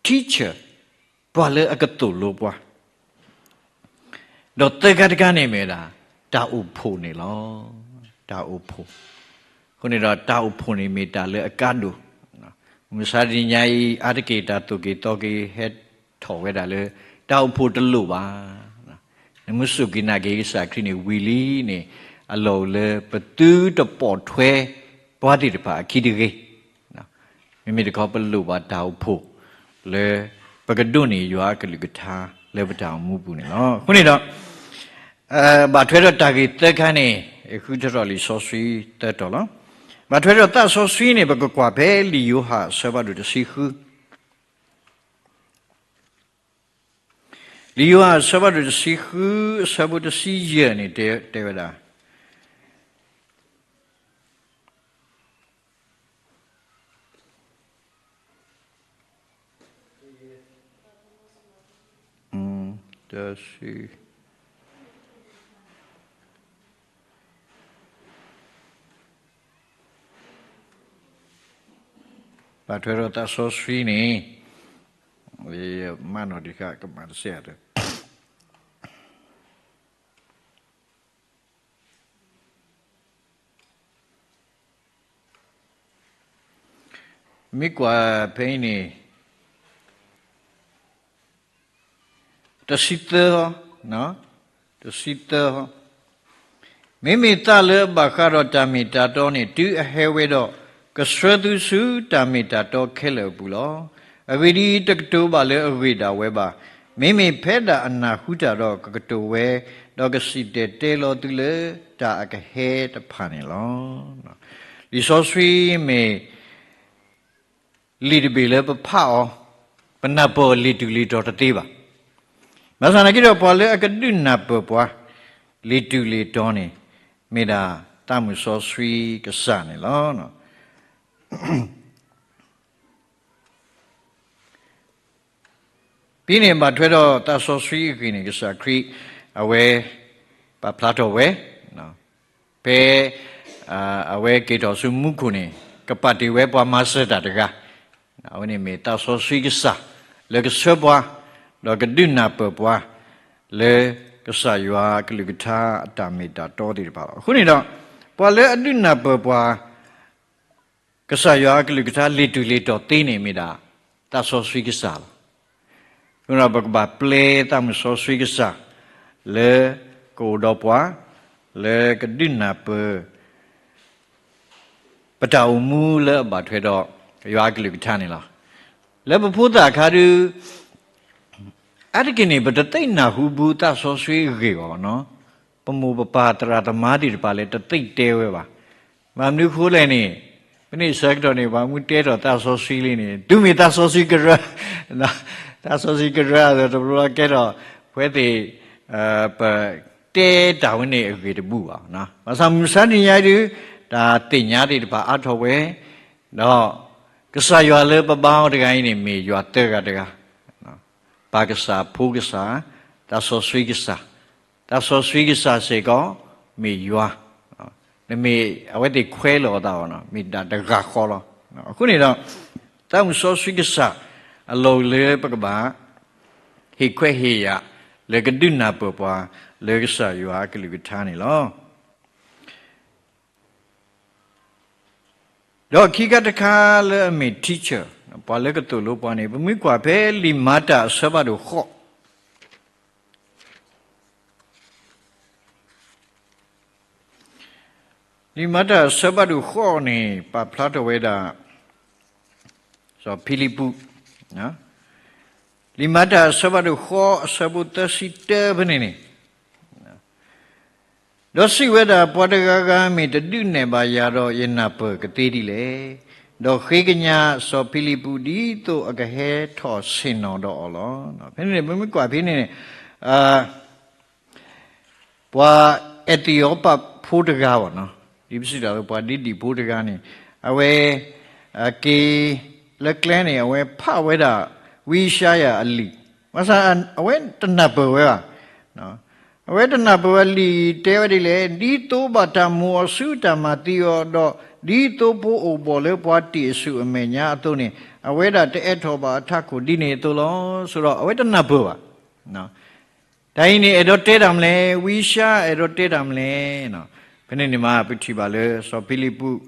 teacher ပှၤလၢအကသိၣ်လိပှၤ, ဒီးသၢခါတခါန့ၣ်မ့ၢ်ဒၣ် တၢ်အိၣ်ဖှိၣ်န့ၣ်လီၤ. တၢ်အိၣ်ဖှိၣ်, အဃိန့ၣ်ဒီးတၢ်အိၣ်ဖှိၣ်န့ၣ်မ့ၢ်တၢ်လၢအကါဒိၣ်, မုၢ်မဆါတနံၤညါအံၤ အါတက့ၢ်တၢ်သိၣ်က့ၤသီက့ၤဟဲ ထီၣ်ဝဲဒၣ်လၢ တၢ်အိၣ်ဖှိၣ်တလိၣ်ဘၣ်. နမ့ၢ်စူၢ်က့ၤနာ်က့ၤကစၢ်ခရံာ်န့ၣ် ဝံၤလံန့ၣ် အလီၢ်အိၣ်လၢပသုတပိာ်ထွဲပှၤသ့ၣ်တဖၣ်အခံတဂ့ၤ. မ့မ့ၢ်တခီ ပလိၣ်ဘၣ်တၢ်အိၣ်ဖှိၣ်လၢ ပကဒိးန့ၢ်ယွၤအကလုၢ်ကထါလၢပတၢ်အိၣ်မူပူၤန့ၣ်လီၤ. အဃိန့ၣ်ဒီး ဘၣ်ထွဲဒီးတၢ်ဂ့ၢ်သၢခါန့ၣ် ဃုထၢထီၣ်လံာ်စီဆှံသၢတီၤလီၤ. ဘၣ်ထွဲဒီးသးစီဆှံန့ၣ် ပကကွၢ်ဖဲလံာ်ယိၤဟၣ်အဆၢဖးဒိၣ်တဆံဃု လံာ်ယိၤဟၣ်အဆၢဖးဒိၣ်တဆံဃု အဆၢဖိတဆံယဲၢ်န့ၣ် တဲ တဲဝဲဒၣ် တဆံ ဘၣ်ထွဲဒီးသးစီဆှံန့ၣ် မၢနီၣ်ဒံးဃာ်ကမၤတစဲးအတၢ် မ့ၢ်ကွၢ်ဖဲအံၤန့ၣ် တဆံသၢ တဆံသၢ မ့မ့ၢ်သးလၢအဘၣ်ဃးဒီးတၢ်မ့ၢ်တၢ်တီန့ၣ် တုၤအဟဲဝဲဒီး ကဆှၢသုဆူတၢ်မ့ၢ်တၢ်တီခဲလၢာ်အပူၤလီၤ. အဂ့ၢ်ဒ်အံၤ, တကတိၤဘၣ်လၢအဂ့ၢ်ဒၣ်ဝဲဘၣ်. မ့မ့ၢ်ဖဲဒၣ်အနၢ်ဟူတၢ်ဒီး ကကတိၤဝဲ, ဒီးကစံၣ်တဲၤတဲလီၤသုလၢတၢ်အကဟဲတဖၣ်န့ၣ်လီၤ. လံာ်စီဆှံမ့ၢ် လံာ်တဘ့ၣ်လၢပဖးအီၤ, ပနၢ်ပၢၢ်အီၤလံာ်တူၢ်လံာ်တီၤတသ့ဘၣ်. ဘၣ်ဆၣ်သနာ်က့ဒီး ပှၤလၢအကဒုးနၢ်ပၢၢ်ပှၤ လံာ်တူၢ်လံာ်တီၤန့ၣ် မ့ၢ်ဒၣ်သးမုၣ်စီဆှံကစၢ်န့ၣ်လီၤ. ဒ်န့ၣ်ဘၣ်ထွဲဒီးသးစီဆှံအဂ့ၢ်န့ၣ် ကစၢ်ခရံာ် အဝဲ ပာ်ဖျါထီၣ်ဝဲ ဖဲ အဝဲက့ၤထီၣ်ဆူမူခိၣ်န့ၣ် ကပာ်တ့ၢ်ဝဲပှၤမၤစၢၤတၢ်တဂၤ, အဝဲန့ၣ်မ့ၢ်သးစီဆှံကစၢ် လၢကဆှၢပှၤ ဒီးကဒုးနၢ်ပၢၢ်ပှၤ လၢကစၢ်ယွၤအကလုၢ်ကထါအတၢ်မ့ၢ်တၢ်တီသ့ၣ်တဖၣ်လီၤ. အဃိန့ၣ်ဒီး ပှၤလၢအဒုးနၢ်ပၢၢ်ပှၤ ကစၢ်ယွၤအကလုၢ်ကထါလံာ်တူၢ်လံာ်တီၤသ့န့ၣ်မ့ၢ်ဒၣ် သးစီဆှံကစၢ်လီၤ. အဃိဒီးပကဘၣ်ပျဲသးမုၣ်စီဆှံကစၢ် လၢကအိၣ်ဒီးပှၤ လၢကဒုးနၢ်ပၢၢ် ပတၢ်အိၣ်မူလၢအဘၣ်ထွဲဒီး ယွၤအကလုၢ်ကထါန့ၣ်လီၤ. လၢပဖိသၣ်အခါဒုး အါတက့ၢ်န့ၣ် ပတသ့ၣ်နၢ်ဟူဘၣ်သးစီဆှံအဂ့ၢ်ဘၣ်နီၤ. ပမိၢ်ပပၢ်သရၣ်သမါသ့ၣ်တဖၣ်လၢတသ့ၣ်တဲဝဲဘၣ်. ဘၣ်မနုၤအဃိလဲၣ်န့ၣ် ဖဲန့ၣ်ဆၢကတီၢ်န့ၣ် ပှၤမုၢ်တဲထီၣ်သးစီဆှံလံန့ၣ် တုၤမ့ၢ်သးစီဆှံကရၢ, သးစီဆှံကရၢအသိး တဘျီဘျီကဲထီၣ် ဖဲသ့ၣ် ပတဲတၢ်ဝဲန့ၣ်အဂ့ၢ်တဘူၣ်ဘၣ်. ဘၣ်ဆၣ်မုၢ်မဆါတနံၤညါဒုး တၢ်သ့ၣ်ညါသ့ၣ်တဖၣ်အါထီၣ်ဝဲ ဒီးကစၢ်ယွၤလၢပဘါအီၤတဂၤအံၤန့ၣ် မ့ၢ်ယွၤသၢဂၤတဂၤ, ပၢ်ကစၢ်, ဖိကစၢ်, သးစီဆှံကစၢ်, သးစီဆှံကစၢ်စ့ၢ်ကီး မ့ၢ်ယွၤ, နမ့ၢ်အဝဲသ့ၣ်ခွဲးလီၤအသးဘၣ်နီၤ, မ့ၢ်ဒၣ်တဂၤဃီလီၤ. အဃိန့ၣ်ဒီး သးမုၣ်စီဆှံကစၢ် အလီၢ်လၢပကဘၣ် ဟ့ၣ်ခွဲးဟ့ၣ်ယာ် လၢကဒုးနၢ်ပၢၢ်ပှၤ လၢကစၢ်ယွၤအကလုၢ်ကထါန့ၣ်လီၤ. ဒီးခံခါတခါလၢအမ့ၢ် teacher ပှၤလၢကသိၣ်လိပှၤန့ၣ် ပမ့ၢ်ကွၢ်ဖဲလံာ်မၤတၢ်အဆၢဖးဒိၣ်ဃိး လံာ်မၤတၢ်အဆၢဖးဒိၣ်ဃိးန့ၣ် ပာ်ဖျါထီၣ်ဝဲဒၣ် စီၤဖံလံးပူး, လံာ်မၤတၢ်အဆၢဖးဒိၣ်ဃိး အဆၢဖိသၢဆံတၢဖဲန့ၣ်န့ၣ် ဒီးစံးဝဲဒၣ်, ပှၤတဂၤဂၤမ့ၢ်တဒုးနဲၣ်ဘၣ်ယၤဒီး ယနၢ်ပၢၢ်ကသ့ဒ်လဲၣ်. ဒီးဃ့ကညးစီၤဖံလံးပူး ဒ်သိးအကဟဲထီၣ်ဆ့ၣ်နီၤဒီးအီၤလီၤ. ဖဲန့ၣ်န့ၣ် ပမ့ၢ်ကွၢ်ဖဲန့ၣ်န့ၣ် ပှၤအဲသံးအီးပၣ်ဖိတဂၤဘၣ်နီၤ, ဒ်ပစံးတၢ်လၢပှၤဒ့ဒံၣ်ဖိတဂၤန့ၣ် အဝဲ က့ၤလၢကျဲန့ၣ် အဝဲဖးဝဲဒၣ် ဝံယၡါယၤအလံာ်, ဘၣ်ဆၣ်အဝဲတနၢ်ပၢၢ်ဝဲဘၣ်. အဝဲတနၢ်ပၢၢ်ဝဲလံာ်တဲဝဲဒ်လဲၣ်, ဒ်သိးဘၣ်တၢ်မိၣ်အီၤဆူတၢ်မၤသံအီၤ, ဒီးဒ်သိးဖိအိၣ်ဘှီၣ်လၢပှၤတ့ၢ်အဆူၣ်အမဲာ်ညါအသိးန့ၣ်, အဝဲဒၣ်တအိးထီၣ်ဘၣ်အထးခိၣ်ဒ်န့ၣ်အသိးလီၤ. ဆိုတော့ အဝဲတနၢ်ပၢၢ်ဘၣ်. တၢ်အံၤန့ၣ် အဲၣ်ဒိးတဲတၢ်မနုၤလဲၣ်, ဝံယၡါယၤအဲၣ်ဒိးတဲတၢ်မနုၤလဲၣ်. ဖဲန့ၣ်န့ၣ်မး ပထံၣ်ဘၣ်လၢစီၤဖံလံးပူး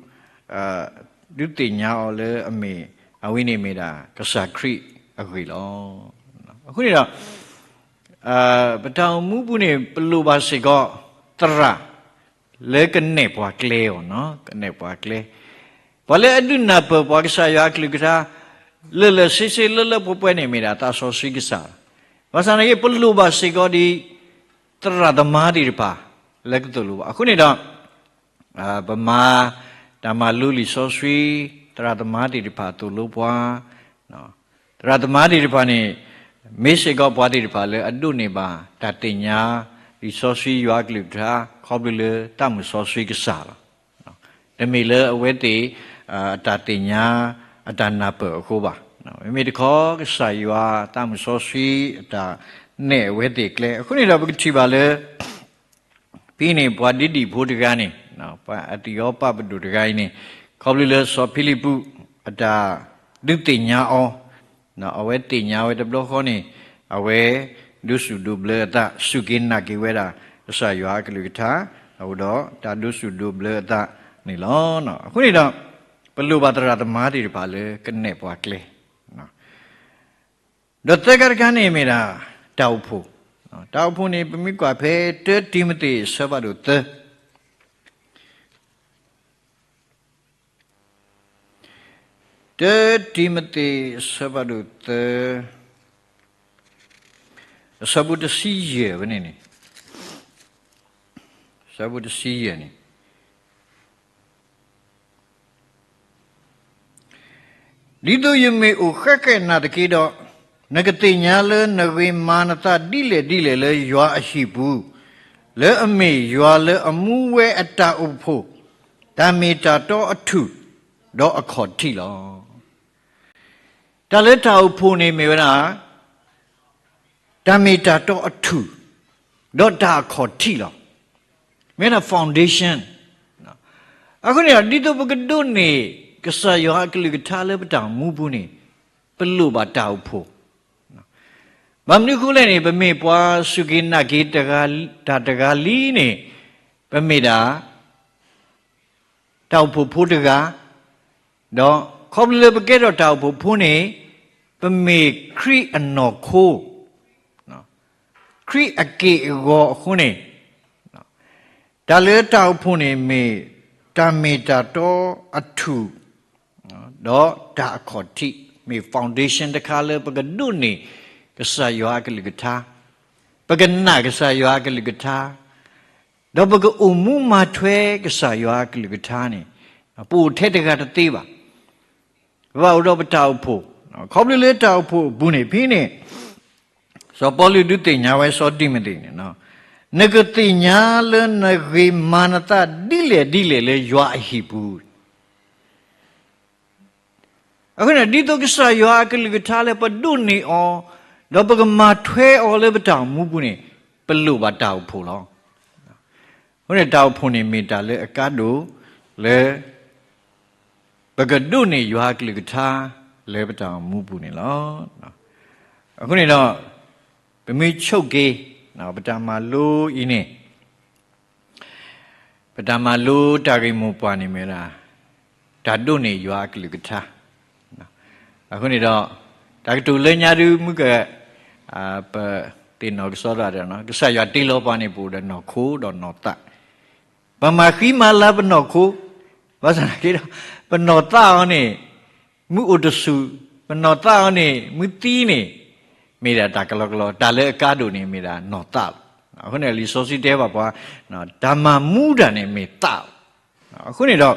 ဒုးသ့ၣ်ညါအီၤလၢအမ့ၢ် အဝဲန့ၣ်မ့ၢ်ဒၣ်ကစၢ်ခရံာ်အဂ့ၢ်လီၤ. အဃိန့ၣ်ဒီး ပတၢ်အိၣ်မူပူၤန့ၣ် ပလိၣ်ဘၣ်စ့ၢ်ကီး သရၣ် လၢကနဲၣ်ပှၤကျဲအီၤ, ကနဲၣ်ပှၤကျဲ, ပှၤလၢအဒုးနၢ်ပၢၢ်ပှၤကစၢ်ယွၤအကလုၢ်ကထါ လၢာ်လၢာ်ဆ့ဆ့ လၢလၢပှဲၤပှဲၤန့ၣ် မ့ၢ်ဒၣ်သးစီဆှံကစၢ်လီၤ. ဘၣ်ဆၣ်သနာ်က့ ပလိၣ်ဘၣ်စ့ၢ်ကီးဒ် သရၣ်သမါသ့ၣ်တဖၣ် လၢကသိၣ်လိပှၤ. အဃိန့ၣ်ဒီး ပမၤတၢ်မၤလိလံာ်စီဆှံ, သရၣ်သမါသ့ၣ်တဖၣ်သိၣ်လိပှၤ, သရၣ်သမါသ့ၣ်တဖၣ်န့ၣ် မ့ၢ်စ့ၢ်ကီးပှၤသ့ၣ်တဖၣ်လၢအဒိးန့ၢ်ဘၣ်တၢ်သ့ၣ်ညါ လံာ်စီဆှံယွၤအကလုၢ်ကထါ ခီဖျိလၢသးစီဆှံကစၢ်လီၤ. တမ့ၢ်လၢအဝဲသ့ၣ် အတၢ်သ့ၣ်ညါ အတၢ်နၢ်ပၢၢ်အဃိဘၣ်. မ့မ့ၢ်တခီ ကစၢ်ယွၤသးစီဆှံအတၢ်နဲၣ်အဝဲသ့ၣ်ကျဲ. အဃိန့ၣ်ဒီးပကထံၣ်ဘၣ်လၢ ဖဲန့ၣ် ပှၤဒ့ဒံၣ်ဖိတဂၤန့ၣ်, ပှၤအသံၣ်အီပာ်ပဒိၣ်တဂၤအံၤန့ၣ် ခီဖျိလၢစီၤဖံလံးပူး အတၢ်ဒုးသ့ၣ်ညါအီၤ, အဝဲသ့ၣ်ညါဝဲတဘျီဃီန့ၣ် အဝဲဒိးစူၣ်ဒိးဘျၢအသး စူၢ်က့ၤနာ်က့ၤဝဲဒၣ် ကစၢ်ယွၤအကလုၢ်ကထါ, အဃိဒီးတၢ်ဒိးစူၣ်ဒိးဘျၢအသးန့ၣ်လီၤ. အဃိန့ၣ်ဒီး ပလိၣ်ဘၣ်သရၣ်သမါသ့ၣ်တဖၣ်လၢကနဲၣ်ပှၤကျဲ ဒီးသၢခါတခါန့ၣ်မ့ၢ်ဒၣ် တၢ်အိၣ်ဖှိၣ်, တၢ်အိၣ်ဖှိၣ်န့ၣ် ပမ့ၢ်ကွၢ်ဖဲ တၢတံၤမသ့း အဆၢဖးဒိၣ်သၢ, တၢတံၤမသ့း အဆၢဖးဒိၣ်သၢ, အဆၢဖိတဆံယဲၢ်ဝဲန့ၣ်န့ၣ်, အဆၢဖိတဆံယဲၢ်န့ၣ် ဒ်သိးယမ့ၢ်အိၣ်ဃဲဃဲနၤတက့ၢ်ဒီး, နကသ့ၣ်ညါလၢနဂ့ၤမၤနသးဒ်လဲၣ်ဒ်လဲၣ်လၢယွၤအဟံၣ်ပူၤ, လၢအမ့ၢ်ယွၤလၢအမူဝဲအတၢ်အိၣ်ဖှိၣ်, တၢ်မ့ၢ်တၢ်တီအထူၣ်, ဒီးအခီၣ်ထံးလီၤ. တၢ်လၢတၢ်အိၣ်ဖှိၣ်န့ၣ်မ့ၢ်ဝဲဒၣ် တၢ်မ့ၢ်တၢ်တီအထူၣ်, ဒီးတၢ်အခီၣ်ထံးလီၤ. မ့ၢ်ဒၣ် foundation. အဃိန့ၣ်ဒီး ဒ်သိးပကဒိးန့ၢ် ကစၢ်ယွၤအကလုၢ်ကထါလၢပတၢ်အိၣ်မူပူၤန့ၣ် ပလိၣ်ဘၣ်တၢ်အိၣ်ဖှိၣ်. ဘၣ်မနုၤအဃိလဲၣ်န့ၣ် ပမ့ၢ်ပှၤစူၢ်က့ၤနာ်က့ၤတၢ်တဂၤလံန့ၣ် ပမ့ၢ်ဒၣ် တၢ်အိၣ်ဖှိၣ်ဖိတဂၤ, ဒီးခီဖျိလၢပကဲထီၣ်တၢ်အိၣ်ဖှိၣ်ဖိန့ၣ် ပမ့ၢ်ခရံာ်အနီၢ်ခိ, ခရံာ်အက့ၢ်အဂီၤအဃိန့ၣ်, တၢ်လၢတၢ်အိၣ်ဖှိၣ်န့ၣ်မ့ၢ် တၢ်မ့ၢ်တၢ်တီအထူၣ်, ဒီးတၢ်အခီၣ်ထံး, မ့ၢ် foundation တခါလၢပကဒိးန့ၢ် ကစၢ်ယွၤအကလုၢ်ကထါ, ပကနာ်ကစၢ်ယွၤအကလုၢ်ကထါ, ဒီးပကအိၣ်မူမၤထွဲကစၢ်ယွၤအကလုၢ်ကထါန့ၣ် ပအိၣ်ထဲတဂၤတသ့ဘၣ်. ပဘၣ်အိၣ်ဒီးပတၢ်အိၣ်ဖှိၣ်, ခီဖျိလၢတၢ်အိၣ်ဖှိၣ်အပူၤန့ၣ် ဖဲန့ၣ် စီၤပီလူးဒုးသ့ၣ်ညါဝဲစီၤတံၤမသ့းန့ၣ်, နကသ့ၣ်ညါလၢနဂ့ၤမၤနသးဒ်လဲၣ်ဒ်လဲၣ်လၢယွၤအဟံၣ်ပူၤ အဃိန့ၣ် ဒ်သိးကစၢ်ယွၤအကလုၢ်ကထါလၢပဒိးန့ၢ်အီၤ, ဒီးပကမၤထွဲအီၤလၢပတၢ်အိၣ်မူပူၤန့ၣ် ပလိၣ်ဘၣ်တၢ်အိၣ်ဖှိၣ်လီၤ. အဃိန့ၣ် တၢ်အိၣ်ဖှိၣ်န့ၣ်မ့ၢ်တၢ်လၢအကါဒိၣ်လၢ ပကဒိးန့ၢ်ယွၤအကလုၢ်ကထါလၢပတၢ်အိၣ်မူပူၤန့ၣ်လီၤ. အဃိန့ၣ်ဒီး ပမ့ၢ်ဆိက့ၤ ပတၢ်မၤလိအံၤန့ၣ် ပတၢ်မၤလိတၢ်ဂ့ၢ်မိၢ်ပှၢ်န့ၣ်မ့ၢ်ဝဲဒၣ် တၢ်ဒိးန့ၢ်ယွၤအကလုၢ်ကထါ. အဃိန့ၣ်ဒီး တၢ်ကတိၤလၢညါဒုးမုၢ်က ပသ့ၣ်နီၣ်ကစီဒီး ကစၢ်ယွၤတ့လီၤပှၤန့ၣ် ပအိၣ်ဒီးနီၢ်ခိဒီးနီၢ်သး, ပမၤဃံမၤလၤပနီၢ်ခိ, ဘၣ်ဆၣ်သနာ်က့ဒီး ပနီၢ်သးအီၤန့ၣ် မ့ၢ်အိၣ်တဆူၣ်, ပနီၢ်သးအီၤန့ၣ် မ့ၢ်သံန့ၣ် မ့ၢ်ဒၣ်တၢ်ကလီကလီ, တၢ်လၢအကါဒိၣ်န့ၣ် မ့ၢ်ဒၣ်နီၢ်သးလီၤ. အဃိန့ၣ် လံာ်စီဆှံတဲဘၣ်ပှၤ တၢ်မၤမူတၢ်န့ၣ်မ့ၢ်သးလီၤ. အဃိန့ၣ်ဒီး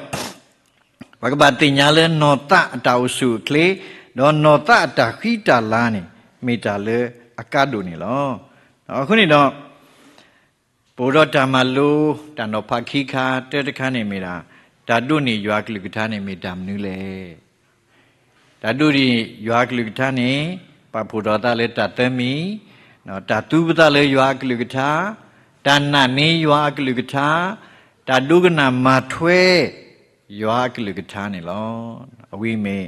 ပကဘၣ်သ့ၣ်ညါလၢနီၢ်သးအတၢ်အိၣ်ဆူၣ်အိၣ်ချ့, ဒီးနီၢ်သးအတၢ်ဃံတၢ်လၤန့ၣ် မ့ၢ်တၢ်လၢအကါဒိၣ်န့ၣ်လီၤ. အဃိန့ၣ်ဒီး ပအိၣ်ဒီးတၢ်မၤလိ တၢ်နီၤဖးခံခါ တၢတခါန့ၣ်မ့ၢ်ဒၣ် တၢ်ဒိးန့ၢ်ယွၤအကလုၢ်ကထါန့ၣ်မ့ၢ်တၢ်မနုၤလဲၣ်. တၢ်ဒိးန့ၢ်ယွၤအကလုၢ်ကထါန့ၣ် ပာ်ဖှိၣ်ထီၣ်သးလၢတၢ်သၢမံၤ, တၢ်သူပသးလၢယွၤအကလုၢ်ကထါ, တၢ်နာ်န့ၢ်ယွၤအကလုၢ်ကထါ, တၢ်ဒိကနၣ်မၤထွဲ ယွၤအကလုၢ်ကထါန့ၣ်လီၤ. အဝဲမ့ၢ်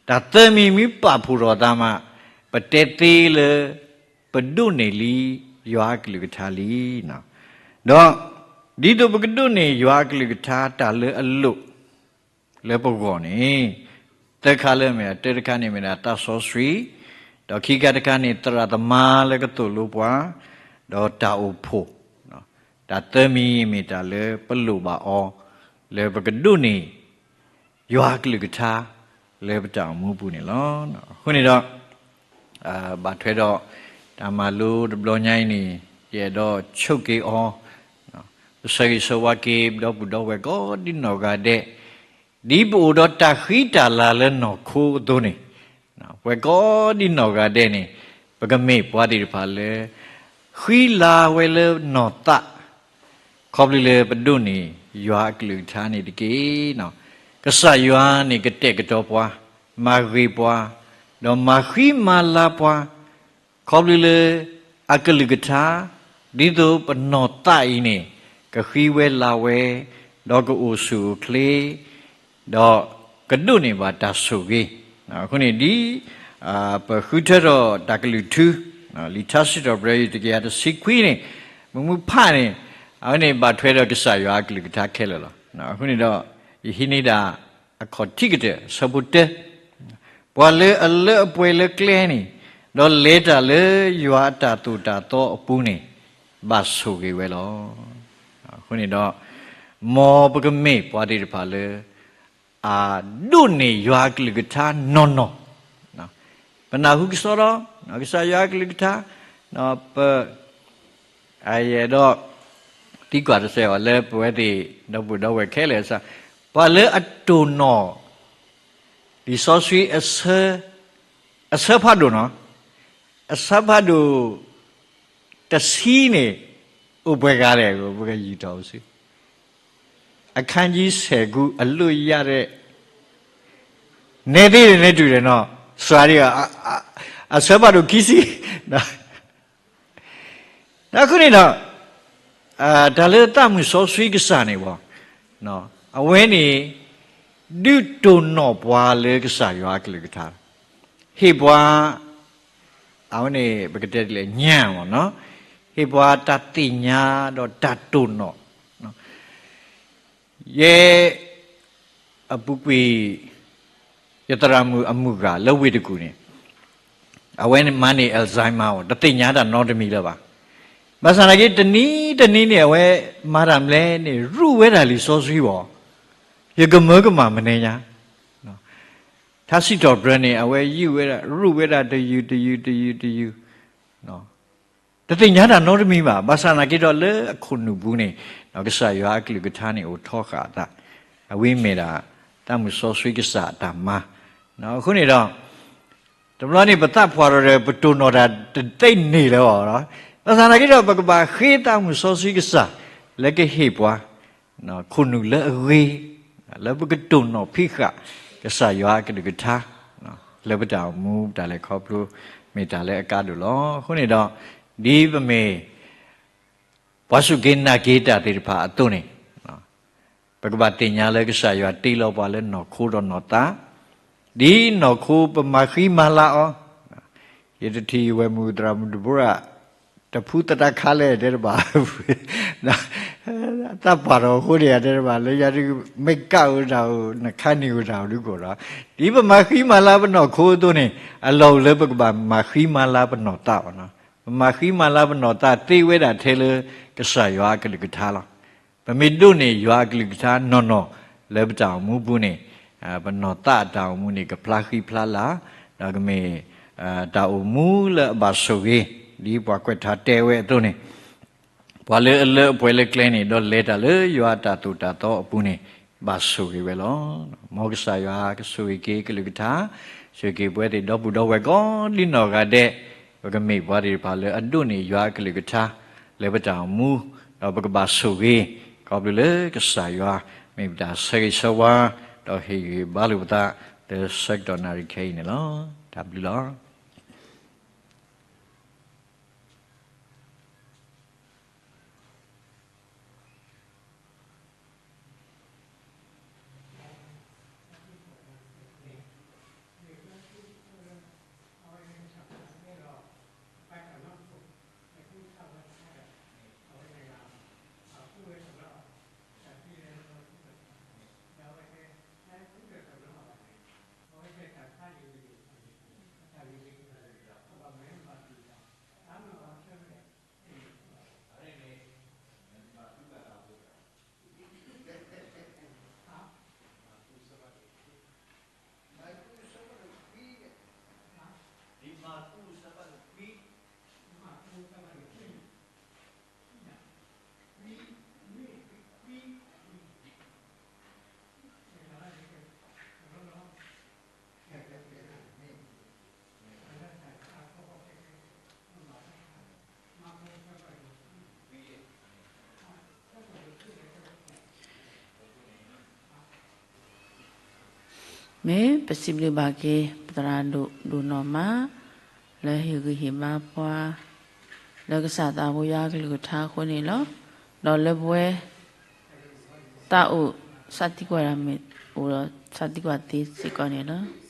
တၢ်သၢမံၤမ့ၢ်ပာ်ဖှိၣ်ထီၣ်သးမး ပတဲသ့လၢ ပဒိးန့ၢ်လံ ယွၤအကလုၢ်ကထါလံ. ဒီး ဒ်သိးပကဒိးန့ၢ်ယွၤအကလုၢ်ကထါတၢ်လၢအလိၣ် လၢပဂီၢ်န့ၣ် သၢခါလၢမ့ၢ် တၢတခါန့ၣ်မ့ၢ်ဒၣ်သးစီဆှံ, ဒီးခံခါတခါန့ၣ် သရၣ်သမါလၢကသိၣ်လိပှၤ, ဒီးတၢ်အိၣ်ဖှိၣ်, တၢ်သၢမံၤမ့ၢ်တၢ်လၢပလိၣ်ဘၣ်အီၤ လၢပကဒိးန့ၢ် ယွၤအကလုၢ်ကထါ လၢပတၢ်အိၣ်မူပူၤန့ၣ်လီၤ. အဃိန့ၣ်ဒီး ဘၣ်ထွဲဒီး တၢ်မၤလိတဘျီညါအံၤန့ၣ် ယအဲၣ်ဒိးဆိးက့ၤအီၤ, ပဆၢဂ့ၤဆၢဝါက့ၤ ပဒီပုၢ်ဒီဝဲၢ်ကိးဒ်နီၢ်ဂၤဒဲး, ဒ်ပအိၣ်ဒီးတၢ်ဃံတၢ်လၤလၢနီၢ်ခိအသိးန့ၣ်, ပဝဲကိးဒ်နီၢ်ဂၤဒဲးန့ၣ် ပကမ့ၢ်ပှၤသ့ၣ်တဖၣ်လၢ ဃံလၤဝဲလၢနီၢ်သး ခီဖျိလၢပဒိးန့ၢ်ယွၤအကလုၢ်ကထါန့ၣ်တက့ၢ်. ကစၢ်ယွၤန့ၣ်ကတဲာ်ကတီၤပှၤ, မၤဂ့ၤပှၤ, ဒီးမၤဃံမၤလၤပှၤ, ခီဖျိလၢအကလုၢ်ကထါ, ဒ်သိးပနီၢ်သးအံၤန့ၣ် ကဃံဝဲလၤဝဲ, ဒီးကအိၣ်ဆူၣ်အိၣ်ချ့, ဒီးကဒိးန့ၢ်ဘၣ်တၢ်ဆိၣ်ဂ့ၤ. အဃိန့ၣ်ဒ် ပဃုထၢထီၣ်တၢ်ကလုၢ်ထူ, လံာ်ထါစံးထီၣ်ပတြၢၤ တကယၤတဆံခွံန့ၣ်, မုၢ်မုၢ်ဖးန့ၣ်, အဝဲန့ၣ်ဘၣ်ထွဲဒီးကစၢ်ယွၤအကလုၢ်ကထါခဲလၢာ်လီၤ. အဃိန့ၣ်ဒီး ယဟံးန့ၢ်ဒၣ်အခီၣ်ထံးကတၢၢ် အဆၢဖိတၢ, ပှၤလၢအလၢအပှဲၤလၢကျဲန့ၣ်, ဒီးလဲၤတၢ်လၢယွၤအတၢ်သိၣ်တၢ်သီအပူၤန့ၣ်, ဘၣ်ဆိၣ်ဂ့ၤဝဲလီၤ. အဃိန့ၣ်ဒီး မ်ပကမ့ၢ်ပှၤသ့ၣ်တဖၣ်လၢ အဒိးန့ၢ်ယွၤအကလုၢ်ကထါနီၢ်နီၢ်, ပနၢ်ဟူကစီဒီ, ကစၢ်ယွၤအကလုၢ်ကထါ, ပ ယအဲၣ်ဒိး သံကွၢ်တစဲးအီၤလၢပဝဲသ့ၣ် ဒီပုၢ်ဒီဝဲၢ်ခဲလၢာ်စ့ၢ်, ပှၤလၢအတိၢ်နီၣ် လံာ်စီဆှံ အဆၢဖးဒိၣ်နီၤ, အဆၢဖးဒိၣ်တဆံန့ၣ် အိၣ်ပှဲၤဂၤလဲၣ်, ပကယူၤထီၣ်အိၣ်ဆူ အခန်းကြီးဆယ့်ခု အလွတ်ရတဲ့ နဲသ့န့ၣ် နဲတူၢ်ဒီးနီၤ, စွၤဒံး အဆၢဖးဒိၣ်ခံဆံ, ဒီးအဃိန့ၣ်ဒီး တၢ်လၢသးမုၢ်စီဆှံကစၢ်န့ၣ်ဘၣ်, အဝဲန့ၣ် ဒုးတိၢ်နီၣ်ပှၤလၢကစၢ်ယွၤအကလုၢ်ကထါ, ဟ့ၣ်ပှၤ အဝဲန့ၣ် ပကတဲဒ်လဲၣ် ညံမ့ၢ်နီၤ, ဟ့ၣ်ပှၤတၢ်သ့ၣ်ညါဒီးတၢ်တိၢ်နီၣ်, ယဲ အပူၤကွံာ် ယသရၣ်မုၣ်အမုၢ်ဂၤလၢဝ့ၢ်တကူၣ်န့ၣ်, အဝဲမၤန့ၢ် Alzheimer အီၤ တသ့ၣ်ညါတၢ်နီတမံၤလၢၤဘၣ်. ဘၣ်ဆၣ်သနာ်က့ တနံၤတနံၤန့ၣ် အဝဲမၤတၢ်မနုၤလဲၣ်န့ၣ် ရူးဝဲဒၣ်လံာ်စီဆှံဘၣ်, ယကမၢကမၣ်မနုၤညါ ထါစံးထီၣ်ပတြၢၤန့ၣ် အဝဲယုၢ်ဝဲဒၣ် ရူးဝဲဒၣ်တယုၢ်တယုၢ်တယုၢ်တယုၢ်, တသ့ၣ်ညါတၢ်နီတမံၤဘၣ်. ဘၣ်ဆၣ်သနာ်က့ဒီးလၢအခိၣ်နူာ်ပူၤန့ၣ် ကစၢ်ယွၤအကလုၢ်ကထါန့ၣ်အိၣ်ထီဃာ်အသး, အဝဲမ့ၢ်ဒၣ် သးမုၢ်စီဆှံကစၢ်အတၢ်မၤ, အဃိန့ၣ်ဒီး တဘျီန့ၣ် ပသးပှၢ်ထီၣ်ဒီး ပတိၢ်နီၣ်တၢ်တသ့န့ၣ်လၢၤဘၣ်. ဘၣ်ဆၣ်သနာ်က့ဒီး ပကဘၣ်ဃ့သးမုၢ်စီဆှံကစၢ် လၢကဟ့ၣ်ပှၤ ခိၣ်နူာ်လၢအဂ့ၤ, လၢပကတိၢ်နီၣ်ဖံးဃာ် ကစၢ်ယွၤအကလုၢ်ကထါ လၢပတၢ်အိၣ်မူ ပတၢ်လဲၤခီဖျိ မ့ၢ်တၢ်လၢအကါဒိၣ်လီၤ. အဃိန့ၣ်ဒီး ဒ်ပမ့ၢ် ပှၤစူၢ်က့ၤနာ်က့ၤတၢ်သ့ၣ်တဖၣ်အသိးန့ၣ် ပကဘၣ်သ့ၣ်ညါလၢကစၢ်ယွၤတ့လီၤပှၤလၢနီၢ်ခိဒီးနီၢ်သး, ဒ်နီၢ်ခိပမၤဃံမၤလၤအီၤ, ယတထံၣ်ယဝဲၢ်မုၣ်သရၣ်မုၣ်ဒဘိရၣ် တဖုသတးခါလဲၣ်တဲတဘၣ်, သးပှၢ်ထီၣ်အဃိန့ၣ် တဲတဘၣ်လၢယၤဒုး မ့ၢ်ကၣ်အိၣ်တၢ်အိၣ် နခါနံၣ်အိၣ်တၢ်အိၣ်ဒုးကီၢ်ဒီး ဒ်ပမၤဃံမၤလၤပနီၢ်ခိအသိးန့ၣ် အလီၢ်အိၣ်လၢပကဘၣ်မၤဃံမၤလၤပနီၢ်သးအီၤနီၤ. ပမၤဃံမၤလၤပနီၢ်သးသ့ဝဲဒၣ်ထဲလၢ ကစၢ်ယွၤအကလုၢ်ကထါလီၤ. ပမ့ၢ်ဒိးန့ၢ်ယွၤအကလုၢ်ကထါနီၢ်နီၢ်လၢပတၢ်အိၣ်မူပူၤန့ၣ် ပနီၢ်သးအတၢ်အိၣ်မူန့ၣ် ကဖျါဃံဖျါလၤ, ဒီးကမ့ၢ် တၢ်အိၣ်မူလၢအဘၣ်ဆိၣ်ဂ့ၤ, ဒ်ပှၤကွဲးထါတဲဝဲအသိးန့ၣ် ပှၤလၢအလၢအပှဲၤလၢကျဲန့ၣ် ဒီးလဲၤတၢ်လၢယွၤအတၢ်သိၣ်တၢ်သီအပူၤန့ၣ် ဘၣ်ဆိၣ်ဂ့ၤဝဲလီၤ. မ်ကစၢ်ယွၤကဆိၣ်ဂ့ၤက့ၤကလုၢ်ကထါ, ဆိၣ်ဂ့ၤက့ၤပဝဲသ့ၣ်ဒီပုၢ်ဒီဝဲၢ်ကိးဒ်နီၢ်ဂၤဒဲး, ပကမ့ၢ်ပှၤသ့ၣ်တဖၣ်လၢအဒိးန့ၢ်ယွၤအကလုၢ်ကထါ လၢပတၢ်အိၣ်မူ, ဒီးပကဘၣ်ဆိၣ်ဂ့ၤ, ခီဖျိလၢကစၢ်ယွၤ မ့ၢ်ပတၢ်ဆၢဂ့ၤဆၢဝါ, ဒီးဟ့ၣ်ဂံၢ်ဘါလိာ်ပသး လၢဆၢကတီၢ်နၣ်ရံၣ်ခဲအံၤန့ၣ်လီၤ. တၢ်ဘျုးလီၤ. မ့ၢ်ပစံးဘျုးဘၣ်က့ၤ ပသရၣ်ဒိၣ်ဒိၣ်နီၢ်မး လၢဟ့ၣ်ဂံၢ်ဟ့ၣ်ဘါပှၤ လၢကစၢ်သးဘိယွၤအကလုၢ်ကထါအဃိန့ၣ်လီၤ. ဒီးလၢပဝဲ သးအိၣ်သးသံကွၢ်တၢ်မ့ၢ်အိၣ်ဒီး သးသံကွၢ်သ့စ့ၢ်ကီးန့ၣ်လီၤ.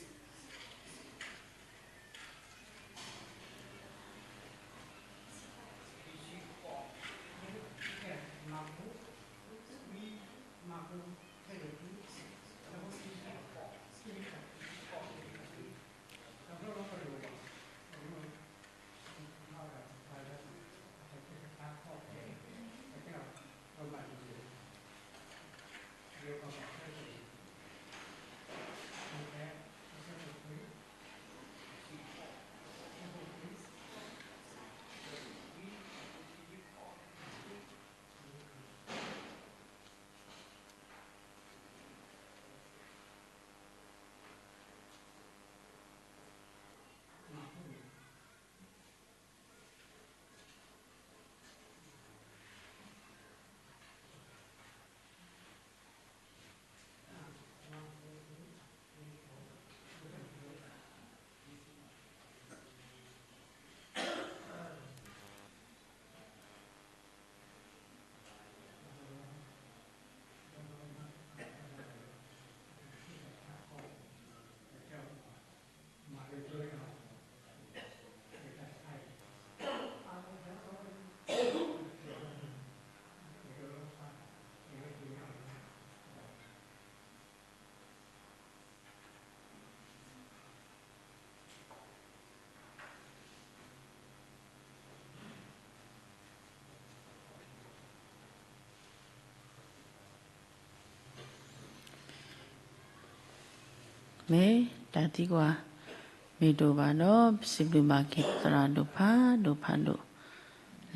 မ့ၢ်တၢ်သံကွၢ် မ့ၢ်တအိၣ်ဘၣ်ဒီး ပစံးဘျုးဘၣ်က့ၤပသရၣ်ဒိၣ်ဖးဒိၣ်ဖးဒိၣ်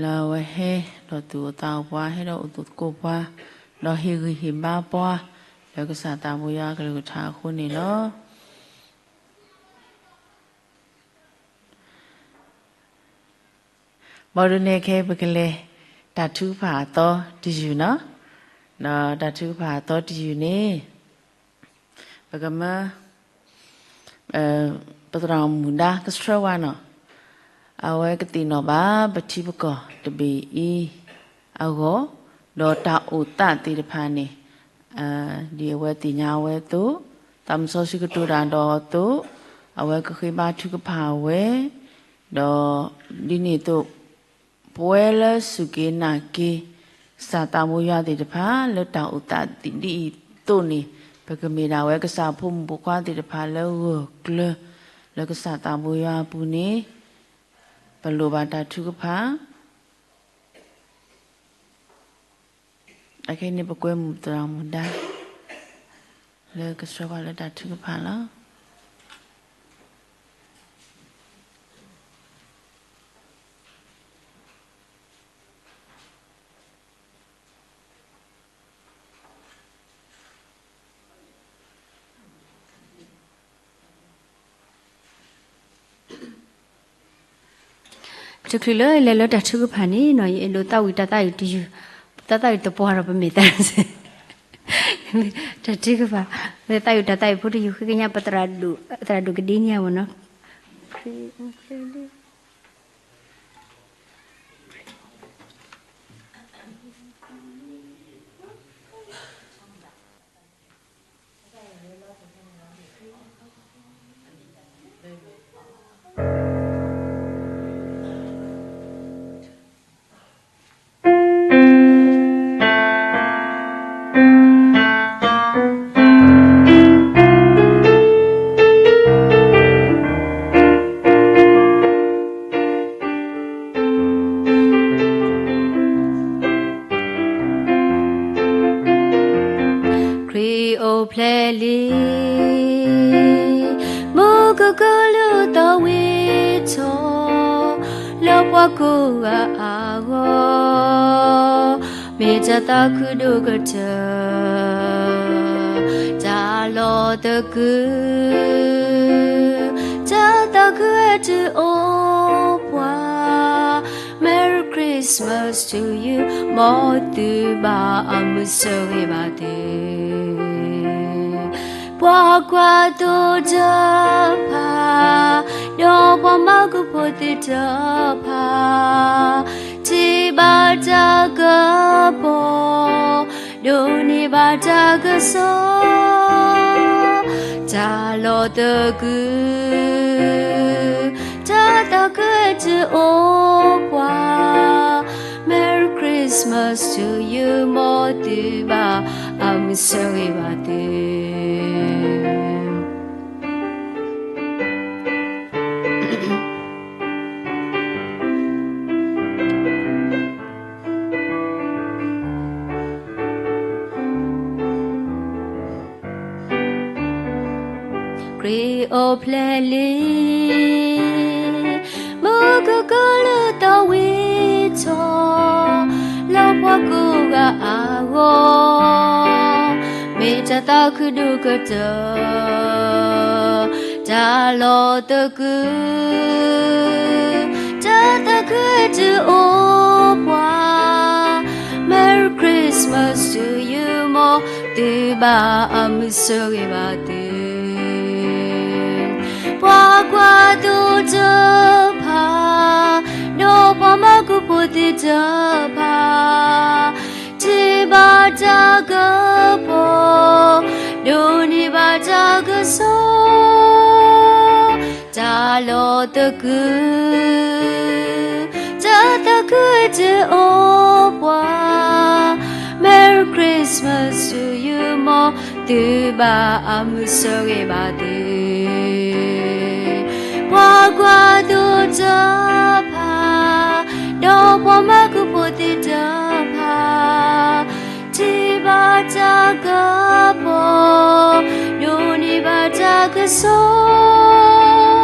လၢအဝဲဟဲဒီးသူၣ်အိၣ်သးအိၣ်ပှၤ ဟဲဒီးအိၣ်သူၣ်သကိးပှၤ ဒီးဟ့ၣ်ဂံၢ်ဟ့ၣ်ဘါပှၤ လၢကစၢ်သးဘိယွၤအကလုၢ်ကထါအဃိန့ၣ်လီၤ. ဘၣ်ဒိးန့ၣ်ခဲအံၤ ပကလဲၤတၢ်ထုကဖၣ်အသီတယုၢ်နီၤ. ဒီးတၢ်ထုကဖၣ်အသီတယုၢ်န့ၣ် ပကမၢ ပသရၣ်မုၣ်ဒါကဆှၢဝါနီၤ, အဝဲကသ့ၣ်နီၣ်ဘၣ် ပထံပကီၢ်တဘ့ၣ်အံၤအဂီၢ်, ဒီးတၢ်အိၣ်သးသ့ၣ်တဖၣ်န့ၣ် ဒ်အဝဲသ့ၣ်ညါဝဲအသိး, သးမုၢ်စီဆှံကတိၤတၢ်ဒီးအသိး, အဝဲကဃ့ဘါထုကဖၣ်ဝဲ, ဒီးဒ်န့ၣ်အသိး ပဝဲလၢစူၢ်က့ၤနာ်က့ၤ ကစၢ်သးဘိယွၤသ့ၣ်တဖၣ် လၢတၢ်အိၣ်သးသ့ၣ်ဒ်အံၤအသိးန့ၣ်, ပကမ့ၢ်ဒၣ်ဝဲကစၢ်ဖိမုၣ်ဖိခွါသ့ၣ်တဖၣ်လၢဂၢၢ်ကျၢၤ လၢကစၢ်သးဘိယွၤအပူၤန့ၣ်, ပလိၣ်ဘၣ်တၢ်ထုကဖၣ် အခဲအံၤန့ၣ် ပကွဲမုာ်သရၣ်မုၣ်ဒါ လၢကဆှၢပှၤလၢတၢ်ထုကဖၣ်လီၤ. တချုးလၢလဲၤလၢတၢ်ထုကဖၣ်န့ၣ်နီၤ, ယအဲၣ်ဒိးသးဝံၣ်တၢ်သးအုးတယုၢ်, တၢ်သးအုးတပှၢ်ဒီးပမ့ၢ်သးစ့ၢ်, တၢ်ထုကဖၣ်, သးဝံၣ်တၢ်သးအုးဖိတယုၢ် ဃ့ကညးပသရၣ်ဒိၣ်, သရၣ်ဒိၣ်ကဒ့ညါမ့ၢ်နီၤ. ခရံာ်အိၣ်ဖျဲၣ်လံ, မူကကိးလၢသီဝံထီၣ်, လၢပှၤကိးဂၤအဂီၢ်, မ့ၢ်တၢ်သးခုဒိၣ်ကတၢၢ်, တၢ်လီၤသကုၤ, တၢ်သးခုအတၢ်အိၣ်ဖှိၣ်, Merry Christmas to you, မ်သုဘၣ်အမုာ်ဆိၣ်ဂ့ၤဘၣ်သ့ၣ် ပှၤကွၢ်သိတဖၣ်, ဒီးပှၤမၤကဖိသ့ၣ်တဖၣ်, ထံၣ်ဘၣ်တၢ်ကပီၤ, ဒိးန့ၢ်ဘၣ်တၢ်ကစီၣ်, တၢ်လီၢ်သကုၤ, တၢ်သးခုတအိၣ်ပှၤ, Merry Christmas to you မ်သုဘၣ်အမုာ်ဆၢဂ့ၤဘၣ်သု. ခရံာ်အိၣ်ဖျဲၣ်လံ, မူခိၣ်ကလူးသီၣ်ဝံၤထီၣ်, လၢပှၤကိးဂၤအဂီၢ်, မ့ၢ်တၢ်သးခုဒိၣ်ကတၢၢ်, တၢ်လီၢ်သကုၤ, တၢ်သးခုတအိၣ်ပှၤ, Merry Christmas to you မ်သုဘၣ်အမုာ်ဆၢဂ့ၤဘၣ်သု. ပှၤကွၢ်သိတဖၣ်, ဒီးပှၤမၤကဖိသ့ၣ်တဖၣ်, ထံၣ်ဘၣ်တၢ်ကပီၤ, ဒိးန့ၢ်ဘၣ်တၢ်ကစီၣ်, တၢ်လီၢ်သကုၤ, တၢ်သးခုတအိၣ်ပှၤ, Merry Christmas to you မ်သုဘၣ်အမုာ်ဆၢဂ့ၤဘၣ်သု. ပှၤကွၢ်သိတဖၣ်, ဒီးပှၤမၤကဖိသ့ၣ်တဖၣ်, ထံၣ်ဘၣ်တၢ်ကပီၤ, ဒိးန့ၢ်ဘၣ်တၢ်ကစီၣ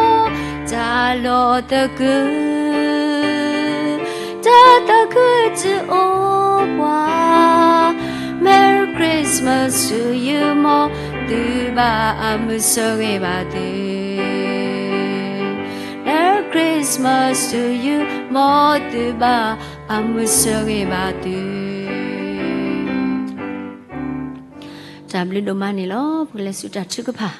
်, တၢ်လီၢ်သကုၤ, တၢ်သးခုတအိၣ်ပှၤ, Merry Christmas to you မ်သုဘၣ်အမုာ်ဆၢဂ့ၤဘၣ်သု. Merry Christmas to you မ်သုဘၣ်အမုာ်ဆၢဂ့ၤဘၣ်သု. တၢ်ဘျုးဒိၣ်မးန့ၣ်လီၤ. ပကလဲၤဆူတၢ်ထုကဖၣ်.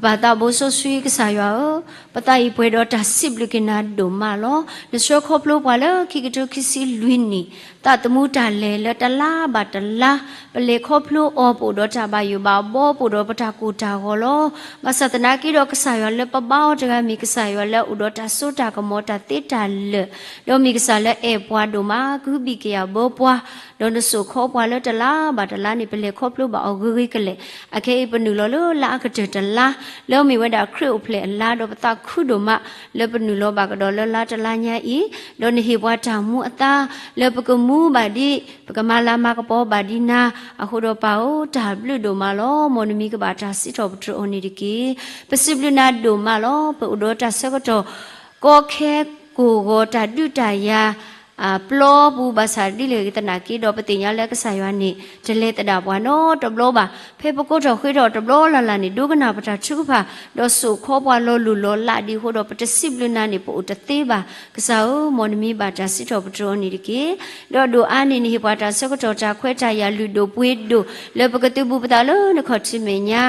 ပပၢ်သးဘိစီဆှံကစၢ်ယွၤဧၢ, ပသးအံၤပှဲၤဒီးတၢ်စံးဘျုးက့ၤနၤဒိၣ်မးလီၤ. နဆှၢခီဖျိပှၤလၢခံကထိခံဆံလွံၢ်နံၣ်, သးသမူတၢ်လဲၤလၢတလါဘၣ်တလါ, ပလဲၤခီဖျိအီၤ ပအိၣ်ဒီးတၢ်ဘၣ်ယိၣ်ဘၣ်ဘီ, ပအိၣ်ဒီးပတၢ်ကိၢ်တၢ်ဂီၤလီၤ. ဘၣ်ဆၣ်သနာ်က့ဒီး ကစၢ်ယွၤလၢပဘါအီၤတဂၤမ့ၢ် ကစၢ်ယွၤလၢအအိၣ်ဒီးတၢ်စိတၢ်ကမီၤ တၢ်သ့တၢ်လၢာ်, ဒီးမ့ၢ်ကစၢ်လၢအဲၣ်ပှၤဒိၣ်မး, ကဟုဘံၣ်ကယာ်ဘၢပှၤ, ဒီးနစိာ်ခီပှၤလၢတလါဘၣ်တလါန့ၣ် ပလဲၤခီဖျိဘၣ်အီၤဂ့ၤဂ့ၤကလဲာ်. အခဲအံၤပနုာ်လီၤလၢလါအကတၢၢ်တလါ, လၢအမ့ၢ်ဝဲဒၣ်ခရံာ်အိၣ်ဖျဲၣ်အလါ, ဒီးပသးခုဒိၣ်မး လၢပနုာ်လီၤဘၣ်ကဒီးလၢလါတလါညါအံၤ, ဒီးနဟ့ၣ်ပှၤတၢ်မူအသါ, လၢပကမူဘၣ်ဒ်, ပကမၤလၤမၤကပီၤဘၣ်ဒ်နၤ, အဃိဒီးပၢ်ဧၢ, တၢ်ဘျုးဒိၣ်မးလီၤ. မ်နမံၤကဘၣ်တၢ်စံးထီၣ်ပတြၢၤအီၤန့ၣ်တက့ၢ်. ပစံးဘျုးနၤဒိၣ်မးလီၤ. ပအိၣ်ဒီးတၢ်ဆၢကတီၢ် ကီခဲကိၢ်ဂီၤ တၢ်ဒုးတၢ်ယၤ အပျီပူၤ ဘၣ်ဆၣ်ဒ်လဲၣ်ဂ့ၤသနာ်က့ဒီး ပသ့ၣ်ညါလၢကစၢ်ယွၤန့ၣ် တလဲၤသဒၣ်ပှၤနီတဘျီဘၣ်. ဖဲပကိးထီၣ်ဃ့ထီၣ်တဘျီလၢ်လၢ်န့ၣ် ဒိကနၣ်ပတၢ်ထုကဖၣ်, ဒီးစိာ်ခီပှၤလီၤလိၢ်လီၤလးဒ်အဃိဒီး ပတစံးဘျုးနၤန့ၣ် ပအိၣ်တသ့ဘၣ်. ကစၢ်ဧၢ, မ်နမံၤဘၣ်တၢ်စံးထီၣ်ပတြၢၤအီၤန့ၣ်တက့ၢ်. ဒီးဒိၣ်အါန့ၢ် နဟ့ၣ်ပှၤတၢ်ဆၢကတီၢ် တၢ်ခွဲးတၢ်ယာ်လုၢ်ဒိၣ်ပှ့ၤဒိၣ် လၢပကသုးဘူးပသးလၢနခီၣ်ထံးမဲာ်ညါ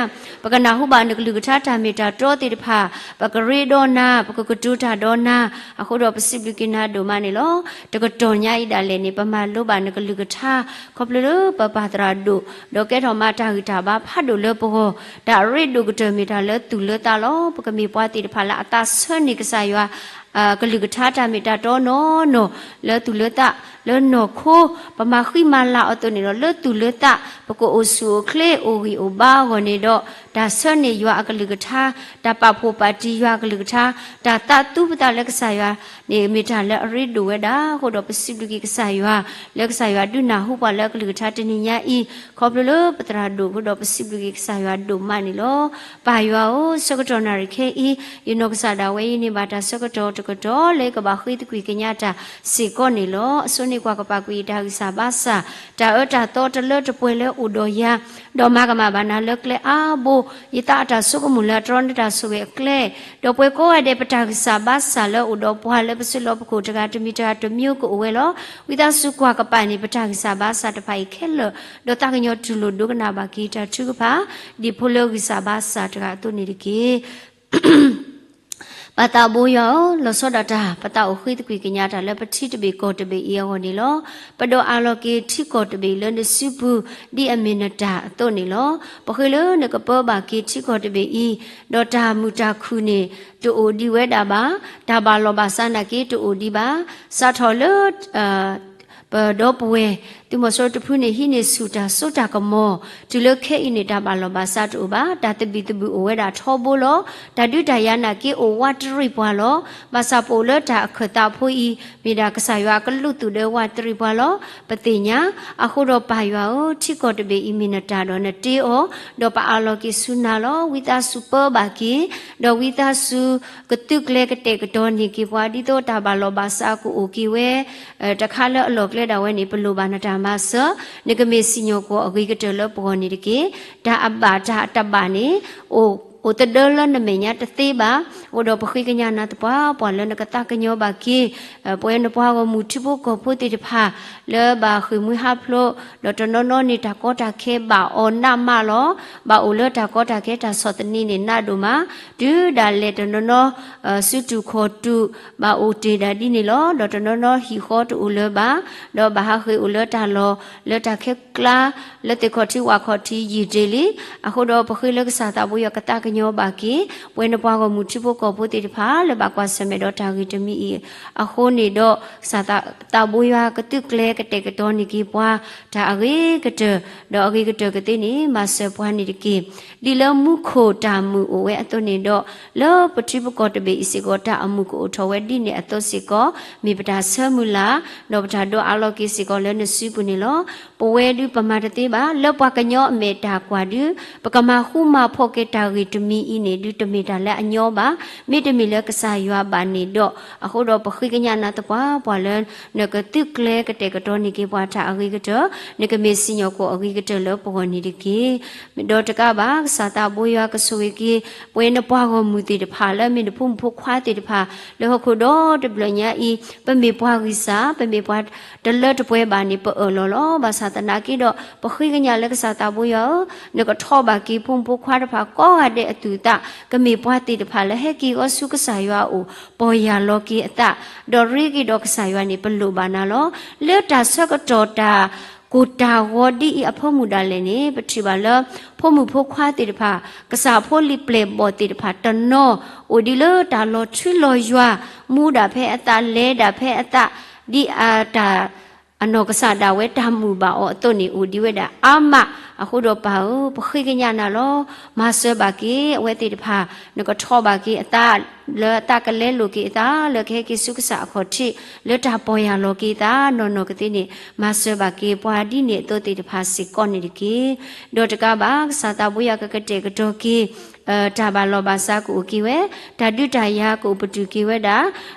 ပကနၢ်ဟူဘၣ်နကလုၢ်ကထါတၢ်မ့ၢ်တၢ်တီသ့ၣ်တဖၣ်, ပကရ့ဒီးနၤ, ပကကတိၤတၢ်ဒီးနၤ, အဃိဒီးပစံးဘျုးက့ၤနၤဒိၣ်မးန့ၣ်လီၤ. တကတီၢ်ညါအံၤဒၣ်လဲာ်န့ၣ် ပမၤလိဘၣ်နကလုၢ်ကထါ, ခီဖျိလၢပပၢ်သရၣ်ဒိၣ်, ဒီးကဲထီၣ်မးတၢ်ဂံၢ်တၢ်ဘါဖးဒိၣ်လၢပဂီၢ်, တၢ်အရ့ဒိၣ်ကတၢၢ်မ့ၢ်တၢ်လၢသူၣ်လၢသးလီၤ. ပကမ့ၢ်ပှၤသ့ၣ်တဖၣ်လၢအသးဆၢန့ၢ်ကစၢ်ယွၤ ကလုၢ်ကထါတၢ်မ့ၢ်တၢ်တီနီၢ်နီၢ် လၢသူၣ်လၢသး လၢနီၢ်ခိ, ပမၤဃံမၤလၤအီၤအသိးန့ၣ်ဒီး လၢသူၣ်လၢသး ပကအိၣ်ဆူၣ်အိၣ်ချ့ အိၣ်ဂံၢ်အိၣ်ဘါအဂီၢ်န့ၣ်ဒီး တၢ်ဆၢန့ၢ်ယွၤအကလုၢ်ကထါ, တၢ်ပာ်ဖှိၣ်ပာ်တံၢ်ယွၤအကလုၢ်ကထါ, တၢ်သးသူပသးလၢကစၢ်ယွၤန့ၣ် မ့ၢ်တၢ်လၢအရ့ဒိၣ်ဝဲဒၣ်အဃိဒီး ပစံးဘျုးက့ၤကစၢ်ယွၤ လၢကစၢ်ယွၤဒုးနၢ်ဟူပှၤလၢအကလုၢ်ကထါတနံၤညါအံၤ, ခီဖျိလၢပသရၣ်ဒိၣ်အဃိဒီး ပစံးဘျုးက့ၤကစၢ်ယွၤဒိၣ်မးန့ၣ်လီၤ. ပၢ်ယွၤဧၢ, ဆၢကတီၢ်နၣ်ရံၣ်ခဲအံၤ, ယနီၢ်ကစၢ်ဒၣ်ဝဲအံၤန့ၣ် ဘၣ်တၢ်ဆၢကတီၢ် တကတီၢ်လၢယကဘၣ်ဃ့သကွံာ်ကညးတၢ်စ့ၢ်ကီးန့ၣ်လီၤ. အဆိန့ၣ်ကွၢ်ကပာ်ကွံာ်ယတၢ်ဂံၢ်စၢ်ဘါစၢ်, တၢ်အၢတၢ်သီတလၢတပှဲၤလၢအိၣ်ဒီးယၤ, ဒီးမၤကမၣ်ဘၣ်နၤလၢကျဲအါဘိ, ယသးအတၢ်ဆိကမိၣ်လၢအတြီန့ၢ်တၢ်ဆိၣ်ဂ့ၤအကျဲ, ဒီးပှဲၤကိးဂၤဒဲး ပတၢ်ဂံၢ်စၢ်ဘါစၢ်လၢအိၣ်ဒီးပှၤလၢပစုလီၢ်ပခိၣ်တဂၤတမံၤတဂၤတမံၤကအိၣ်ဝဲလီၤ. ဝံသးစူၤကွၢ်ကပာ်န့ၢ် ပတၢ်ဂံၢ်စၢ်ဘါစၢ်တဖၣ်အံၤခဲလၢာ်, ဒီးသးကညီၤတူၢ်လိာ်ဒိကနၣ်ဘၣ်က့ၤတၢ်ထုကဖၣ်, ဒ်ဖိလၢဂံၢ်စၢ်ဘါစၢ်တဂၤအသိးန့ၣ်တက့ၢ်. ပၢ်သးဘိယွၤဧၢ, လီၤဆီဒၣ်တၢ် ပသးအိၣ်ဃ့သကွံာ်ကညးတၢ်လၢပထံတဘ့ၣ်ကီၢ်တဘ့ၣ်အံၤအဂီၢ်န့ၣ်လီၤ. ပဒိးအးလီၤက့ၤထံကီၢ်တဘ့ၣ်လၢနစုပူၤ ဒ်အမ့ၢ်နတၢ်အသိးန့ၣ်လီၤ. ပဃ့လၢနကပၢဘၣ်က့ၤထံကီၢ်တဘ့ၣ်အံၤ, ဒီးတၢ်မုာ်တၢ်ခုၣ်န့ၣ် တအိၣ်ဒံးဝဲဒၣ်ဘၣ်, တၢ်ဘၣ်လီၢ်ဘၣ်စးနာ်က့တအိၣ်ဒံးဘၣ်. စးထီၣ်လၢ ပဒီပုၢ်ဝဲၢ် သုးမီၤစိရိၤတဖုန့ၣ် ဟံးန့ၢ်ဆူၣ်တၢ်စိတၢ်ကမီၤ, တုၤလၢခဲအံၤန့ၣ် တၢ်ဘၣ်လီၢ်ဘၣ်စးတအိၣ်ဘၣ်, တၢ်သဘံၣ်သဘုၣ်အိၣ်ဝဲဒၣ်ထီဘိလီၤ. တၢ်ဒုးတၢ်ယၤနာ်က့အိၣ်ဝးတရံးပှၤလီၤ. ဘၣ်ဆၣ်ပအိၣ်လၢတၢ်အခၢၣ်သးဖိအံၤ မ့ၢ်ဒၣ်ကစၢ်ယွၤအကလုာ်သူၣ်ဒၢဝးတရံးပှၤလီၤ. ပသ့ၣ်ညါ, အဃိဒီးပၢ်ယွၤဧၢ, ထံကီၢ်တဘ့ၣ်အံၤမ့ၢ်နတၢ်ဒီးနတ့အီၤ, ဒီးပအးလီၤက့ၤဆူနၤလီၤ. ဝံသးစူၤပၢဘၣ်က့ၤ, ဒီးဝံသးစူၤ ကသုးကျဲၤကတဲာ်ကတီၤန့ၢ်က့ၤပှၤ ဒ်သိးတၢ်ဘၣ်လီၢ်ဘၣ်စးကအိၣ်က့ၤဝဲ တခါလၢအလီၢ်ကျဲဒၣ်ဝဲန့ၣ် ပလိၣ်ဘၣ်နတၢ်မၤစၢၤ, နကမ့ၢ်စံၣ်ညီၣ်ကွီၢ်အဂ့ၤကတၢၢ်လၢပဂီၢ်န့ၣ်တက့ၢ်. တၢ်အဘၣ်တၢ်အတဘၣ်န့ၣ် အိၣ်အိၣ်သဒၢလၢနမဲာ်ညါတသ့ဘၣ်. အဃိဒီးပဃ့ကညးနၤသပှၢ် ပှၤလၢနကသးကညီၤဘၣ်က့ၤ ပဝဲနပှၤဂီၢ်မုၢ်ထံဖိကီၢ်ဖိသ့ၣ်တဖၣ် လၢဘၣ်ဃ့ၢ်မှံဟးဖျိး, ဒီးတနီၤနီၤန့ၣ် တၢ်ကီတၢ်ခဲဘၣ်အီၤနးမးလီၤ. ဘၣ်အိၣ်လၢတၢ်ကီတၢ်ခဲတၢ်ဆီၣ်သနံးန့ၣ်နးဒိၣ်မး, တုၤဒၣ်လဲာ်တနီၤနီၤ စုတူၢ်ခီၣ်တူၢ် ဘၣ်အိၣ်တ့ၢ်ဒၣ်ဒ်န့ၣ်လီၤ. ဒီးတနီၤနီၤဟံၣ်ဃီတအိၣ်လၢၤဘၣ်, ဒီးဘၣ်ဟးဃ့ၢ်အိၣ်လၢတၢ်လီၢ် လၢတၢ်ခဲကျါ လၢသ့ၣ်ခီၣ်ထံးဝၣ်ခီၣ်ထံးယံာ်တ့ၢ်လံ. အဃိဒီးပဃ့လၢကစၢ်သးဘိယွၤကသးကညီၤဘၣ်က့ၤ ပဝဲနပှၤဂီၢ်မုၢ်ထံဖိကီၢ်ဖိသ့ၣ်တဖၣ် လၢဘၣ်ကွၢ်ဆၢၣ်မဲာ်ဒီးတၢ်ဂ့ၢ်တမံၤအံၤအဃိန့ၣ်ဒီး ကစၢ်သးဘိယွၤကသုးကျဲၤကတဲာ်ကတီၤန့ၢ်က့ၤပှၤ တၢ်အဂ့ၤကတၢၢ်, ဒီးအဂ့ၤကတၢၢ်ကသ့န့ၣ် မၤစၢၤပှၤန့ၣ်တက့ၢ်. ဒ်လၢမူခိၣ်တၢ်မုာ်အိၣ်ဝဲအသိးန့ၣ်ဒီး လၢပထံပကီၢ်တဘ့ၣ်အံၤစ့ၢ်ကီး တၢ်အမုာ်ကအိၣ်ထီၣ်ဝဲဒ်န့ၣ်အသိးစ့ၢ်ကီး မ့ၢ်ပတၢ်ဆၢမုၢ်လၢ်, ဒီးပတၢ်ဒိးအးလီၤက့ၤစ့ၢ်ကီးလၢနစုပူၤန့ၣ်လီၤ. ပဝဲဒုးပမၤတသ့ဘၣ်, လၢပှၤကညီအမဲာ်တၢ်ကွၢ်ဒုး ပကမၤဃူမၤဖိးက့ၤတၢ်ဂ့ၢ်တမံၤအံၤန့ၣ် ဒုးတမ့ၢ်တၢ်လၢအညီဘၣ်. မ့တမ့ၢ်လၢကစၢ်ယွၤဘၣ်န့ၣ်ဒီး, အဃိဒီးပဃ့ကညးနၤသပှၢ် ပှၤလၢနကသုးကျဲၤကတဲာ်ကတီၤန့ၢ်က့ၤပှၤတၢ်အဂ့ၤကတၢၢ်, နကမ့ၢ်စံၣ်ညီၣ်ကွီၢ်အဂ့ၤကတၢၢ်လၢပဂီၢ်န့ၣ်တက့ၢ်. ဒီးတကးဘၣ် ကစၢ်သးဘိယွၤကဆိၣ်ဂ့ၤက့ၤ ပဝဲနပှၤဂီၢ်မုၢ်သ့ၣ်တဖၣ် လၢအမ့ၢ်နဖိမုၣ်ဖိခွါသ့ၣ်တဖၣ် လၢဟီၣ်ခိၣ်ဒီတဘျီညါအံၤ ပမ့ၢ်ပှၤဂံၢ်စၢ် ပမ့ၢ်ပှၤတလၢတပှဲၤဘၣ်န့ၣ် ပအၢၣ်လီၤလီၤ. ဘၣ်ဆၣ်သနာ်က့ဒီး ပဃ့ကညးလၢကစၢ်သးဘိယွၤဧၢ, နကထီၣ်ဘၣ်က့ၤဖိမုၣ်ဖိခွါတဖၣ်ကိးဂၤဒဲးအသူၣ်အသး ကမ့ၢ်ပှၤသ့ၣ်တဖၣ်လၢဟဲက့ၤဃီဆူကစၢ်ယွၤအအိၣ် ပီၢ်ယၢ်လီၤက့ၤအသး, ဒီးရ့က့ၤဒီးကစၢ်ယွၤန့ၣ် ပလိၣ်ဘၣ်နၤလီၤ. လၢတၢ်ဆၢကတီၢ်တၢ်ကိၢ်တၢ်ဂီၤဒ်အံၤအဖၢမုၢ်ဒၣ်လဲာ်န့ၣ် ပထံၣ်ဘၣ်လၢ ဖိမုၣ်ဖိခွါသ့ၣ်တဖၣ် ကစၢ်ဖိလံၤပျဲၢ်ဘီၣ်သ့ၣ်တဖၣ်တနီၤ အိၣ်ဒံးလၢတၢ်လီၤထူလီၤယွၤ မူဒၣ်ဖဲအသး လဲၤဒၣ်ဖဲအသး ဒ်အတၢ် အနီၢ်ကစၢ်ဒၣ်ဝဲတၢ်မုာ်ဘၣ်အီၤအသိးန့ၣ် အိၣ်ဒံးဝဲဒၣ်အါမး. အဃိဒီးပၢ်ဧၢ, ပဃ့ကညးနၤလီၤ. မၤစၢၤဘၣ်က့ၤ အဝဲသ့ၣ်တဖၣ် နကထီၣ်ဘၣ်က့ၤအသး လၢအသးကလဲလိာ်က့ၤအသး လၢကဟဲက့ၤဆူကစၢ်အခီၣ်ထံး လၢတၢ်ပီၢ်ယၢ်လီၤက့ၤအသး နီၢ်နီၢ်ကသ့န့ၣ် မၤစၢၤဘၣ်က့ၤပှၤဒ်န့ၣ်အသိးသ့ၣ်တဖၣ်စ့ၢ်ကီးန့ၣ်တက့ၢ်. ဒီးတကးဘၣ် ကစၢ်သးဘိယွၤကကတဲာ်ကတီၤက့ၤ တၢ်ဘၣ်လီၢ်ဘၣ်စးကအိၣ်က့ၤဝဲ, တၢ်ဒုးတၢ်ယၤကအိၣ်ပတုာ်က့ၤဝဲဒၣ်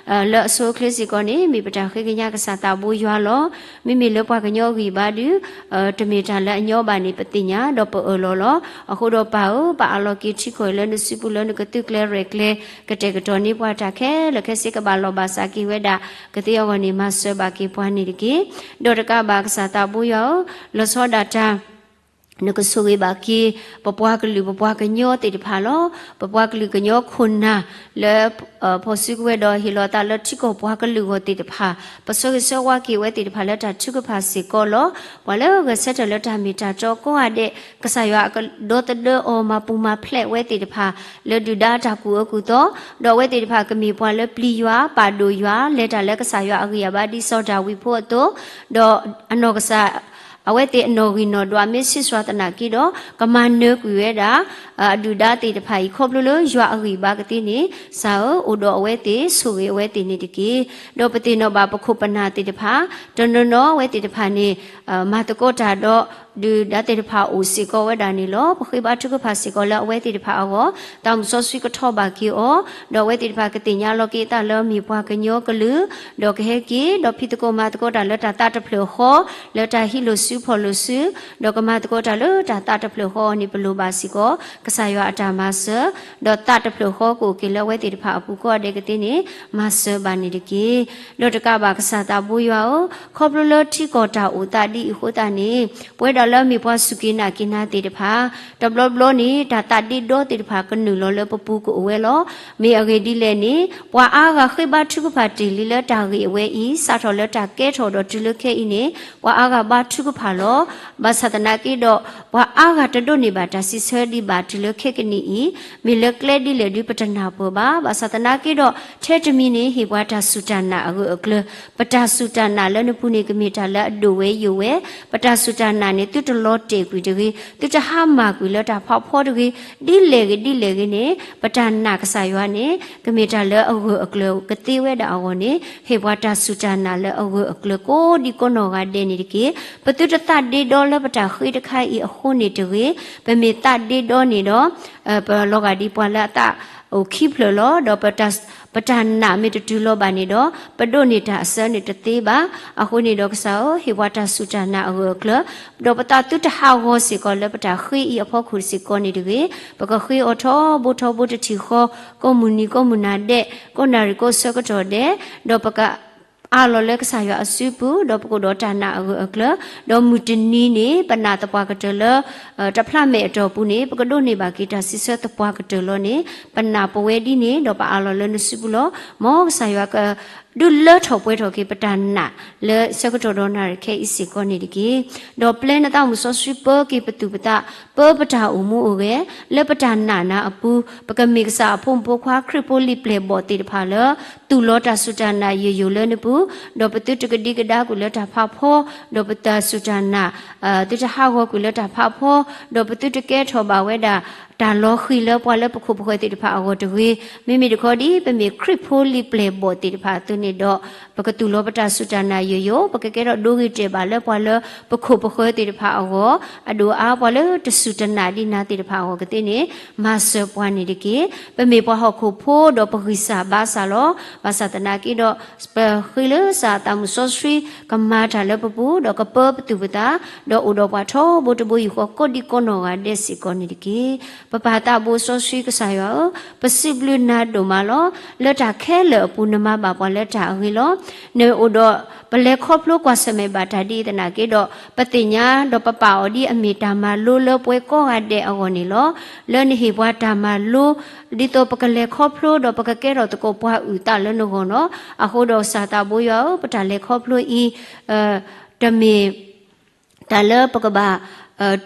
လၢအဆိအချ့စ့ၢ်ကီးန့ၣ် မ့ၢ်ပတၢ်ဃ့ကညးကစၢ်သးဘိယွၤလီၤ. မ့မ့ၢ်လၢပှၤကညီအဂံၢ်ဘါဒုး တမ့ၢ်တၢ်လၢအညီဘၣ်န့ၣ် ပသ့ၣ်ညါဒီးပအၢၣ်လီၤလီၤ. အဃိဒီးပၢ်ဧၢ, ပအးလီၤက့ၤထံကီၢ်အံၤလၢနစုပူၤလၢနကသုးကျဲၤရဲၣ်ကျဲၤ ကတဲာ်ကတီၤန့ၢ်ပှၤတၢ်ခဲလၢာ်ခဲဆ့ကဘၣ်လီၢ်ဘၣ်စးက့ၤဝဲဒၣ် ကသ့အဂီၢ်န့ၣ် မၤစၢၤဘၣ်က့ၤပှၤန့ၣ်တက့ၢ်. ဒီးတကးဘၣ်ကစၢ်သးဘိယွၤဧၢ, လီၤဆီဒၣ်တၢ် နကဆိၣ်ဂ့ၤဘၣ်က့ၤ ပပှၤကလုာ် ပပှၤကညီသ့ၣ်တဖၣ်လီၤ. ပပှၤကလုာ်ကညီခိၣ်နၢ်လၢ ဖီၣ်စုကဝဲၤဒီးဟ့ၣ်လီၤသးလၢထံကီၢ်ပှၤကလုာ်အဂီၢ်သ့ၣ်တဖၣ် ပဆိၣ်ဂ့ၤဆၢဝါက့ၤဝဲသ့ၣ်တဖၣ်လၢတၢ်ထုကဖၣ်စ့ၢ်ကီးလီၤ. ပှၤလၢဂဲၤဆၢထၢၣ်လၢတၢ်မ့ၢ်တၢ်တီကိးဂၤဒဲး ကစၢ်ယွၤအကဒီသဒၢအီၤမၤပူၤမၤဖျဲးဝဲသ့ၣ်တဖၣ် လၢဒုၣ်ဒါတၢ်ကူၣ်အၢကူၣ်သီ, ဒီးအဝဲသ့ၣ်တဖၣ်ကမ့ၢ်ပှၤလၢပျံၤယွၤ ပာ်ဒိၣ်ယွၤ လဲၤတၢ်လၢကစၢ်ယွၤအဂံၢ်အဘါဒ်စီၤဒၤဝံးဖိအသိး, ဒီးအနီၢ်ကစၢ် အဝဲသ့ၣ်အနီၣ်ဂံၢ်နီၣ်ဒွးမ့ၢ်ဆံးစှၤသနာ်က့ဒီး ကမၤနၢၤကွံာ်ဝဲဒၣ် အဒုၣ်ဒါသ့ၣ်တဖၣ်အံၤ ခီဖျိလၢယွၤအဂံၢ်ဘါကသ့န့ၣ် ကစၢ်ဧၢ အိၣ်ဒီးအဝဲသ့ၣ် ဆိၣ်ဂ့ၤအဝဲသ့ၣ်န့ၣ်တက့ၢ်. ဒီးပသ့ၣ်နီၣ်ဘၣ်ပခိၣ်ပနၢ်သ့ၣ်တဖၣ် တနီၤနီၤအဝဲသ့ၣ်တဖၣ်န့ၣ် မၤသကိးတၢ်ဒီး ဒုၣ်ဒါသ့ၣ်တဖၣ်အိၣ်စ့ၢ်ကီးဝဲဒၣ်န့ၣ်လီၤ. ပဃ့ဘါထုကဖၣ်စ့ၢ်ကီးလၢအဝဲသ့ၣ်တဖၣ်အဂီၢ် သးမုၢ်စီဆှံကထီၣ်ဘၣ်က့ၤအီၤ, ဒီးအဝဲသ့ၣ်တဖၣ်ကသ့ၣ်ညါလီၤက့ၤအသးလၢမ့ၢ်ပှၤကညီကလုာ်, ဒီးကဟဲက့ၤ ဒီးဖံးသကိးမၤသကိးတၢ်လၢတၢ်သးတဖျၢၣ်ဃီ, လၢတၢ်ဟံးလိာ်စုဖီၣ်လိာ်စု, ဒီးကမၤသကိးတၢ်လၢတၢ်သးတဖျၢၣ်ဃီအီၤန့ၣ် ပလိၣ်ဘၣ်စ့ၢ်ကီး ကစၢ်ယွၤအတၢ်မၤစၢၤ, ဒီးသးတဖျၢၣ်ဃီကအိၣ်က့ၤလၢအဝဲသ့ၣ်တဖၣ်အပူၤကိးဂၤဒဲးကသ့န့ၣ် မၤစၢၤဘၣ်န့ၣ်တက့ၢ်. ဒီးတကးဘၣ်ကစၢ်သးဘိယွၤဧၢ, ခီဖျိလၢထံကီၢ်တၢ်အိၣ်သးဒ်အံၤအဃိသတးန့ၣ် ပဝဲဒၣ်လၢအမ့ၢ်ပှၤစူၢ်က့ၤနာ်က့ၤနၤသ့ၣ်တဖၣ် တဘျီဘျီန့ၣ် တၢ်သးဒ့ဒီသ့ၣ်တဖၣ်ကနုာ်လီၤလၢပပူၤကအိၣ်ဝဲလီၤ. မ့ၢ်အဂ့ၢ်ဒ်လဲၣ်န့ၣ် ပှၤအါဂၤဃ့ဘါထုကဖၣ်တ့ၢ်လံလၢတၢ်ဂ့ၢ်အဝဲအံၤ စးထီၣ်လၢတၢ်ကဲထီၣ်ဒီးတုၤလၢခဲအံၤန့ၣ် ပှၤအါဂၤဘါထုကဖၣ်လီၤ. ဘၣ်ဆၣ်သနာ်က့ဒီး ပှၤအါဂၤတဒိးန့ၢ်ဘၣ်တၢ်စံးဆၢဒံးဘၣ်တုၤလၢခဲကနံၣ်အံၤ, မ့ၢ်လၢကျဲဒ်လဲၣ်ဒုးပတနၢ်ပၢၢ်ဘၣ်. ဘၣ်ဆၣ်သနာ်က့ဒီး ထဲတမံၤန့ၣ် ဟ့ၣ်ပှၤတၢ်စူၢ်တၢ်နာ်အဂၢၢ်အကျၢၤ, ပတၢ်စူၢ်တၢ်နာ်လၢနပူၤန့ၣ် ကမ့ၢ်တၢ်လၢအဒိၣ်ဝဲယိာ်ဝဲ, ပတၢ်စူၢ်တၢ်နာ်န့ၣ် သုတလီၤတဲာ်ကွံာ်တဂ့ၤ, သုတဟါမၢ်ကွံာ်လၢတၢ်ဖးဖီတဂ့ၤ, ဒ်လဲၣ်ဂ့ၤဒ်လဲၣ်ဂ့ၤန့ၣ် ပတၢ်နာ်ကစၢ်ယွၤန့ၣ် ကမ့ၢ်တၢ်လၢအဂၢၢ်အကျၢၤကသ့ဝဲဒၣ်အဂီၢ်န့ၣ် ဟ့ၣ်ပှၤတၢ်စူၢ်တၢ်နာ်လၢအဂၢၢ်အကျၢၤကိးဒံကိးနီၢ်ဂၤဒဲးန့ၣ်တက့ၢ်. ပသုတသးဒ့ဒီလၢပတၢ်ဃ့တခါအံၤအဃိန့ၣ်တဂ့ၤ, ပမ့ၢ်သးဒ့ဒီန့ၣ်ဒီး ပလီၤဂာ်ဒ်ပှၤလၢအသးအိၣ်ခံဖျၢၣ်လီၤ. ဒီး ပတၢ်နာ်မ့ၢ်တတုၤလီၤဘၣ်န့ၣ်ဒီး ပဒိးန့ၢ်တၢ်အစၢန့ၣ်တသ့ဘၣ်. အဃိန့ၣ်ဒီးကစၢ်ဧၢ, ဟ့ၣ်ပှၤတၢ်စူၢ်တၢ်နာ်အဂၢၢ်အကျၢၤ, ဒီးပသးသုတဟးဂီၤစ့ၢ်ကီးလၢပတၢ်ဃ့အံၤအဖီခိၣ်စ့ၢ်ကီးန့ၣ်တဂ့ၤ, ပကဃ့အီၤထီဘိထီဘိတထံၣ်ဃီ, ကိးမုၢ်နံၤကိးမုၢ်နၤဒဲး, ကိးနၣ်ရံၣ်ကိးဆၢကတီၢ်ဒဲး, ဒီးပက အးလီၤလၢကစၢ်ယွၤအစုပူၤ, ဒီးပကအိၣ်ဒီးတၢ်နာ်အဂၢၢ်အကျၢၤ, ဒီးမုၢ်တနံၤန့ၣ် ပနာ်သပှၢ်ကတၢၢ်လၢ တဖျးမဲာ်အတီၢ်ပူၤန့ၣ် ပကဒိးန့ၢ်ဘၣ်က့ၤတၢ်စံးဆၢသပှၢ်ကတၢၢ်လီၤန့ၣ် ပနာ်ပဝဲဒ်န့ၣ် ဒီးပအးလီၤလၢနစုပူၤလီၤ. မ်ကစၢ်ယွၤက ဒုးလၢထီၣ်ပှဲၤထီၣ်က့ၤပတၢ်နာ်လၢဆၢကတီၢ်ဒီးနၣ်ရံၣ်ခဲအံၤစ့ၢ်ကီးန့ၣ်တက့ၢ်. ဒီးပျဲနသးမုၢ်စီဆှံပၢက့ၤပသူၣ်ပသး, ပၢပတၢ်အိၣ်မူအိၣ်ဂဲၤ လၢပတၢ်နာ်နၤအပူၤ, ပကမ့ၢ်ကစၢ်အဖိမုၣ်ဖိခွါခရံာ်ဖိလံာ်ပျဲၢ်ဘီၣ်သ့ၣ်တဖၣ်လၢ သူၣ်လီၤတၢ်စူၢ်တၢ်နာ်ယိာ်ယိာ်လၢနပူၤ, ဒီးပသုတကဒံကဒါကွံာ်လၢတၢ်ဖးဖီ, ဒီးပတၢ်စူၢ်တၢ်နာ် သုတဟးဂီၤကွံာ်လၢတၢ်ဖးဖီ, ဒီးပသုတကဲထီၣ်ဘၣ်ဝဲဒၣ် တၢ်လီၤဃံၤလၢပှၤလၢပခိၣ်ပဃၢၤသ့ၣ်တဖၣ်အဂီၢ်တဂ့ၤ. မ့မ့ၢ်တခီဒ် ပမ့ၢ်ခရံာ်ဖိလံာ်ပျဲၢ်ဘီၣ်သ့ၣ်တဖၣ်အသိးန့ၣ်ဒီး ပကသူၣ်လီၤပတၢ်စူၢ်တၢ်နာ်ယိာ်ယိာ်, ပကကဲထီၣ်ဒိဂ့ၤတဲာ်ဘၣ်လၢပှၤလၢပခိၣ်ပဃၢၤသ့ၣ်တဖၣ်အဂီၢ်, အဒိၣ်အါပှၤလၢတစူၢ်တနာ်ဒံးနၤသ့ၣ်တဖၣ်အဂီၢ်ကသ့န့ၣ် မၤစၢၤပှၤန့ၣ်တက့ၢ်. ပမ့ၢ်ပှၤဟီၣ်ခိၣ်ဖိဒီးပဂံၢ်စၢ်ဘါစၢ်လီၤ. ဘၣ်ဆၣ်သနာ်က့ဒီး ပဃ့လၢကစၢ်အသးမုၢ်စီဆှံ ကမၤတၢ်လၢပပူၤ ဒီးကပၢပသူၣ်ပသး, ဒီးအိၣ်ဒီးပှၤထီဘိတဘိယူၢ်ဃီ ကိးဒံကိးနီၢ်ဂၤဒဲးစ့ၢ်ကီးန့ၣ်တက့ၢ်. ပပၢ်သးဘိစီဆှံကစၢ်ယွၤဧၢ, ပစံးဘျုးနၤဒိၣ်မးလီၤ. လၢတၢ်ခဲလၢာ်အပူၤ နမၤဘၣ်ပှၤလၢတၢ်အဂ့ၤလီၤ. နအိၣ်ဒီး ပလဲၤခီဖျိကွၢ်ဆၢၣ်မဲာ်ဘၣ်တၢ်ဒ်အံၤသနာ်က့ဒီး ပသ့ၣ်ညါဒီးပပာ်အီၤဒ်အမ့ၢ်တၢ်မၤလိလၢပဝဲကိးဂၤဒဲးအဂီၢ်န့ၣ်လီၤ. လၢနဟ့ၣ်ပှၤတၢ်မၤလိ ဒ်သိးပကလဲၤခီဖျိဒီးပကကဲထီၣ်သကိးပှၤအုၣ်သးလၢနဂီၢ်လီၤ. အဃိဒီးကစၢ်သးဘိယွၤဧၢ, ပတၢ်လဲၤခီဖျိအံၤ တမ့ၢ် တၢ်လၢပကဘၣ်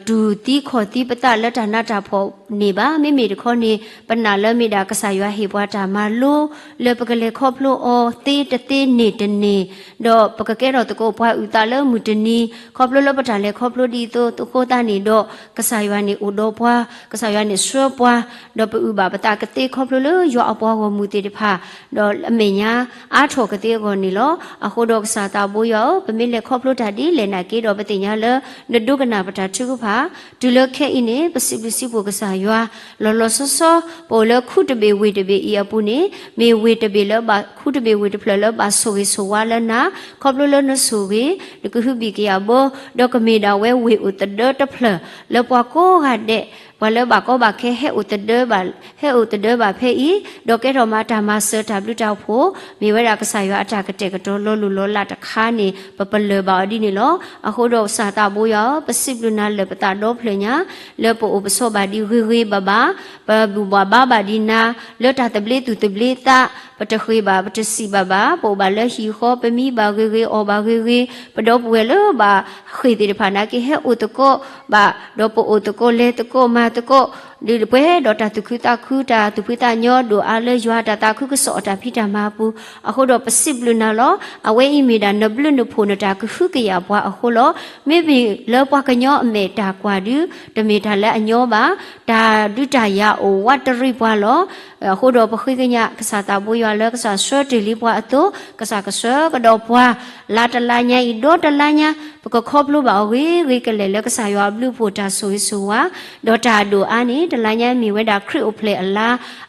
တူၢ်သံခီၣ်သံပသးလၢတၢ်နးတၢ်ဖှီၣ်န့ၣ်ဘၣ်. မ့မ့ၢ်တခီန့ၣ် ပနာ်လၢမ့ၢ်ဒၣ်ကစၢ်ယွၤဟ့ၣ်ပှၤတၢ်မၤလိ လၢပကလဲၤခီဖျိအီၤသ့တသ့န့ၢ်တန့ၢ်, ဒီးပကကဲထီၣ်သကိးပှၤအုၣ်သးလၢမုၢ်တနံၤ, ခီဖျိလၢပတၢ်လဲၤခီဖျိဒ်သိးအဃိသတးန့ၣ်ဒီး ကစၢ်ယွၤန့ၣ်အိၣ်ဒီးပှၤ, ကစၢ်ယွၤန့ၣ်ဆှၢပှၤ, ဒီးပအုၣ်ဘၣ်ပသးကသ့ခီဖျိလၢယွၤအပှၤဂီၢ်မုၢ်သ့ၣ်တဖၣ် ဒီးအမဲာ်ညါအါထီၣ်ကသ့အဂီၢ်န့ၣ်လီၤ. အဃိဒီးကစၢ်သးဘိယွၤဧၢ, ပမ့ၢ်လဲၤခီဖျိတၢ်ဒ်လဲၣ်နာ်က့ဒီး ပသ့ၣ်ညါလၢ နဒိကနၣ်ပတၢ်ထုကဖၣ်, တုၤလၢခဲအံၤန့ၣ် ပစံးဘျုးစံးဖှိၣ်ကစၢ်ယွၤ လီၤလီၤဆီဆီ ပအိၣ်လၢခူတဘ့ၣ်ဝ့ၢ်တဘ့ၣ်အံၤအပူၤန့ၣ် မ့ၢ်ဝ့ၢ်တဘ့ၣ်လၢဘၣ် ခူတဘ့ၣ်ဝ့ၢ်တဖျၢၣ်လၢဘၣ်ဆိၣ်ဂ့ၤဆိၣ်ဝါလၢနၤ, ခီဖျိလၢနဆိၣ်ဂ့ၤ နကဟုဘံၣ်ကယာ်ဘိ, ဒီးကမ့ၢ်ဒၣ်ဝဲဝ့ၢ်အိၣ်သဒၢတဖျၢၣ် လၢပှၤကိးဂၤဒဲး ပှၤလၢဘၣ်ကီဘၣ်ခဲဟဲအိၣ်သဒၢဘၣ် ဟဲအိၣ်သဒၢဘၣ်ဖဲအံၤ, ဒီးကဲထီၣ်မၤတၢ်မၤစၢၤတၢ်ဘျုးတၢ်ဖှိၣ်, မ့ၢ်ဝဲဒၣ်ကစၢ်ယွၤအတၢ်ကတဲာ်ကတီၤလီၤလိၢ်လီၤလးတခါန့ၣ် ပပလၢၢ်ဘၣ်အီၤဒ်န့ၣ်လီၤ. အဃိဒီးကစၢ်သးဘိယွၤဧၢ, ပစံးဘျုးနၤလၢာ်ပသးဒီဖျၢၣ်ညါ, လၢပအိၣ်ပဆိးဘၣ်ဒံးဂ့ၤဂ့ၤဘၣ်ဘၣ်, ပဘူၣ်ဘၣ်ဘါဘၣ်ဒံးနၤ, လၢတၢ်သဘျ့သူၣ်သဘျ့သး, ပတဃ့ဘၣ် ပတစံးဘၣ်ဘၣ်, ပအိၣ်ဘၣ်လၢဟံၣ်ဃီ ပမံဘၣ်ဂ့ၤဂ့ၤ အီၣ်ဘၣ်ဂ့ၤဂ့ၤ, ပဒီပုၢ်ဝဲၢ်လၢဘၣ်ဃ့ၢ်သ့ၣ်တဖၣ်နာ်က့ဟဲအိၣ်သကိးဘၣ်, ဒီးပအိၣ်သကိးလဲၤသကိးမၤသကိး ဒုးပှဲၤဒီးတၢ်သူၣ်ခုသးခု တၢ်သူၣ်ဖှံသးညီဒိၣ်အါလၢယွၤတၢ်သးခုကစီၣ်အတၢ်ဖံးတၢ်မၤအပူၤ, အဃိဒီးပစံးဘျုးနၤလီၤ. အဝဲအံၤမ့ၢ်ဒၣ်နဘျုးနဖှိၣ်နတၢ်ကဟုကယာ်ပှၤအဃိလီၤ. မ့မ့ၢ်လၢပှၤကညီအမဲာ်တၢ်ကွၢ်ဒုး တမ့ၢ်တၢ်လၢအညီဘၣ်, တၢ်ဒုးတၢ်ယၤအိၣ်ဝးတရံးပှၤလီၤ. အဃိဒီးပဃ့ကညးကစၢ်သးဘိယွၤလၢကစၢ်ဆှၢတ့ၢ်လံပှၤအသိး, ကစၢ်ကဆှၢကဒီးပှၤ လါတလါညါအံၤ ဒီတလါညါ ပကခီဖျိဘၣ်အီၤဂ့ၤဂ့ၤကလဲာ်လၢကစၢ်ယွၤအဘျုးအဖှိၣ်တၢ်ဆိၣ်ဂ့ၤဆိၣ်ဝါ, ဒီးတၢ်အဒိၣ်အါန့ၣ် တလါညါမ့ၢ်ဝဲဒၣ်ခရံာ်အိၣ်ဖျဲၣ်အလါ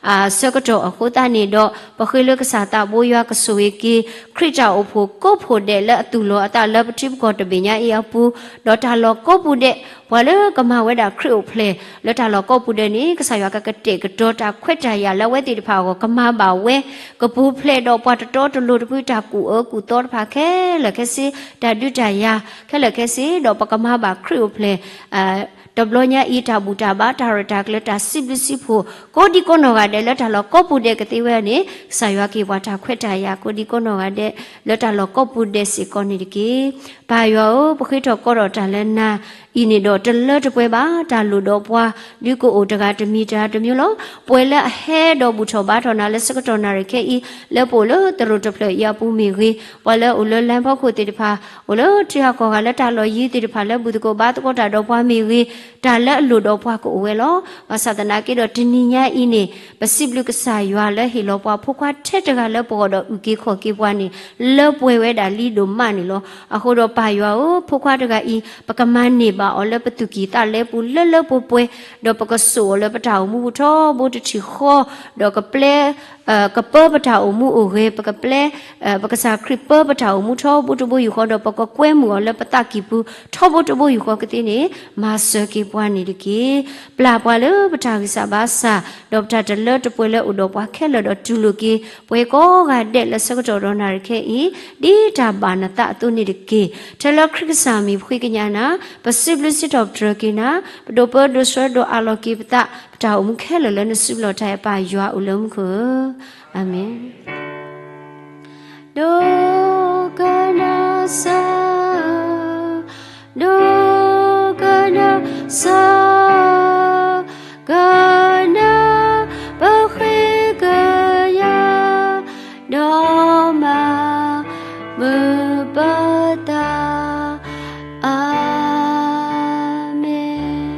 အဆၢကတီၢ်အဃိသတးန့ၣ်ဒီး ပဃ့လၢကစၢ်သးဘိယွၤကဆိၣ်ဂ့ၤက့ၤ ခရံာ်တၢ်အိၣ်ဖှိၣ်ကိးဖှိၣ်ဒဲးလၢအသူၣ်လီၤအသးလၢပထံပကီၢ်တဘ့ၣ်ညါအံၤအပူၤ, ဒီးတၢ်လီၢ်ကိးပူၤဒဲး ပှၤလၢကမၤဝဲဒၣ်ခရံာ်အိၣ်ဖျဲၣ်လၢတၢ်လီၢ်ကိးပူၤဒဲးန့ၣ် ကစၢ်ယွၤကကတဲာ်ကတီၤတၢ်ခွဲးတၢ်ယာ်လၢအဝဲသ့ၣ်တဖၣ်အဂီၢ် ကမၤဘၣ်ဝဲ, ကပူၤဖျဲးဒီးပှၤတတီတလိၤတဖု တၢ်ကူၣ်အၢကူၣ်သီတဖၣ်ခဲလၢာ်ခဲဆ့, တၢ်ဒုးတၢ်ယၤခဲလၢာ်ခဲဆ့, ဒီးပကမၤဘၣ်ခရံာ်အိၣ်ဖျဲၣ် တဘျီညါအံၤ တၢ်ဘူၣ်တၢ်ဘါ တၢ်ရဲၣ်တၢ်ကျဲၤ တၢ်စံးဘျုးစံးဖှိၣ် ကိးဒံကိးနီၢ်ဂၤဒဲးလၢတၢ်လီၢ်ကိးပူၤဒဲးကသ့ဝဲန့ၣ် ကစၢ်ယွၤကဟ့ၣ်ပှၤတၢ်ခွဲးတၢ်ယာ် ကိးဒံကိးနီၢ်ဂၤဒဲး လၢတၢ်လီၢ်ကိးပူၤဒဲးစ့ၢ်ကီးန့ၣ်တက့ၢ်. ပၢ်ယွၤဧၢ, ပဃ့ထီၣ်ကီးထီၣ်တၢ်လၢနၤအံၤန့ၣ်ဒီး တလၢတပှဲၤဘၣ်, တၢ်လိၣ်ဒီးပှၤ ဒုးကအိၣ်တဂၤတမံၤတဂၤတမံၤလီၤ. ပှၤလၢအဟဲဒီးဘူၣ်ထီၣ်ဘါထီၣ်နၤလၢဆၢကတီၢ်နၣ်ရံၣ်ခဲအံၤ လၢပအိၣ်လၢသရိာ်တဖျၢၣ်အံၤအပူၤမ့ၢ်ဂ့ၤ, ပှၤလၢအအိၣ်လၢလါဖီခိၣ်သ့ၣ်တဖၣ် အိၣ်လၢထံဟးကီၢ်ဂၤလၢတၢ်လီၢ်ယံၤသ့ၣ်တဖၣ်လၢဘူၣ်သကိးဘါသကိးတၢ်ဒီးပှၤမ့ၢ်ဂ့ၤ, တၢ်လၢအလိၣ်ဒီးပှၤကအိၣ်ဝဲလီၤ. ဘၣ်ဆၣ်သနာ်က့ဒီးတနံၤညါအံၤန့ၣ် ပစံးဘျုးကစၢ်ယွၤလၢဟ့ၣ်လီၤပှၤဖိခွါထဲတဂၤလၢပဂီၢ်ဒီးအုၣ်က့ၤခီၣ်က့ၤပှၤန့ၣ် လၢပှဲၤဝဲဒၣ်လံဒိၣ်မးန့ၣ်လီၤ. အဃိဒီးပၢ်ယွၤဧၢ, ဖိခွါတဂၤအံၤ ပကမၤန့ၢ်ဘၣ်အီၤလၢပသူၣ်ကံၢ်သးလဲပူၤလၢလၢပှဲၤပှဲၤ, ဒီးပကစိာ်အီၤလၢပတၢ်အိၣ်မူပူၤထီဘိတထံၣ်ဃီ, ဒီးကပျဲ ကပၢပတၢ်အိၣ်မူအိၣ်ဂဲၤ, ပကပျဲ ပကစၢ်ခရံာ်ပၢပတၢ်အိၣ်မူထီဘိတဘိယူၢ်ဃီ, ဒီးပကကွဲမုာ်အီၤလၢပသးကံၢ်ပူၤထီဘိတဘိယူၢ်ဃီကသ့န့ၣ် မၤစၢၤက့ၤပှၤန့ၣ်တက့ၢ်. ပျၢ်ပှၤလၢပတၢ်ဂံၢ်စၢ်ဘါစၢ်, ဒီးပတၢ်တလၢတပှဲၤလၢအိၣ်ဒီးပှၤခဲလၢာ်ဒီးတူၢ်လိာ်က့ၤ ပှၤကိးဂၤဒဲးလၢဆၢကတီၢ်ဒီးနၣ်ရံၣ်ခဲအံၤ ဒ်တၢ်ဘၣ်နသးအသိးန့ၣ်တက့ၢ်. ထဲလၢခရံာ်ကစၢ်မံၤပဃ့ကညးနၤ, ပစံးဘျုးစံးထီၣ်ပတြၢၤက့ၤနၤ, ပဒိးပၢဒိးဆှၢဒိးအးလီၤက့ၤပသး ပတၢ်အိၣ်မူခဲလၢာ်လၢနစုပူၤလီၤတၢ်အဲၣ်ပၢ်ယွၤအိၣ်လၢမူခိၣ်ဧၢ, အၤမ့ၣ်. ဒိကနၣ်စၢ်, ဒိကနၣ်စၢ်, ကနၣ်ပဃ့ကညး, ဒီးမၤမုာ်ပသး, အၤမ့ၣ်.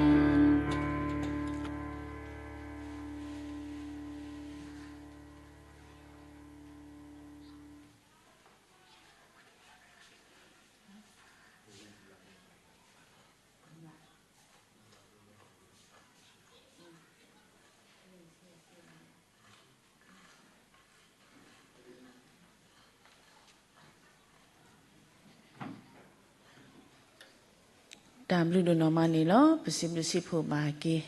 တၢ်ဘျုးဒိၣ်နီၢ်မးန့ၣ်လီၤ. ပစံးဘျုးစံးဖှိၣ်ဘၣ်က့ၤ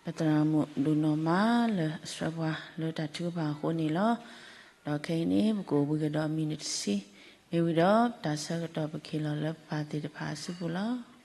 ပသရၣ်မုၣ်ဒိၣ်နီၢ်မးလၢအဆှၢပှၤလၢတၢ်ထုကဖၣ်အဃိန့ၣ်လီၤ. ဒီးခဲအံၤန့ၣ် ပကအိၣ်ဘှံးကဒီးအမံးနံးတဆံ, မ့ၢ်ဝံၤဒီးတၢ်ဆၢကတီၢ်ပကဟ့ၣ်လီၤလၢပၢ်သ့ၣ်တဖၣ်အစုပူၤလီၤ.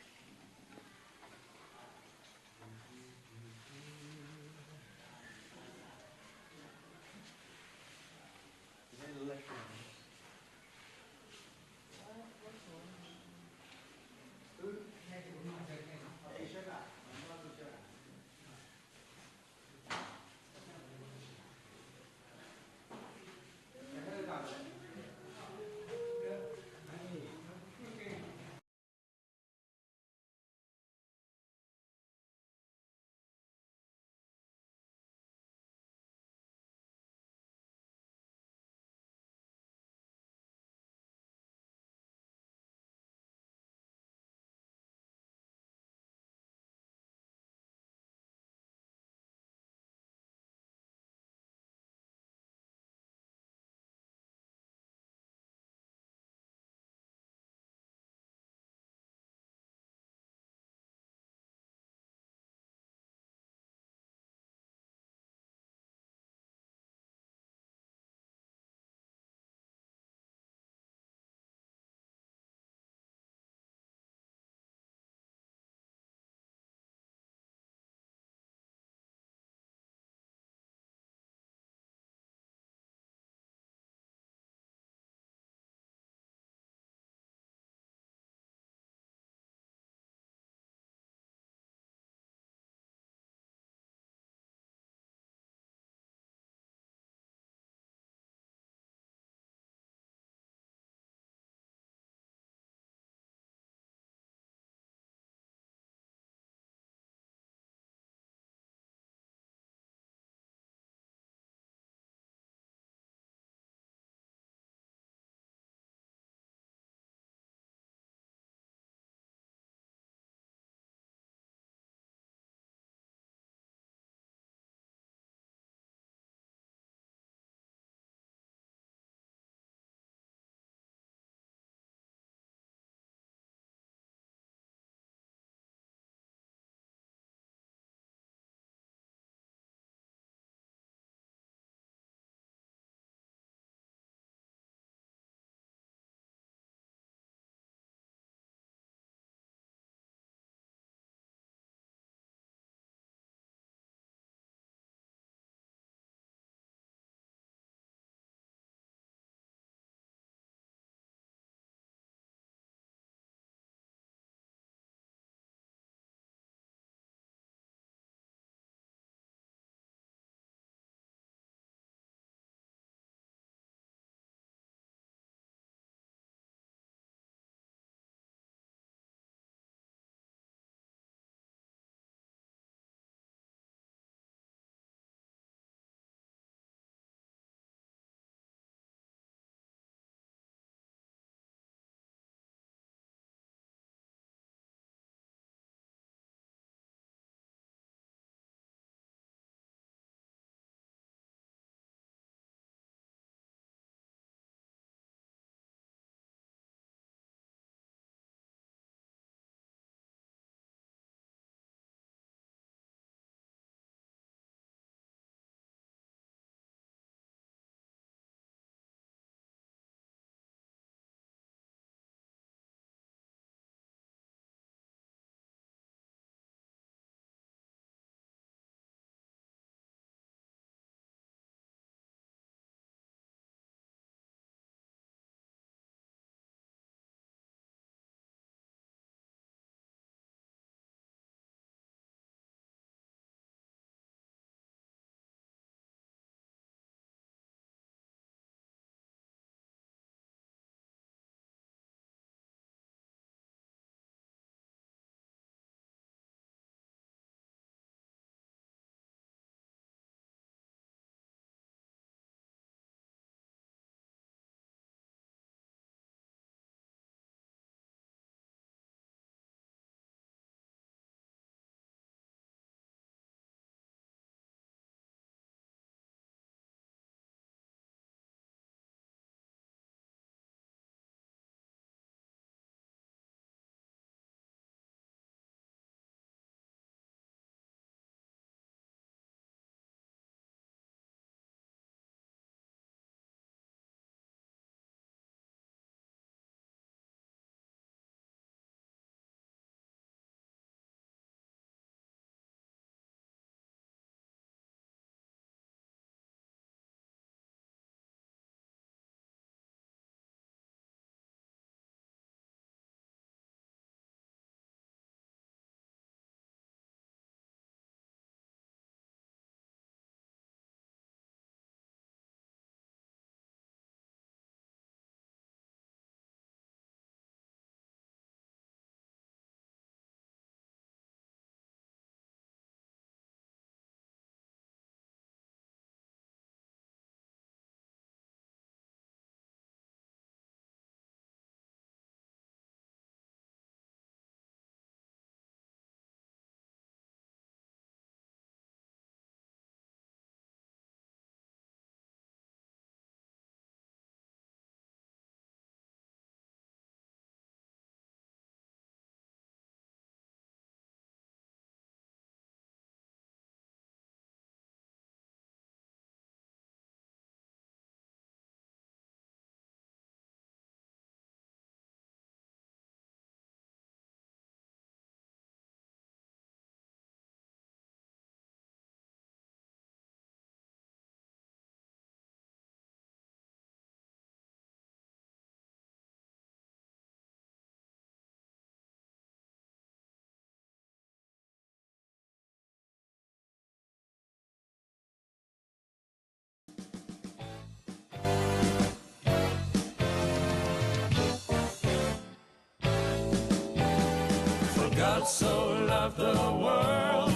God so loved the world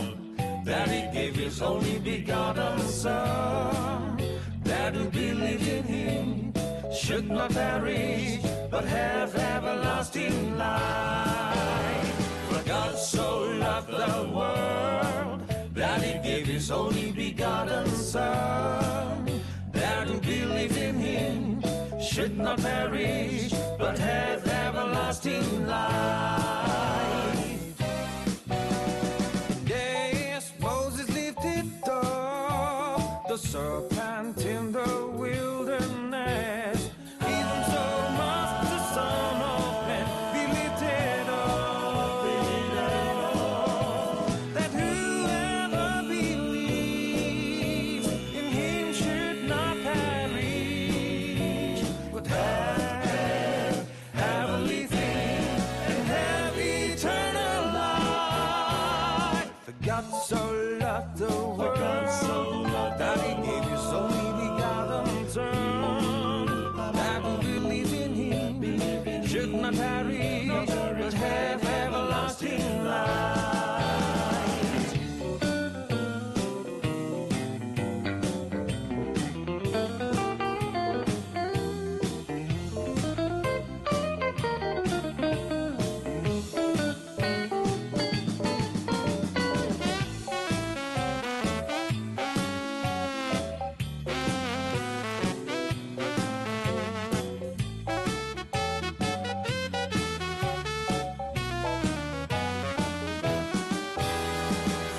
that he gave his only begotten Son, that who believe in him should not perish, but have everlasting life. For God so loved the world that he gave his only begotten Son, that who believe in him should not perish, but have everlasting life. Yes, Moses lifted up the serpent in the wilderness. Even so must the Son of Man be lifted up, that whoever believes in him should not perish, but have everything and have eternal life. For God so loved the world that he gave his only begotten Son, that who believes in him should not perish, but have everlasting life.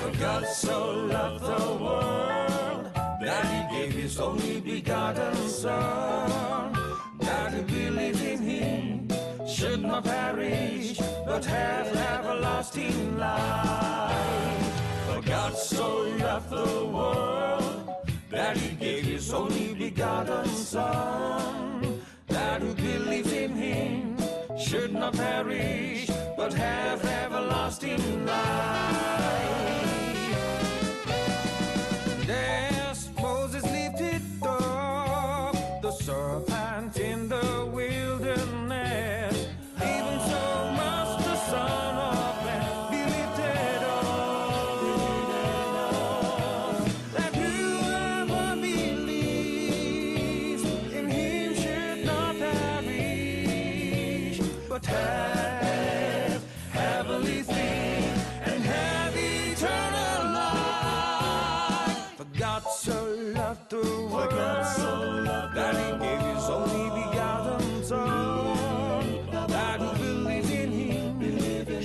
For God so loved the world that he gave his only begotten Son, that who believes in him should not perish, but have everlasting life. For God so loved the world that he gave his only begotten Son, that who believes in him should not perish, but have everlasting life. Yes, Moses lifted up the serpent in the wilderness. Even so must the Son of Man be lifted up, that whoever believes in him should not perish, but have everything and have eternal life. For God so loved the world that he gave his only begotten Son, that who believes in him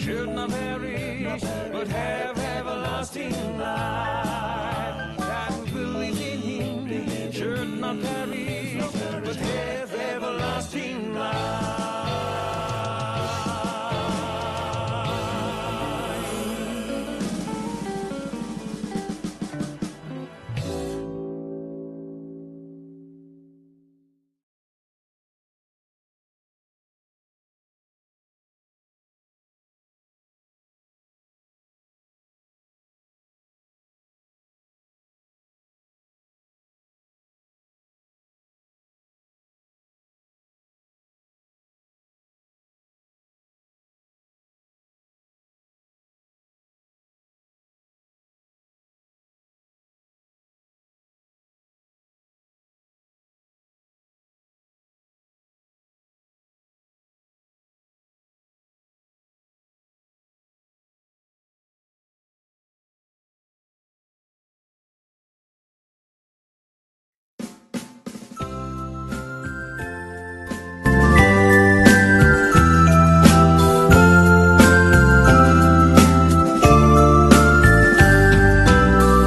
should not perish, but have everlasting life. That who believes in him should not perish, but have everlasting life.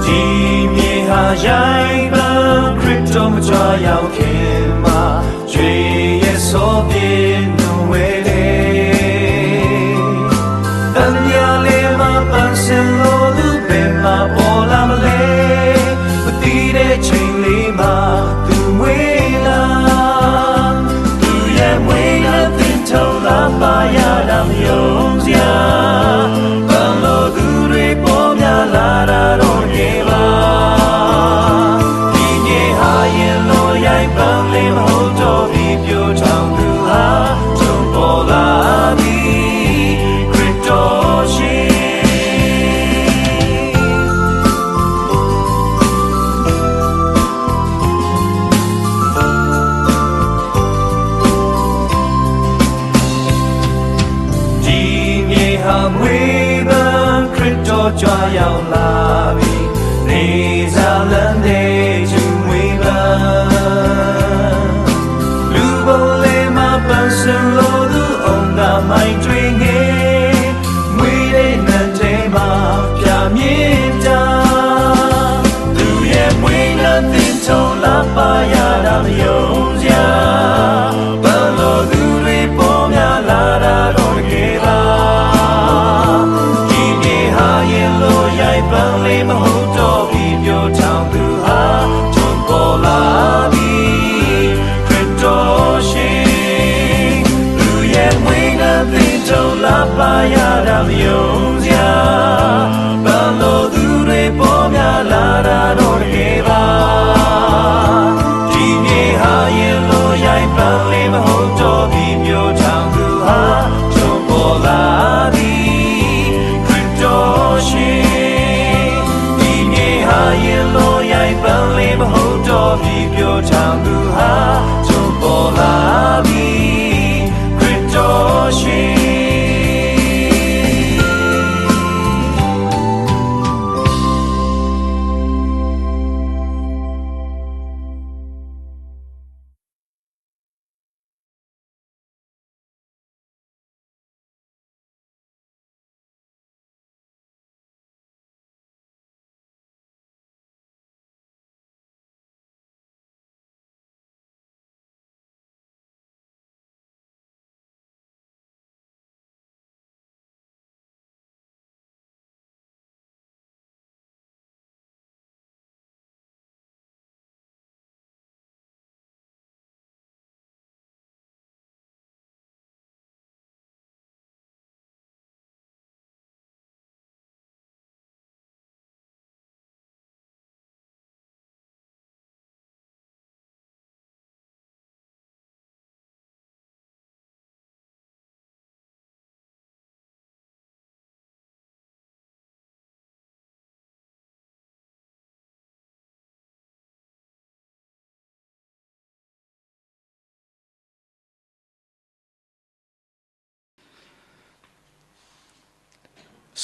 ဒ်မ့ၢ်ဟါယါအံၤ ပခရံာ်ဖိမုၢ်တြီယါအိၣ်ခဲမး, ယွၤယဲစီပျ့နုာ်ဝဲလဲၣ်. သးမံယါလဲမၤပာ်စၢၤလိာ်သု ဖဲမၤပီၣ်လၢ်မလဲၣ်, ပသံဒဲးဆံးလံမး သုမှဲလၢ် သုယဲၢ်မှဲလၢ် သုထီၣ်လၢပယၤဒၣ်မယိၣ်စၢ်, ပလိာ်သုရ့ပီၣ်မၠးလၢ်တၢ်ဒီးယဲၢ်ဘၣ်. ဒ်ယဲၢ်ဟါယဲၢ်လီၤယါအံၤ ပလဲၤမၤဟီၣ်ဒီး ဘံၣ်ဘျိးထီၣ်သုဧါ, ဆိပီၣ်လၢ်သု ခရံာ်ဖိဆံ ရောက်လာပြီ နေစလန်တဲ့ ကျူမွေးဘန်း လူဘလဲမပန်းစလို့သူအောင်သာမိုင်းတွင်ငယ် မွေးတဲ့နံထဲမှာ ပြမြင့်တာ သူရဲ့မွေးနံသင်ထုံလပာ်ရတာမယုံစရာ ပန်းလို့သူတွေပေါ်များလာတာတော့တကယ်ပါ ဒီနေ့ဟာရင်လို့ရိုက်ပန်းလေးမဟုတ်တော့ပြီး ပြောထောင်သူဟာ ထွန်းပေါ်လာပြီ ခရစ်တော်ရှင် သူရဲ့မွေးနံသင်ထုံလပာ်ရတာမယုံစရာ ပန်းလို့သူတွေပေါ်များလာတာတော့တကယ်ပါ ဒီနေ့ဟာရင်လို့ရိုက်ပန်းလေးမဟုတ်တော့ပြီး ပြောထောင်သူဟာ ထွန်းပေါ်လာပြီ ခရစ်တော်ရှင် ဒီနေ့ဟာရင်လို့ရိုက်ပန်းလေးမဟုတ်တော့ပြီး ပြောထောင်သူဟာ ထွန်းပေါ်လာပြီ ခရစ်တော်ရှင်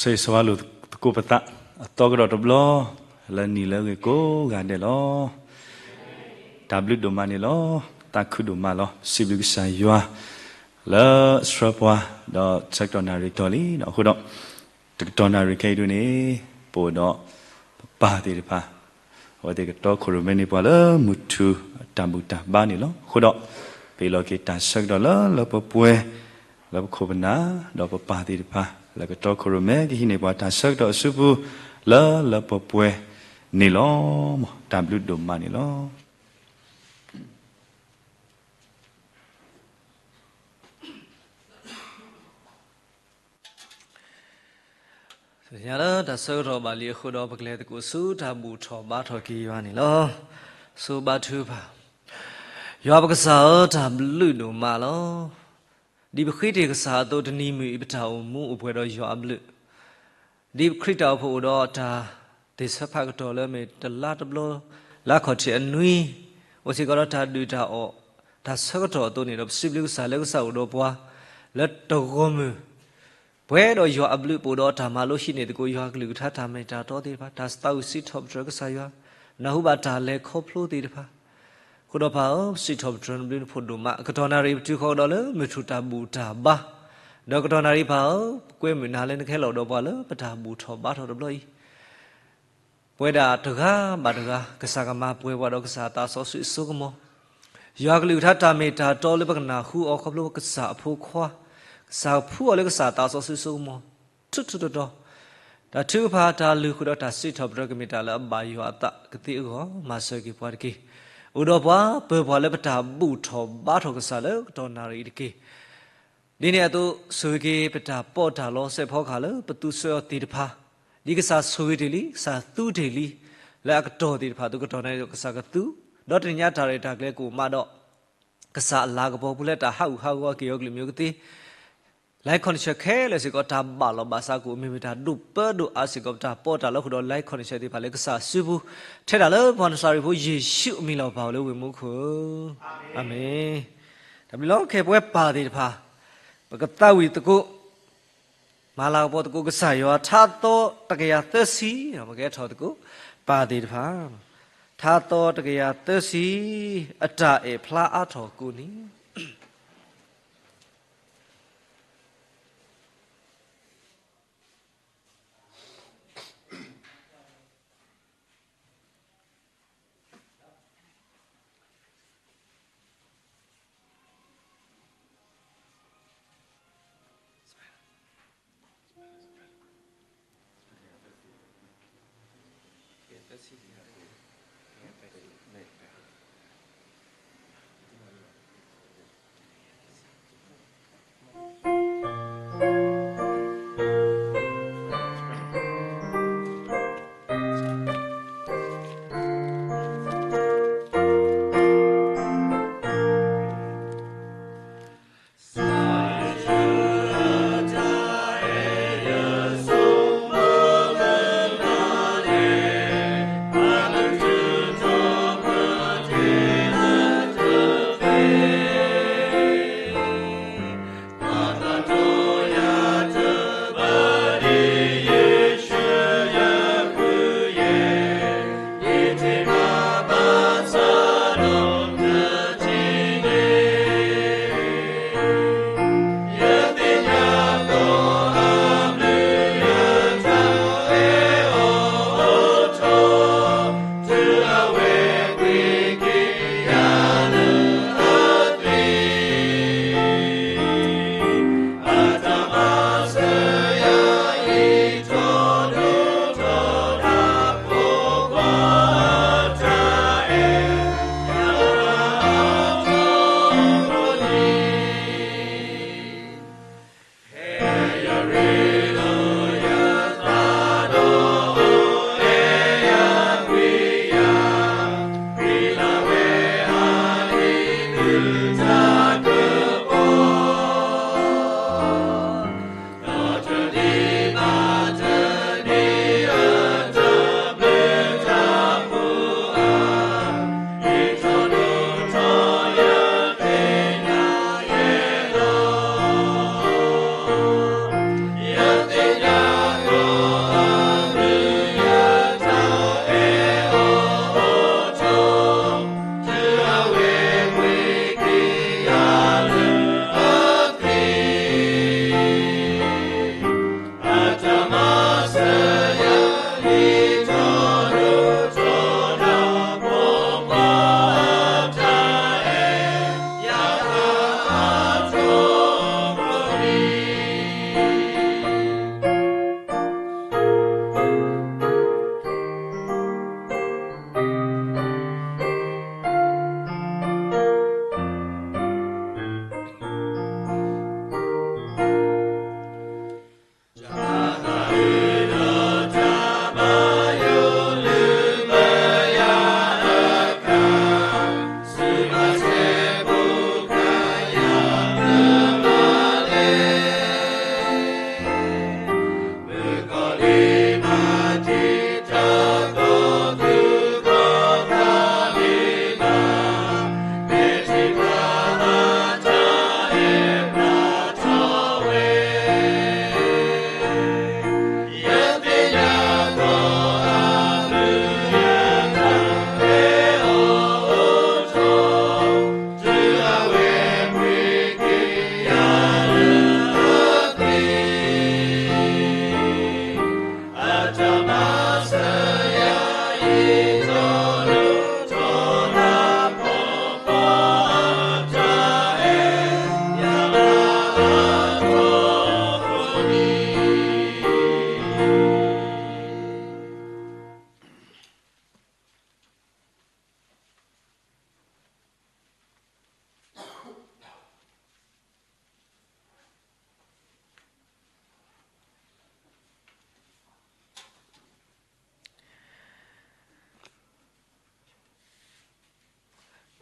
ဆိၣ်ဂ့ၤဆိၣ်ဝါလိာ်သကိးပသး အသီကဒီးတဘျီ လၢနံၤလၢအဂ့ၤကိးဂၤဒဲးလီၤ. တၢ်ဘျုးဒိၣ်မးန့ၣ်လီၤ. သးခုဒိၣ်မးလီၤ. စံးဘျုးကစၢ်ယွၤ လၢဆှၢပှၤ ဒီးဆၢကတီၢ်နၣ်ရံၣ်တီၢ်လံဒီး အဃိဒီး တကတီၢ်နၣ်ရံၣ်ခဲအံၤဒုန့ၣ် ပအိၣ်ဒီးပပၢ်သ့ၣ်တဖၣ် အဝဲသ့ၣ်ကတီခိၣ်ရိၣ်မဲန့ၢ်ပှၤလၢမုၢ်ထူၣ်တၢ်ဘူၣ်တၢ်ဘါန့ၣ်လီၤ. အဃိဒီး ပဟ့ၣ်လီၤက့ၤတၢ်ဆၢကတီၢ်လၢလၢပှဲၤပှဲၤ လၢပခိၣ်ပနၢ် ဒီးပပၢ်သ့ၣ်တဖၣ် လၢကတီခိၣ်ရိၣ်မဲ ကဟံးန့ၢ်ပှၤတၢ်ဆၢကတီၢ်အစုပူၤ လၢလၢပှဲၤပှဲၤန့ၣ်လီၤ. တၢ်ဘျုးဒိၣ်မးန့ၣ်လီၤ. သ့ၣ်ညါလၢတၢ်ဆၢကတီၢ်ဘၣ်လံအဃိဒီး ပကလဲၤသကိးဆူတၢ်ဘူၣ်ထီၣ်ဘါထီၣ်က့ၤယွၤန့ၣ်လီၤ. ဆိဘါထုကဖၣ်, ယွၤပကစၢ်ဧၢ, တၢ်ဘျုးဒိၣ်မးလီၤ. ဒ်ပဃ့တ့ၢ်ကစၢ်အသိး တနံၤမုၢ်အံၤ ပတၢ်အိၣ်မူအိၣ်ပှဲၤဒီးယွၤအဘျုး ဒ်ပခရံာ်တၢ်အိၣ်ဖှိၣ်အိၣ်ဒီးတၢ်သ့ၣ်ဆၢဖးကတီၢ်လၢမ့ၢ်တလါတဘျီ လါခီၣ်ထံးအနွံ အိၣ်စ့ၢ်ကီးဒီးတၢ်ဒုၣ်တၢ်အီၣ် တၢ်ဆၢကတီၢ်အသိးန့ၣ်ဒီး ပစံးဘျုးကစၢ်လၢကစၢ်အိၣ်ဒီးပှၤ လၢတဂီၢ်မုၢ် ပှဲၤဒီးယွၤအဘျုး ပအိၣ်ဒီးတၢ်မၤလိဟံးန့ၢ်သကိး ယွၤကလုၢ်ကထါတၢ်မ့ၢ်တၢ်တီသ့ၣ်တဖၣ် တၢ်သးဝံၣ်စံးထီၣ်ပတြၢၤကစၢ်ယွၤ နၢ်ဟူဘၣ်တၢ်လဲၤခီဖျိသ့ၣ်တဖၣ် အဃိဒီးပၢ်ဧၢ, ပစံးထီၣ်ပတြၢၤနဘျုးနဖှိၣ်ဒိၣ်မး ကတီၢ်နၣ်ရံၣ်ပတုၤဃီကဒီးလၢမုၢ်ထူၣ်တၢ်ဘူၣ်တၢ်ဘါ ဒီးကတီၢ်နၣ်ရံၣ်ပၢ်ဧၢ, ပကွဲမုာ်နၤလၢနကဟဲလီၤဒီးပှၤလၢ ပတၢ်ဘူၣ်ထီၣ်ဘါထီၣ်တဘျီအံၤ ပဝဲဒၣ်တဂၤဘၣ်တဂၤ ကစၢ်ကမၤပှဲၤပှၤဒီးကစၢ်သးစီဆှံအစိကမီၤ, ယွၤကလုၢ်ကထါတၢ်မ့ၢ်တၢ်တီလၢပကနၢ်ဟူအီၤ ခီဖျိကစၢ်အဖိခွါ, ကစၢ်ဖှူအီၤလၢကစၢ်သးစီဆှံအစိကမီၤ ထူထူတီတီ, တၢ်ထုကဖၣ်တၢ်လုၢ်ဃုာ်ဒီးတၢ်စံးထီၣ်ပတြၢၤကမ့ၢ်တၢ်လၢအဘၣ်ယွၤအသးကသ့အဂီၢ် မၤစၢၤက့ၤပှၤတက့ၢ်. အိၣ်ဒီးပှၤပၢၤပှၤလၢပတၢ်ဘူၣ်ထီၣ်ဘါထီၣ်ကစၢ်လၢကတီၢ်နၣ်ရံၣ်အံၤတက့ၢ်. ဒ်န့ၣ်အသိး ဆိၣ်ဂ့ၤက့ၤပတၢ်ပီးတၢ်လီ စဲးဖီကဟၣ်လၢပသူစၢၤအီၤသ့ၣ်တဖၣ်, ဒ်ကစၢ်ဆိၣ်ဂ့ၤတ့ၢ်လံ ကစၢ်သူတ့ၢ်လံ, လၢအကတီၢ်သ့ၣ်တဖၣ်အသိး ကတီၢ်နၣ်ရံၣ်ဒီးကစၢ်ကသူ, ဒီးတနံၤညါတၢ်ရဲၣ်တၢ်ကျဲၤကအိၣ်မးဒီး ကစၢ်အလၤကပီၤပူၤလၢတၢ်ဟးဂူာ်ဟးဂီၤ က့ၤအီၤကလုာ်မံၤကသ့ လဲခီၣ်နံၣ်ဆၢခဲလၢာ်စ့ၢ်ကီး တၢ်ဘၣ်လီၤဘၣ်စးကအိၣ် မ့မ့ၢ်တၢ်ဒိၣ်ပၢဒိၣ်အါစ့ၢ်ကီး ပတၢ်ပီးတၢ်လီဃုာ်ဒီး လဲခီၣ်နံၣ်ဆၢသ့ၣ်တဖၣ်လၢကစၢ်စုပူၤ, ထဲဒၣ်လၢပှၤနစၤရ့းဖိယ့ၣ်ၡူးအမံၤလီၤ ပၢ်အိၣ်လၢဝ့ၢ်မူခိၣ်ဧၢ, အၤမ့ၣ်. တၢ်ဘျုးလီၤ ခဲအံၤပဝဲပၢ်သ့ၣ်တဖၣ် ပကသးဝံၣ်သကိး မၤလၤကပီၤသကိးကစၢ်ယွၤ ထါသီတကယၤသၢဆံ, ပကဲထီၣ်သကိးပၢ်သ့ၣ်တဖၣ်, ထါသီတကယၤသၢဆံ, အတၢ်အဲၣ်ဖျါအါထီၣ်ကိးနံၤ.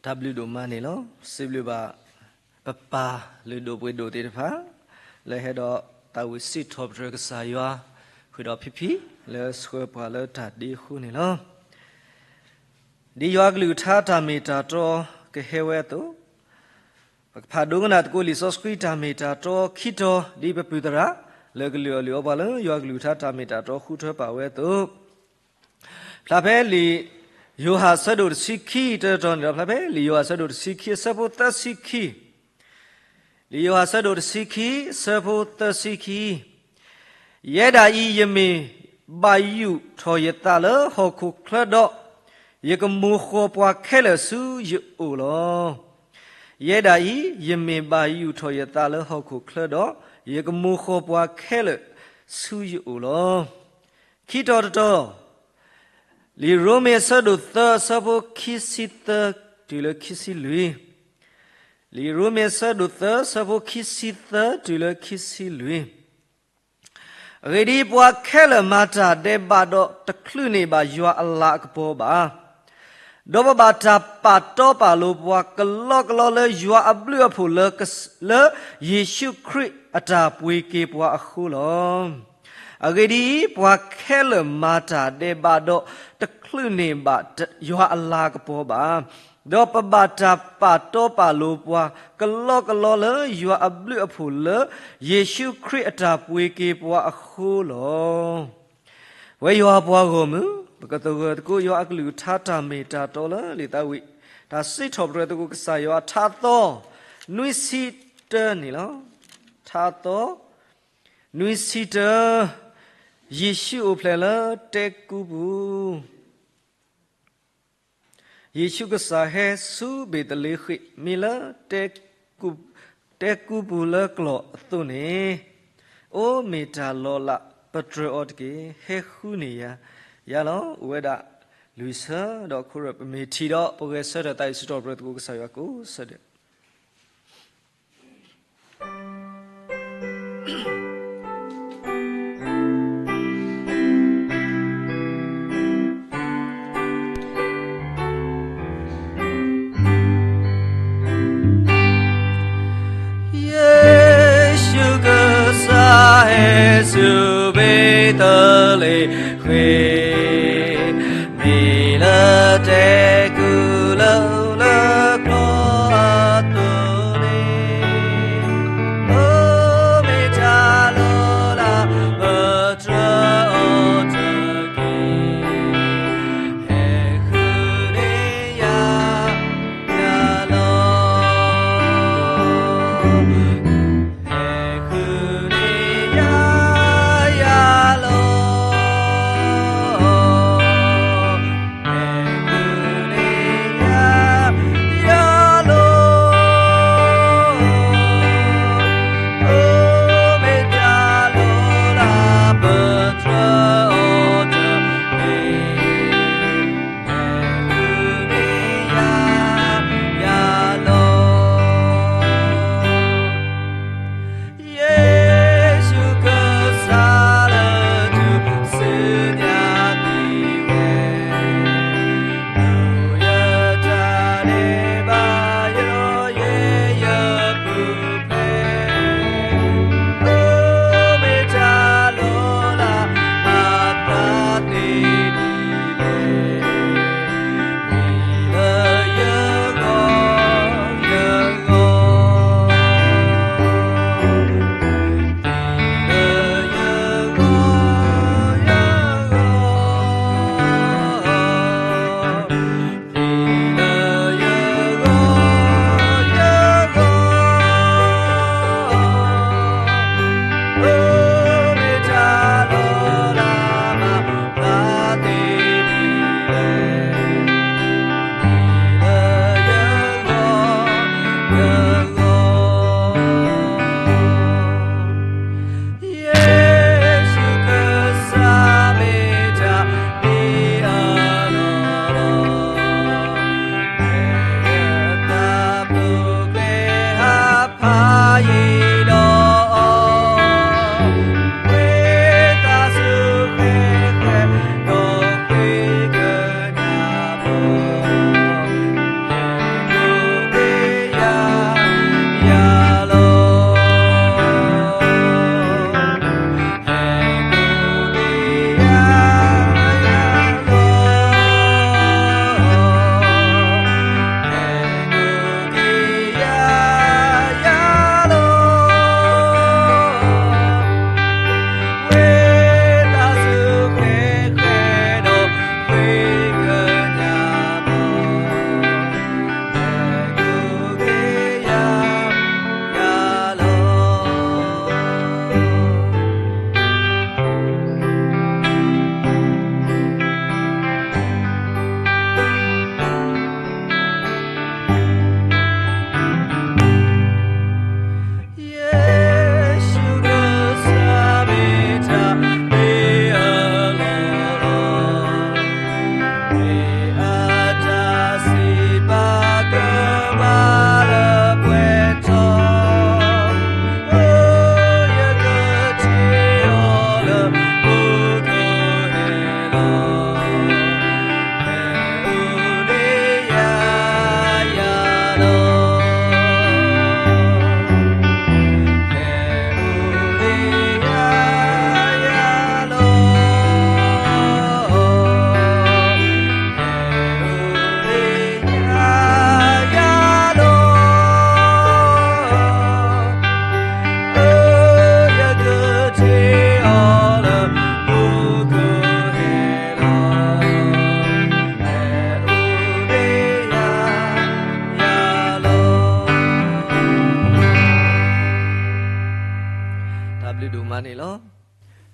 တၢ်ဘျုးဒိၣ်မးန့ၣ်လီၤ. စံးဘျုးဘၣ် ပပၢ်လုၢ်ဒိၣ်ပှ့ၤဒိၣ်သ့ၣ်တဖၣ် လၢဟဲဒီးသးဝံၣ်စံးထီၣ်ပတြၢၤကစၢ်ယွၤ ဃုာ်ဒီးဖံဖံ လၢဆှၢပှၤလၢတၢ်ဒ့အဃိန့ၣ်လီၤ. ဒ်ယွၤကလုၢ်ကထါတၢ်မ့ၢ်တၢ်တီကဟဲဝဲအသိး, ပကဖးဒိကနၣ်သကိးလံာ်စီဆှံတၢ်မ့ၢ်တၢ်တီခံတီၤ ဒ်ပပုၢ်သရၣ် လၢကလုာ်အီၣ်လုာ်အီပှၤလၢယွၤကလုၢ်ကထါတၢ်မ့ၢ်တၢ်တီဃုထၢပာ်ဝဲအသိး, ဖျါဖဲလံာ်ယိၤဟၣ်အဆၢဒိၣ်တဆံခံ တၢတတီၤန့ၣ်ဒီး ဖျါဖဲလံာ်ယိၤဟၣ်အဆၢဒိၣ်တဆံခံအဆၢဖိသၢဆံခံ, လံာ်ယိၤဟၣ်အဆၢဒိၣ်တဆံခံ အဆၢဖိသၢဆံခံ, ယဲဒၣ်အံၤ ယမ့ၢ်ဘၣ်ယိၣ်ထီၣ်ယသးလၢဟီၣ်ခိၣ်ချၢဒီး, ယကမိၢ်ဃီၣ်ပှၤခဲလၢာ်ဆူယအိၣ်လီၤ. ယဲဒၣ်အံၤ ယမ့ၢ်ဘၣ်ယိၣ်ထီၣ်ယသးလၢဟီၣ်ခိၣ်ချၢဒီး, ယကမိၢ်ဃီၣ်ပှၤခဲလၢာ်ဆူယအိၣ်လီၤ. ခံတီၤတတီၤ, လံာ်ရိမ့ၤအဆၢဒိၣ်သၢအဆၢဖိခံဆံသၢတုၤလၢခံဆံလွံၢ်, လံာ်ရိမ့ၤအဆၢဒိၣ်သၢအဆၢဖိခံဆံသၢတုၤလၢခံဆံလွံၢ်. အဂ့ၢ်ဒ်အံၤ, ပှၤခဲလၢာ်မၤတၢ်ဒဲးဘးဒီးတချုးန့ၢ်ဘၣ်ယွၤအလၤအကပီၤဘၣ်. ဒီးပဘၣ်တၢ်ပာ်တီပာ်လိၤပှၤကလီကလီလၢယွၤအဘျုးအဖှိၣ်လၢ, လၢယ့ၣ်ၡူးခရံာ်အတၢ်ပှ့ၤက့ၤပှၤအဃိလီၤ. အဂ့ၢ်ဒ်အံၤ, ပှၤခဲလၢာ်မၤတၢ်ဒဲးဘးဒီးတချုးန့ၢ်ဘၣ်ယွၤအလၤကပီၤဘၣ်. ဒီးပဘၣ်တၢ်ပာ်တီပာ်လိၤပှၤကလီကလီလၢယွၤအဘျုးအဖှိၣ်လၢယ့ၣ်ၡူးခရံာ်အတၢ်ပှ့ၤက့ၤပှၤအဃိလီၤ. ပဝဲယွၤအပှၤဂီၢ်မုၢ်, ပကသဂၢၢ်သကိးယွၤအကလုၢ်ကထါတၢ်မ့ၢ်တၢ်တီလၢလံာ်သးဝံၣ်, တၢ်စံးထီၣ်ပတြၢၤသကိးကစၢ်ယွၤ ထါသီ နွံဆံတၢန့ၣ်လီၤ. ထါသီ နွံဆံတၢ, ယ့ၣ်ၡူးအိၣ်ဖျဲၣ်လၢတဲကူပူၤ ယ့ၣ်ၡူးကစၢ်ဟဲဆူဘ့းသလ့ဃ့ၣ် မ့ၢ်လၢ တဲကူပူၤလၢကျီၢ်အသိးန့ၣ်, အိၣ်မ့ၢ်တၢ်လီၤလး ပတြၢၤအီၤတက့ၢ်. ဟဲဃုန့ၢ်ယၤ, ယၤလီၤ. အိၣ်ဝဲဒၣ်လွံၢ်ဆၢ, ဒီးအဃိဒီးပမ့ၢ်ထံၣ်ဒီး ပဂဲၤဆၢထၢၣ်သးအံၤ စံးထီၣ်ပတြၢၤသကိးကစၢ်ယွၤကိးဆၢဒဲး. ယ့ၣ်ၡူးကစၢ်ဟဲဆူဘ့းသလ့ဃ့ၣ်, မ့ၢ်လၢတဲကူလၢလၢကျီၢ်အသိးန့ၣ်, အိၣ်မ့ၢ်တၢ်လီၤလး ပတြၢၤအီၤတက့ၢ်. ဟဲဃုန့ၢ်ယၤ, ယၤလီၤ. ဟဲဃုန့ၢ်ယၤ, ယၤလီၤ. ဟဲဃုန့ၢ်ယၤ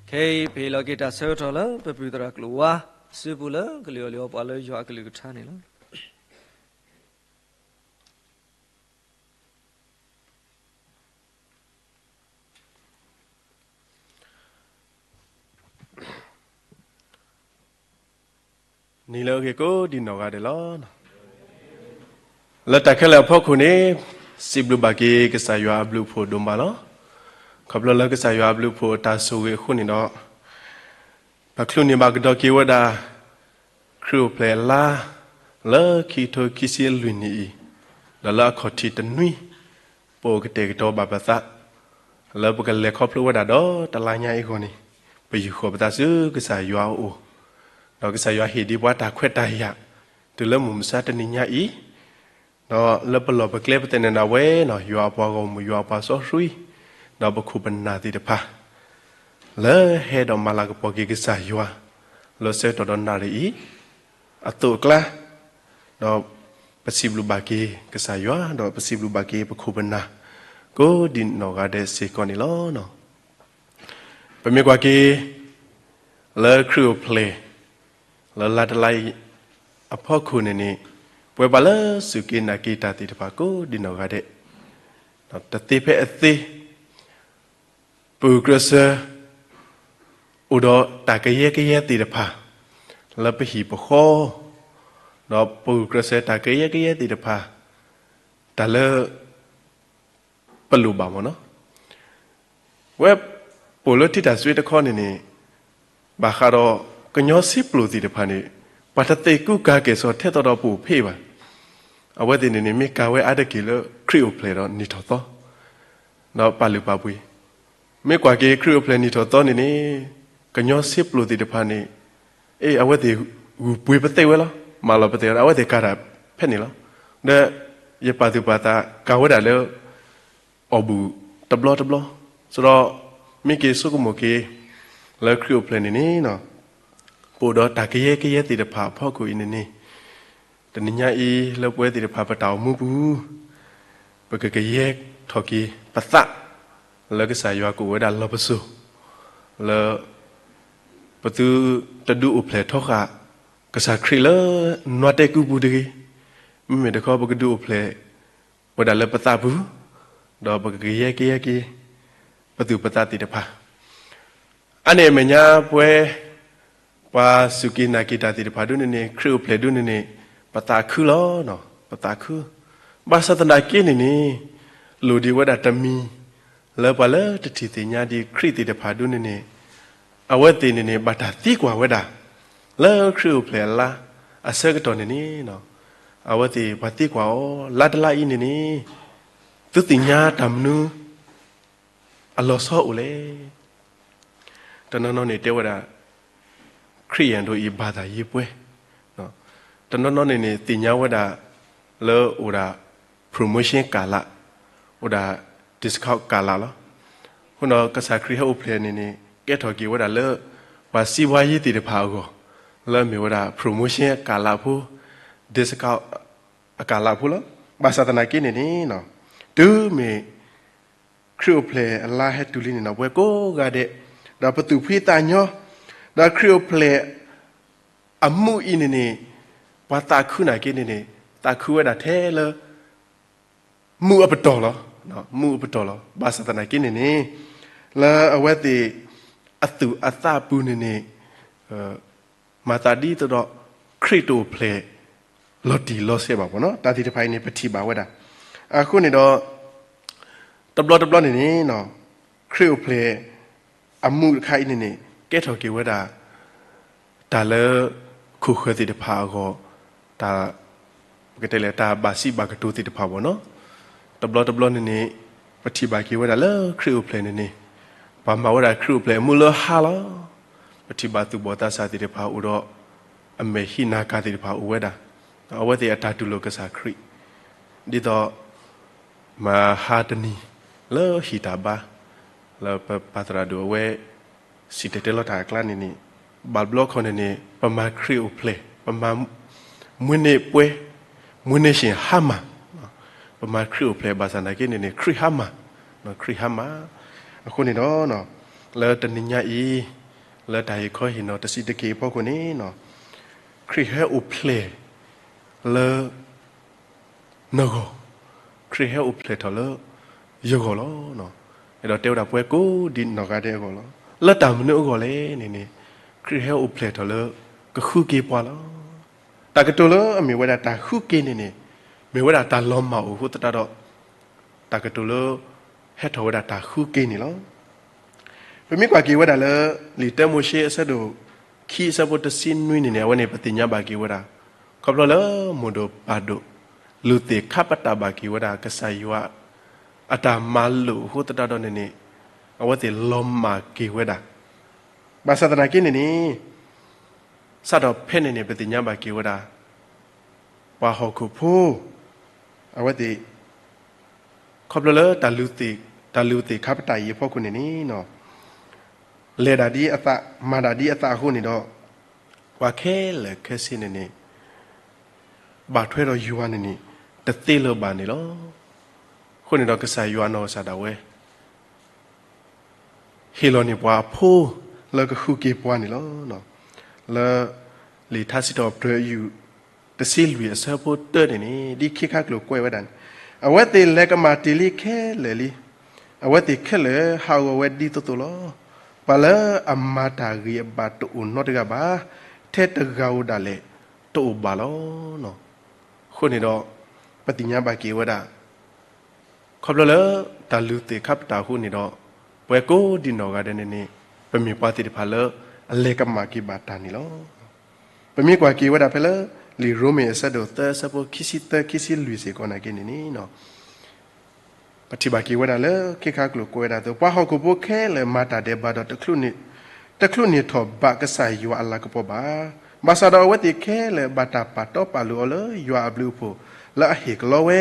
ခဲအံၤ ပဟ့ၣ်လီၤက့ၤတၢ်ဆၢကတီၢ်လၢ ပပုၢ်သရၣ်ကျိာ်ဝါ စုပူၤလၢကလံၣ်အီၣ်လံၣ်အီပှၤလၢယွၤအကလုၢ်ကထါန့ၣ်လီၤ. နံၤလၢအဂ့ၤကိးဒံနီၢ်ဂၤဒဲးလီၤ. လၢတၢ်ခဲလၢာ်အဖီခိၣ်န့ၣ် စံးဘျုးဘၣ်က့ၤကစၢ်ယွၤအဘျုးအဖှိၣ်ဒိၣ်မးလီၤ. ခီဖျိလၢကစၢ်ယွၤအဘျုးအဖှိၣ်အတၢ်ဆိၣ်ဂ့ၤအဃိန့ၣ်ဒီး ပချုးန့ၢ်ဘၣ်ကဒီးက့ၤဝဲဒၣ် ခရံာ်အိၣ်ဖျဲၣ်အလါ လၢခံကထိခံဆံလွံၢ်နံၣ်အံၤ, ဒီးလၢအခီၣ်ထံးတနွံ ပအိၣ်ကတဲာ်ကတီၤဘၣ်ပသး လၢပကလဲၤခီဖျိဝဲဒၣ်ဒီးတလါညါအံၤအဂီၢ်န့ၣ်, ပယူာ်ဃီၤပသးဆူကစၢ်ယွၤအအိၣ်, ဒီးကစၢ်ယွၤဟ့ၣ်ဒံးပှၤတၢ်ခွဲးတၢ်ယာ် တုၤလၢမုၢ်မဆါတနံၤညါအံၤ, ဒီးလၢပလီၢ်ပကျဲပသန့ၤဒၣ်ဝဲန့ၣ် ယွၤအပှၤဂီၢ်မုၢ် ယွၤအပှၤစီဆှံ, ဒီးပခိၣ်ပနၢ်သ့ၣ်တဖၣ် လၢဟဲဒီးမၤလၤကပီၤက့ၤကစၢ်ယွၤ လၢဆၢကတီၢ်ဒီးနၣ်ရံၣ်အံၤ အသိးအကျါ, ဒီးပစံးဘျုးဘၣ်က့ၤကစၢ်ယွၤ ဒီးပစံးဘျုးဘၣ်က့ၤပခိၣ်ပနၢ် ကိးဒံနီၢ်ဂၤဒဲးစ့ၢ်ကီးန့ၣ်လီၤ. ပမ့ၢ်ကွၢ်က့ၤ လၢခရံာ်အိၣ်ဖျဲၣ် လၢလါတလါအံၤအဖီခိၣ်န့ၣ်န့ၣ်, ပဝဲပှၤလၢစူၢ်က့ၤနာ်က့ၤတၢ်သ့ၣ်တဖၣ်ကိးဒံနီၢ်ဂၤဒဲး, တသ့ဖဲအသ့ ပဂုာ်ကျဲးစၢး အိၣ်ဒီးတၢ်ကယဲကယဲသ့ၣ်တဖၣ် လၢပဟံၣ်ပဃီ, ဒီးပဂုာ်ကျဲးစၢးတၢ်ကယဲကယဲသ့ၣ်တဖၣ် တၢ်လၢ ပလိၣ်ဘၣ်မ့ၢ်နီၤ, ဝဲ ပအိၣ်လၢထံတၢ်စွ့တခီန့ၣ်န့ၣ်, ဘၣ်ဃးဒီးကညီဆံးပျိာ်သ့ၣ်တဖၣ်န့ၣ်, ပှၤတသ့ၣ်ကူကၤကဲၣ်ဆိးထဲသိးဒီးပအိၣ်ဖဲအံၤဘၣ်. အဝဲသ့ၣ်န့ၣ်န့ၣ် မ့ၢ်ကၤဝဲအါတက့ၢ်လၢခရံာ်အိၣ်ဖျဲၣ်ဒီးနံၣ်ထီၣ်သီ ဒီးပာ်လုၢ်ပာ်ပှ့ၤ, မ့ၢ်ကွၢ်က့ၤခရံာ်အိၣ်ဖျဲၣ်နံၣ်ထီၣ်သီန့ၣ်န့ၣ်, ကညီဆံးပျိာ်သ့ၣ်တဖၣ်န့ၣ်, အ့ အဝဲသ့ၣ်ဂုာ်ပှ့ၤပသ့ၣ်ဝဲလီၤ, မၤလီၤပသ့ၣ်ဝဲဒီး အဝဲသ့ၣ်ကၤတၢ်ဖဲန့ၣ်လီၤ. ဒီးယပာ်သူၣ်ပာ်သးကၤဝဲဒၣ်လၢ အီၣ်ဘူၣ်တဘျီတဘျီ, ဆိုတော့ မ့ၢ်က့ၤဆိကမိၣ်က့ၤ လၢခရံာ်အိၣ်ဖျဲၣ်န့ၣ်န့ၣ်, ပအိၣ်ဒီးတၢ်ကယဲကယဲသ့ၣ်တဖၣ်အဖီခိၣ်အံၤန့ၣ်န့ၣ်, တနံၤညါအံၤလၢပဝဲသ့ၣ်တဖၣ်ပတၢ်အိၣ်မူပူၤ, ပကကယဲထီၣ်က့ၤပသး လၢကစၢ်ယွၤကအိၣ်ဝဲဒၣ်လီၢ်ပစိာ်, လၢ ပသုတဒုးအိၣ်ဖျဲၣ်ထီဃာ် ကစၢ်ခရံာ်လၢနွးတဲကုပူၤတဂ့ၤ, မ့မ့ၢ်တခီပကဒုးအိၣ်ဖျဲၣ် ဝဲဒၣ်လၢပသးပူၤ, ဒီးပကကယဲကယဲက့ၤ ပသူၣ်ပသးသ့ၣ်တဖၣ်, အါန့ၢ်အမဲာ်ညါပဝဲ ပှၤစူၢ်က့ၤနာ်က့ၤတၢ်သ့ၣ်တဖၣ်ဒ်န့ၣ်န့ၣ် ခရံာ်အိၣ်ဖျဲၣ်ဒ်န့ၣ်န့ၣ် ပသးခုလီၤ, ပသးခု, ဘၣ်ဆၣ်သနာ်က့န့ၣ်န့ၣ် လိၣ်ဒံးဝဲဒၣ်တမံၤ လၢပှၤလၢတထံၣ်သ့ၣ်ညါဒံးခရံာ်သ့ၣ်တဖၣ်ဒ်န့ၣ်န့ၣ်, အဝဲသ့ၣ်န့ၣ်န့ၣ် ဘၣ်တၢ်သံကွၢ်ဝဲဒၣ် လၢခရံာ်အိၣ်ဖျဲၣ်အလါ အဆၢကတီၢ်န့ၣ်န့ၣ်, အဝဲသ့ၣ်ပှၤသံကွၢ်အီၤ လါတလါအံၤန့ၣ်န့ၣ် သုသ့ၣ်ညါတၢ်မနုၤ အလီၤဆီအိၣ်လဲၣ်. တနီၤနီၤန့ၣ်တဲဝဲဒၣ် ခရံာ်ယံၤဒိၣ်အံၤဘၣ်သးယ့ပှဲၤ, တနီၤနီၤန့ၣ်န့ၣ် သ့ၣ်ညါဝဲဒၣ် လၢအိၣ်ဒၣ် promotion ကလး, အိၣ်ဒၣ် discount ကလးလီၤ. အဃိဒီးကစၢ်ခရံာ်ဟဲအိၣ်ဖျဲၣ်န့ၣ်န့ၣ် ကဲထီၣ်က့ၤဝဲဒၣ်လၢ ပှၤစံးဘှါယ့သ့ၣ်တဖၣ်အဂီၢ်, လၢအမ့ၢ်ဝဲဒၣ် promotion အကလးဖိ, discount အကလးဖိလီၤ. ဘၣ်ဆၣ်သနာ်က့န့ၣ်န့ၣ်, တုၤမ့ၢ် ခရံာ်အိၣ်ဖျဲၣ်အလါဟဲတုၤလံန့ၣ်ဒီး ပဝဲကိးဂၤဒဲး, ဒီးပသူၣ်ဖှံသးညီ, ဒီးခရံာ်အိၣ်ဖျဲၣ်အမူးအံၤန့ၣ်န့ၣ်, ပှၤသးခုနာ်က့န့ၣ်န့ၣ်, သးခုဝဲဒၣ်ထဲလၢ မူးအပတီၢ်လီၤ, မူးအပတီၢ်လီၤ. ဘၣ်ဆၣ်သနာ်က့န့ၣ်န့ၣ်, လၢအဝဲသ့ၣ် အသူၣ်အသးပူၤန့ၣ်န့ၣ် မၤသးဒ်သိးဒီး ခရံာ်တအိၣ်ဖျဲၣ် လီၤတံၢ်လီၤဆဲးဘၣ်မ့ၢ်နီၤ, တၢ်သ့ၣ်တဖၣ်အံၤန့ၣ် ပထံၣ်ဘၣ်ဝဲဒၣ်. အဃိန့ၣ်ဒီး တဘျီတဘျီန့ၣ်န့ၣ်, ခရံာ်အိၣ်ဖျဲၣ် အမူးတခါအံၤန့ၣ်န့ၣ် ကဲထီၣ်က့ၤဝဲဒၣ် တၢ်လၢ ခိၣ်ဃၢၤသ့ၣ်တဖၣ်အဂီၢ်, တၢ် ပကတဲလဲၣ် တၢ်ဘၣ်စံးဘၣ်ကတိၤသ့ၣ်တဖၣ်မ့ၢ်နီၤ. တဘျီတဘျီန့ၣ်န့ၣ် ပထံၣ်ဘၣ်က့ၤဝဲဒၣ်လၢခရံာ်အိၣ်ဖျဲၣ်န့ၣ်န့ၣ်, ပှၤမၤဝဲဒၣ်ခရံာ်အိၣ်ဖျဲၣ်အမူးလၢဟါလီၤ. ပထံၣ်ဘၣ်သူၣ်ဘီၣ်သးစၢ်သ့ၣ်တဖၣ်အိၣ်ဒီး အမဲာ်ဟံးနၤကၤသ့ၣ်တဖၣ်အိၣ်ဝဲဒၣ်, အဝဲသ့ၣ်အတၢ်တူၢ်လိာ်ကစၢ်ခရံာ်, ဒ်သိး မၤဟါတနံၤ လၢဟံၣ်တၢ်ဘါ, လၢပပၢ်သရၣ်ဒိၣ်အဝဲ စံၣ်တဲၤတဲလီၤတၢ်အကျါန့ၣ်န့ၣ်, ဘၣ်ဘျီခီန့ၣ်န့ၣ် ပမၤခရံာ်အိၣ်ဖျဲၣ်, ပမၤ မွေးနေ့ပွဲ, မွေးနေ့ရှင်ဟါမၢ်, ပမၤခရံာ်အိၣ်ဖျဲၣ်ဘၣ်ဆၣ်သနာ်က့န့ၣ်န့ၣ် ခရံာ်ဟါမၢ်, ခရံာ်ဟါမၢ်. အဃိန့ၣ်ဒီး လၢတနံၤညါအံၤ လၢတၢ်ဟ့ၣ်ခီဟ့ၣ်နီၤတဆံးတက့ၢ်အဖီခိၣ်န့ၣ်, ခရံာ်ဟဲအိၣ်ဖျဲၣ်လၢ နဂီၢ်, ခရံာ်ဟဲအိၣ်ဖျဲၣ်ထီၣ်လၢယဂီၢ်လီၤ. အဲၣ်ဒိးတဲဝဲဒၣ်ပဝဲကိးဒံနီၢ်ဂၤဒဲးအဂီၢ်လီၤ. လၢတၢ်မနုၤအဂီၢ်လဲၣ်န့ၣ်န့ၣ်, ခရံာ်ဟဲအိၣ်ဖျဲၣ်ထီၣ်လၢ ကဃုက့ၤပှၤလီၤ. တၢ်ကတိၤလၢအမ့ၢ်ဝဲဒၣ်တၢ်ဃုက့ၤန့ၣ်န့ၣ်, မ့ၢ်ဝဲဒၣ်တၢ်လီၤမၢ်အိၣ်အဃိသတးဒီး, တၢ်ကတိၤလၢ ဟဲထီၣ်ဝဲဒၣ်တၢ်ဃုက့ၤန့ၣ်လီၤ. ပမ့ၢ်ကွၢ်က့ၤဝဲဒၣ်လၢ လံာ်တၢမိၤၡ့အဆၢဒိၣ်ခံအဆၢဖိတဆံနွံန့ၣ်န့ၣ်, အဝဲန့ၣ်ပသ့ၣ်ညါဘၣ်က့ၤဝဲဒၣ်, ခီဖျိလၢမိၢ်ဒိၣ်ပၢ်ဒိၣ် လုၢ်သ့ၣ်ခါပတာ်ဘၣ်က့ၤဝဲဒၣ် ကစၢ်ယွၤ အတၢ်မၤလိာ်အဃိသတးဒီးန့ၣ်န့ၣ်, အဝဲသ့ၣ်လီၤမၢ်က့ၤဝဲဒၣ်. ဘၣ်ဆၣ်သနာ်က့န့ၣ်န့ၣ်, စးထီၣ်ဖဲန့ၣ်န့ၣ် ပသ့ၣ်ညါဘၣ်က့ၤဝဲဒၣ် ပှၤဟီၣ်ခိၣ်ဖိ အဝဲသ့ၣ် ခီဖျိလၢ တၢ်လုၢ်သ့ၣ်ခါပတာ်အံၤအဖီခိၣ်န့ၣ်န့ၣ်, လဲၤဒၣ်ဒ်အသး မၤဒၣ်ဒ်အသးအဃိန့ၣ်ဒီး, ပှၤခဲလၢာ်ခဲဆ့န့ၣ်န့ၣ် ဘၣ်ထွဲဒီးယွၤန့ၣ်န့ၣ် တသ့လၢၤဘၣ်န့ၣ်လီၤ. အဃိန့ၣ်ဒီးကစၢ်ယွၤအနီၢ်ကစၢ်ဒၣ်ဝဲ ဟ့ၣ်လီၤန့ၢ်ပှၤအဖိ လၢကဃုက့ၤပှၤန့ၣ်လီၤ. လၢ လံာ်ထါစံးထီၣ်ပတြၢၤအယုၢ် တဆံလွံၢ်အဆၢဖိတၢန့ၣ်န့ၣ် ဒ်ခ့ခါကျိၤကွဲးဝဲဒၣ်န့ၣ်, အဝဲသ့ၣ်လဲၤကမၣ်တ့ၢ်လံခဲလၢာ်လံ. အဝဲသ့ၣ်ခဲလၢာ်ဟးဂီၤဝဲဒ်သိးသိးလီၤ. ပှၤလၢအမၤတၢ်ဂ့ၤအဘၣ်တအိၣ်နီတဂၤဘၣ်, ထဲတဂၤဧိၤဒၣ်လဲာ်တအိၣ်ဘၣ်လီၤ. အဃိန့ၣ်ဒီး ပသ့ၣ်ညါဘၣ်က့ၤဝဲဒၣ် ခီဖျိလၢ တၢ်လုၢ်သ့ၣ်ခါပတာ်အဃိန့ၣ်ဒီး, ပဝဲကိးဒံနီၢ်ဂၤဒဲးန့ၣ်န့ၣ် ပမ့ၢ်ပှၤသ့ၣ်တဖၣ်လၢ အလဲၤကမၣ်က့ၤဘၣ်တၢ်န့ၣ်လီၤ. ပမ့ၢ်ကွၢ်က့ၤဝဲဒၣ်ဖဲလၢ လံာ်ရိမ့ၤအဆၢဒိၣ်သၢအဆၢဖိခံဆံသၢ ခံဆံလွံၢ်စ့ၢ်ကီးနာ်က့န့ၣ်န့ၣ် ပထံၣ်ဘၣ်က့ၤဝဲဒၣ်လၢ ခ့ခါကျိၤကွဲးဝဲဒၣ်အသိး, ပှၤဟီၣ်ခိၣ်ဖိခဲလၢာ်မၤတၢ်ဒဲးဘးဒီး တချုးန့ၢ်ထီၣ်ဘးကစၢ်ယွၤအလၤကပီၤဘၣ်. ဘၣ်ဆၣ်ဒီးအဝဲသ့ၣ်ခဲလၢာ်ဘၣ်တၢ်ပာ်တီပာ်လိၤအီၤလၢယွၤအဘျုးအဖှိၣ် လၢအဟ့ၣ်ကလီဝဲ,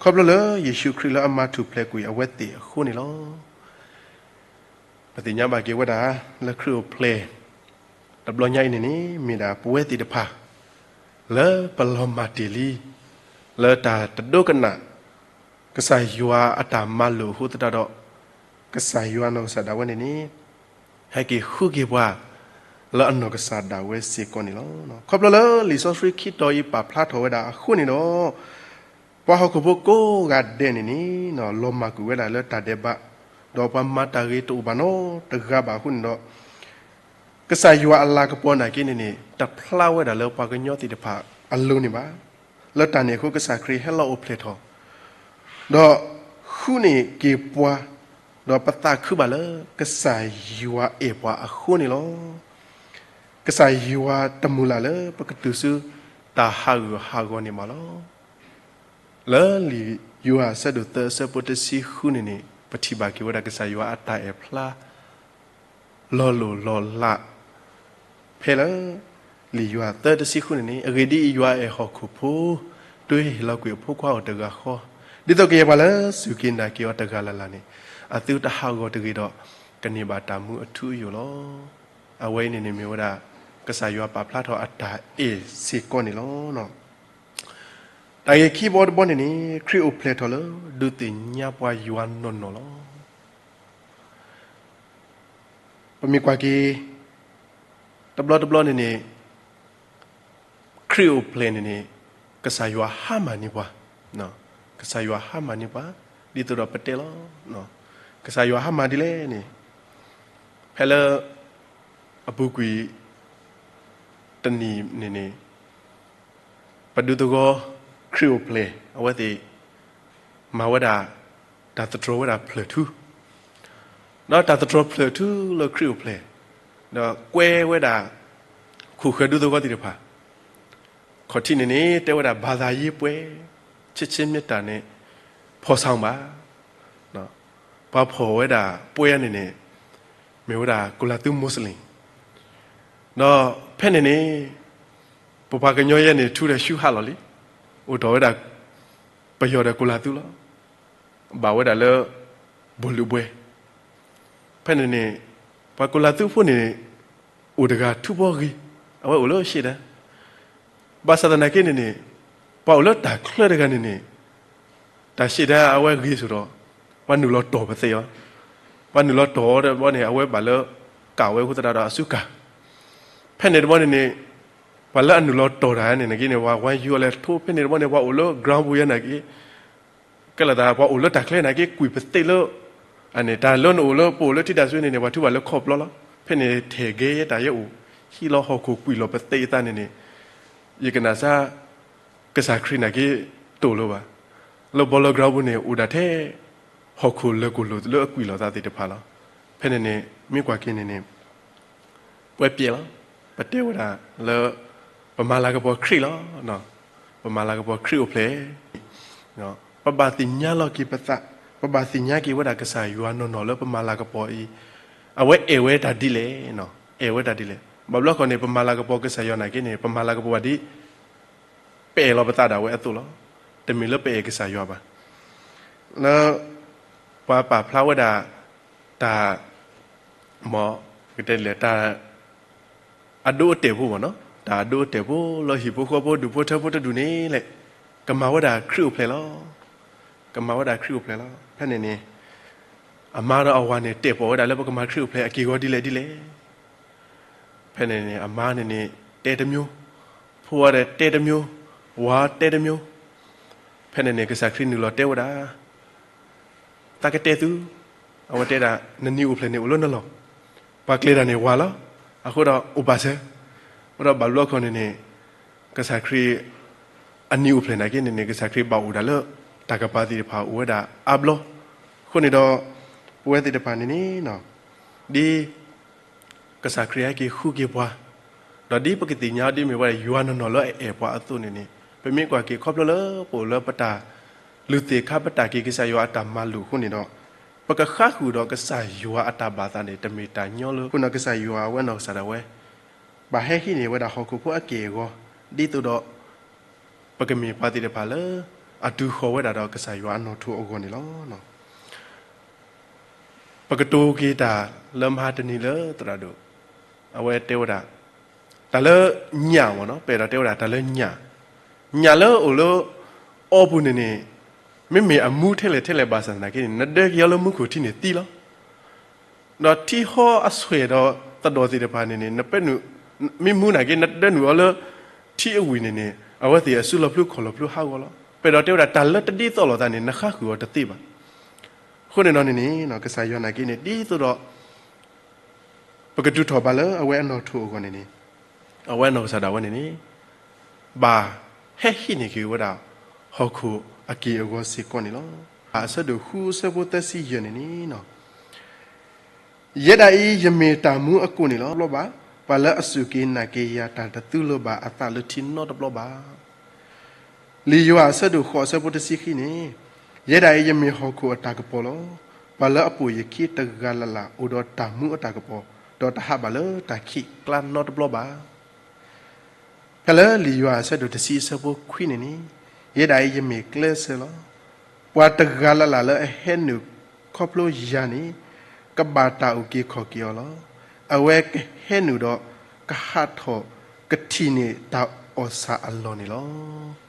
ခီဖျိလၢယ့ၣ်ၡူးခရံာ်လၢအမၤထူၣ်ဖျဲးကွံာ်အဝဲသ့ၣ်အဃိန့ၣ်လီၤ. ပသ့ၣ်ညါဘၣ်က့ၤဝဲဒၣ် လၢခရံာ်အိၣ်ဖျဲၣ် တဘျီညါအံၤန့ၣ်န့ၣ် မ့ၢ်ဒၣ်ပဝဲသ့ၣ်တဖၣ် လၢပလီၤမၢ်တ့ၢ်လံ လၢတၢ်တဒိကနၣ် ကစၢ်ယွၤအတၢ်မၤလိာ်အဃိသတးဒီး, ကစၢ်ယွၤနီၢ်ကစၢ်ဒၣ်ဝဲန့ၣ်န့ၣ် ဟဲက့ၤဃုက့ၤပှၤ လၢအနီၢ်ကစၢ်ဒၣ်ဝဲစ့ၢ်ကီးန့ၣ်လီၤ. ခီဖျိလၢလံာ်စီဆှံခံတီၤအံၤပာ်ဖျါထီၣ်ဝဲဒၣ်အဃိန့ၣ်ဒီး, ပှၤဟီၣ်ခိၣ်ဖိကိးဂၤဒဲးန့ၣ်န့ၣ် လီၤမၢ်ကွံာ်ဝဲဒၣ်လၢတၢ်ဒဲးဘး, ဒီးပှၤမၤတၢ်ဂ့ၤတအိၣ်ဘၣ်နီတဂၤဘၣ်အဃိန့ၣ်ဒီး, ကစၢ်ယွၤအလၤကပီၤနာ်က့န့ၣ်န့ၣ် တဖျါဝဲဒၣ်လၢပှၤကညီသ့ၣ်တဖၣ်အလိၤန့ၣ်ဘၣ်. လၢတၢ်န့ၣ်အဃိ ကစၢ်ခရံာ်ဟဲလီၤအိၣ်ဖျဲၣ်ထီၣ် ဒီးဃုန့ၢ်က့ၤပှၤ, ဒီးပသးခုဘၣ်လၢ ကစၢ်ယွၤအဲၣ်ပှၤအဃိန့ၣ်လီၤ. ကစၢ်ယွၤတမုၢ်လၢ်လၢပကတုၤဆူ တၢ်ဟးဂူာ်ဟးဂီၤန့ၣ်ဘၣ်လီၤ. လၢလံာ်ယိၤဟၣ်အဆၢဒိၣ်သၢအဆၢဖိတဆံဃုန့ၣ်န့ၣ် ပထံၣ်ဘၣ်က့ၤဝဲဒၣ်ကစၢ်ယွၤအတၢ်အဲၣ်ဖျါ လီၤလိၢ်လီၤလး ဖဲလၢ လံာ်ယိၤဟၣ်သၢတဆံဃုန့ၣ်န့ၣ်, အဂ့ၢ်ဒ်အံၤ, ယွၤအဲၣ်ဟီၣ်ခိၣ်ဖိ, တုၤဟ့ၣ်လီၤကွံာ်အဖိခွါအီၤတဂၤဃီ, ဒ်သိးကယဲၢ်ပှၤလၢစူၢ်က့ၤနာ်က့ၤအီၤတဂၤလၢ်လၢ်န့ၣ်, အသုတဟးဂီၤတဂ့ၤဒီး ကန့ၢ်ဘၣ်တၢ်မူအထူအယိာ်လီၤ. အဝဲအံၤန့ၣ်န့ၣ်မ့ၢ်ဝဲဒၣ် ကစၢ်ယွၤပာ်ဖျါထီၣ်အတၢ်အဲၣ်စ့ၢ်ကီးန့ၣ်လီၤ. တၢ်ဂ့ၢ်ခံဘီတဘီန့ၣ်န့ၣ် ခရံာ်အိၣ်ဖျဲၣ်ထီၣ်လၢ ဒုးသ့ၣ်ညါပှၤယွၤနီၢ်နီၢ်လီၤ. ပမ့ၢ်ကွၢ်က့ၤ တဘျီတဘျီန့ၣ်န့ၣ် ခရံာ်အိၣ်ဖျဲၣ်န့ၣ်န့ၣ် ကစၢ်ယွၤဟါမၢ်န့ၢ်ပှၤ, ကစၢ်ယွၤဟါမၢ်န့ၢ်ပှၤ ဒ်သိးဒီးပတဲလီၤ. ကစၢ်ယွၤဟါမၢ်ဒ်လဲၣ်န့ၣ် ဖဲလၢ အပူၤကွံာ် တနံၤန့ၣ်န့ၣ် ပဒူသဝီ ခရံာ်အိၣ်ဖျဲၣ် အဝဲသ့ၣ် မၤဝဲဒၣ် တၢ်သတြီၤဝဲဒၣ်ဖျၢၣ်ထူ, ဒီးတၢ်သတြီၤဖျၢၣ်ထူလၢခရံာ်အိၣ်ဖျဲၣ်, ဒီးကွဲဝဲဒၣ် ခိၣ်ဃၢၤဒူသဝီသ့ၣ်တဖၣ်, ခီၣ်ထံးန့ၣ်န့ၣ် တဲဝဲဒၣ် ဘာသာရေးပွဲ ချစ်ခြင်းမေတ္တာနဲ့ ဖော်ဆောင်ပါ, ပှၤဖီၣ်ဝဲဒၣ်ပွဲန့ၣ်န့ၣ် မ့ၢ်ဝဲဒၣ် ကိုယ်လာသူမွတ်စလင်, ဒီးဖဲန့ၣ်န့ၣ် ပပှၤကညီယဲန့ၣ် ထူဒီးရှူဟးလီၤလံ, အိၣ်ထီၣ်ဝဲဒၣ် ပယီၤဒီးကိုယ်လာသူလီၤ. ဘၣ်ဝဲဒၣ်လၢ ဘိၣ်လုာ်ဘှဲ, ဖဲန့ၣ်န့ၣ် ပှၤကိုယ်လာသူဖိန့ၣ် အိၣ်တဂၤထူဘီဂ့ၤ, အဝဲအိၣ်လၢရှေ့တန်း, ဘၣ်ဆၣ်သနာ်က့န့ၣ်န့ၣ် ပှၤအိၣ်လၢတၢ်ချၢတဂၤန့ၣ်န့ၣ် တၢ်ရှေ့တန်းအဝဲဂ့ၤဆိးဒီး ပှၤနုာ်လီၤတီၢ်ပသဲးအီၤ, ပှၤနုာ်လီၤတီၢ်အီၤဒီးဘီန့ၣ် အဝဲဘၣ်လၢ ကးဝဲအဃိသတးဒီးအစုကး, ဖဲန့ၣ်တဘျီန့ၣ်န့ၣ် ပှၤလၢအနုာ်လီၤတီၢ်တၢ်န့ၣ်နာ်က့န့ၣ် ပှၤဝါယူၤအီၤလဲၤထိဖဲန့ၣ်တဘျီန့ၣ် ပှၤအိၣ်လၢ ground ပူၤယဲနာ်က့ ကဲလီၤသး ပှၤအိၣ်လၢတၢ်ချၢနာ်က့ ကွံာ်ပသ့ၣ်လၢ အန့ၣ် တၢ်လၢနအိၣ်လၢ ပအိၣ်လၢထံတၢ်စုန့ၣ်န့ၣ် ပှၤထုပှၤလၢခီၣ်ပျီလီၤ. ဖဲန့ၣ်ထဲးဂဲၤယဲတၢ်ယဲအိၣ် ဟံးလီၤဟီၣ်ခိၣ်ကွံာ်လီၤပသ့ၣ်အသးန့ၣ်န့ၣ် ယကနၣ်စၢ် ကစၢ်ခရံာ်နာ်က့ တအိၣ်လၢၤဘၣ်. လၢ Bowling Green ပူၤန့ၣ် အိၣ်ဒၣ်ထဲ ဟီၣ်ခိၣ်လၢာ်ကိၣ်လိာ်လၢအကွံာ်လီၤသးသ့ၣ်တဖၣ်လီၤ. ဖဲန့ၣ်န့ၣ် မ့ၢ်ကွၢ်က့ၤန့ၣ်န့ၣ် ပှဲၤပျဲၢ်လီၤ. ပတဲဝဲဒၣ်လၢ ပမၤလၤကပီၤခရံာ်လီၤ. ပမၤလၤကပီၤခရံာ်အိၣ်ဖျဲၣ်, ပဘၣ်သ့ၣ်ညါလီၤက့ၤပသး, ပဘၣ်သ့ၣ်ညါက့ၤဝဲဒၣ်ကစၢ်ယွၤနီၢ်နီၢ်လၢပမၤလၤကပီၤအံၤ, အဝဲအဲၣ်ဝဲတၢ်ဒ်လဲၣ်, အဲၣ်ဝဲတၢ်ဒ်လဲၣ်. ဘၣ်ဘျီခီန့ၣ် ပမၤလၤကပီၤကစၢ်ယွၤနာ်က့န့ၣ် ပမၤလၤကပီၤဘၣ်ဒ် ပအဲၣ်လီၤပသးဒၣ်ဝဲအသိးလီၤ. တမ့ၢ်လၢပအဲၣ်ကစၢ်ယွၤဘၣ်. လၢ ပှၤပာ်ဖျါဝဲဒၣ် တၢ် မ့ၢ် ကတဲလဲၣ် တၢ် အဒိအတဲာ်ဖိမ့ၢ်နီၤ, တၢ်အဒိအတဲာ်ဖိလၢဟံၣ်ဖိဃီဖိဒူၣ်ဖိထၢဖိတဒူၣ်န့ၣ်လဲၣ်, ကမၤဝဲဒၣ်ခရံာ်အိၣ်ဖျဲၣ်လီၤ. ကမၤဝဲဒၣ်ခရံာ်အိၣ်ဖျဲၣ်လီၤ. ဖဲန့ၣ်န့ၣ် အမါဒီးအဝၤန့ၣ် တဲာ်ပိာ်ဝဲဒၣ်လၢပကမၤခရံာ်အိၣ်ဖျဲၣ်အက့ၢ်အဂီၤဒ်လဲၣ်ဒ်လဲၣ်. ဖဲန့ၣ်န့ၣ် အမါန့ၣ်န့ၣ် တဲတမျိုး, ဖိဝဲဒီးတဲတမျိုး, ဝၤတဲတမျိုး. ဖဲန့ၣ်န့ၣ် ကစၢ်ခရံာ်နုာ်လီၤတဲဝဲဒၣ် သးကတဲသု, အဝဲတဲဒၣ် နနံၤအိၣ်ဖျဲၣ်န့ၣ်အိၣ်လၢနလီၢ်, ပှၤကျဲၤတၢ်န့ၣ်ဝၤလီၤ. အဃိဒီးအိၣ်ပာ်စၢၤ, အဃိဒီးဘၣ်ဘျီခီန့ၣ်န့ၣ် ကစၢ်ခရံာ် အနံၤအိၣ်ဖျဲၣ်နာ်က့န့ၣ်န့ၣ် ကစၢ်ခရံာ်ဘၣ်အိၣ်ဒၣ်လၢ တၢ်ကပၤသ့ၣ်တဖၣ်အိၣ်ဝဲဒၣ်အါဘျီ. အဃိန့ၣ်ဒီး ပဝဲသ့ၣ်တဖၣ်န့ၣ်န့ၣ် ဒ် ကစၢ်ခရံာ်ဟဲက့ၤဃုက့ၤပှၤ, ဒီးဒ်ပကသ့ၣ်ညါဒ်မ့ၢ်ဝဲဒၣ် ယွၤနီၢ်နီၢ်လၢအအဲၣ်ပှၤအသိးန့ၣ်န့ၣ် ပမ့ၢ်ကွၢ်က့ၤခီဖျိလၢပအိၣ်လၢပတၢ်လုၢ်သ့ၣ်ခါ ပတၢ်က့ၤကစၢ်ယွၤအတၢ်မၤလိာ်အဃိန့ၣ်ဒီး ပကဃါဃုာ်ဒီးကစၢ်ယွၤအတၢ်ဘၣ်သးန့ၣ် တမ့ၢ်တၢ်ညီလၢ အဃိန့ၣ်ကစၢ်ယွၤအဝဲအနီၢ်ကစၢ်ဒၣ်ဝဲ ဘၣ်ဟဲဟံးန့ၢ်ဝဲဒၣ်ဟီၣ်ခိၣ်ဖိအက့ၢ်အဂီၤ ဒ်သိးဒီး ပကမ့ၢ်ပှၤသ့ၣ်တဖၣ်လၢ အတုၤဃီၤဝဲဒၣ်ဒီးကစၢ်ယွၤအနီၣ်ထိးအဂီၢ်န့ၣ်လီၤ. ပကတိၤက့ၤတၢ်လၢမဟါတနံၤလၢသရၣ်ဒိၣ် အဝဲတဲဝဲဒၣ် တၢ်လၢညၣ်မ့ၢ်နီၤ ပအဲၣ်ဒိးတဲဝဲဒၣ်တၢ်လၢညၣ်, ညၣ်လၢအိၣ်လၢအီပူၤန့ၣ်န့ၣ် မ့မ့ၢ်အမူထဲလဲၣ်ထဲလဲၣ်ဘၣ်ဆၣ်သနာ်က့န့ၣ် နဒၢက့ၤအီၤလၢမူခိၣ်ထံန့ၣ်သံလီၤ. ဒီးထံဟီအဆွဲၣ်ဒီးသဒိၣ်သ့ၣ်တဖၣ်န့ၣ်န့ၣ် နပဲနုာ် မ့ၢ်မူနာ်က့ နဒၢနုာ်အီၤလၢထံအဝံၤန့ၣ်န့ၣ် အဝဲသ့ၣ်အစုလီၤဖျိခီၣ်လီၤဖျိဟးဂီၤလီၤ. ပအဲၣ်ဒိးတဲဝဲဒၣ်တၢ်လၢတဒ်သိးလိာ်သးန့ၣ် နဃါဃုာ်အီၤတသ့ဘၣ်. အဃိန့ၣ်ဒီးန့ၣ်န့ၣ် ကစၢ်ယွၤနာ်က့န့ၣ် ဒ်သိးဒီး ပကတုၤထီၣ်ဘၣ်လၢအဝဲအနီၣ်ထိးအဂီၢ်န့ၣ်န့ၣ် အဝဲအနီၢ်ကစၢ်ဒၣ်ဝဲန့ၣ်န့ၣ် ဘၣ်ဟဲဟံးန့ၢ်က့ၤဝဲဒၣ် ဟီၣ်ခိၣ်အက့ၢ်အဂီၤစ့ၢ်ကီးန့ၣ်လီၤ. အဆၢဒိၣ်ဃုအဆၢဖိသၢဆံယဲၢ်န့ၣ်န့ၣ် ယဲဒၣ်အံၤ ယမ့ၢ်တၢ်မူအကိၣ်န့ၣ်လီၤ. တဘျီဘၣ် ပှၤလၢအစူၢ်က့ၤနာ်က့ၤယၤ တၢ်တသူလၢၤဘၣ်အသးလၢထံနီတဘျီဘၣ်. လံာ်ယိၤဟၣ်အဆၢဒိၣ်ဃိးအဆၢဖိတဆံခံန့ၣ်, ယဲဒၣ်အံၤ ယမ့ၢ်ဟီၣ်ခိၣ်အတၢ်ကပီၤလီၤ. ပှၤလၢအပိာ်ယခံတဂၤလၢ်လၢ် အိၣ်ဒီးတၢ်မူအတၢ်ကပီၤ, ဒီးတဟးဘၣ်လၢတၢ်ခံးကျါနီတဘျီဘၣ်. ဖဲလၢလံာ်ယိၤဟၣ်အဆၢဒိၣ်တဆံအဆၢဖိခွံန့ၣ်န့ၣ်, ယဲဒၣ်အံၤ ယမ့ၢ်ကျဲစၢၤလီၤ. ပှၤတဂၤလၢ်လၢ်လၢအဟဲနုာ်ခီဖျိယၤန့ၣ်, ကဘၣ်တၢ်အုၣ်က့ၤခီၣ်က့ၤအီၤလီၤ. အဝဲကဟဲနုာ်ဒီးကဟးထီၣ်ကထံၣ်န့ၢ်တၢ်အီၣ်ဆၣ်အလီၢ်န့ၣ်လီၤ.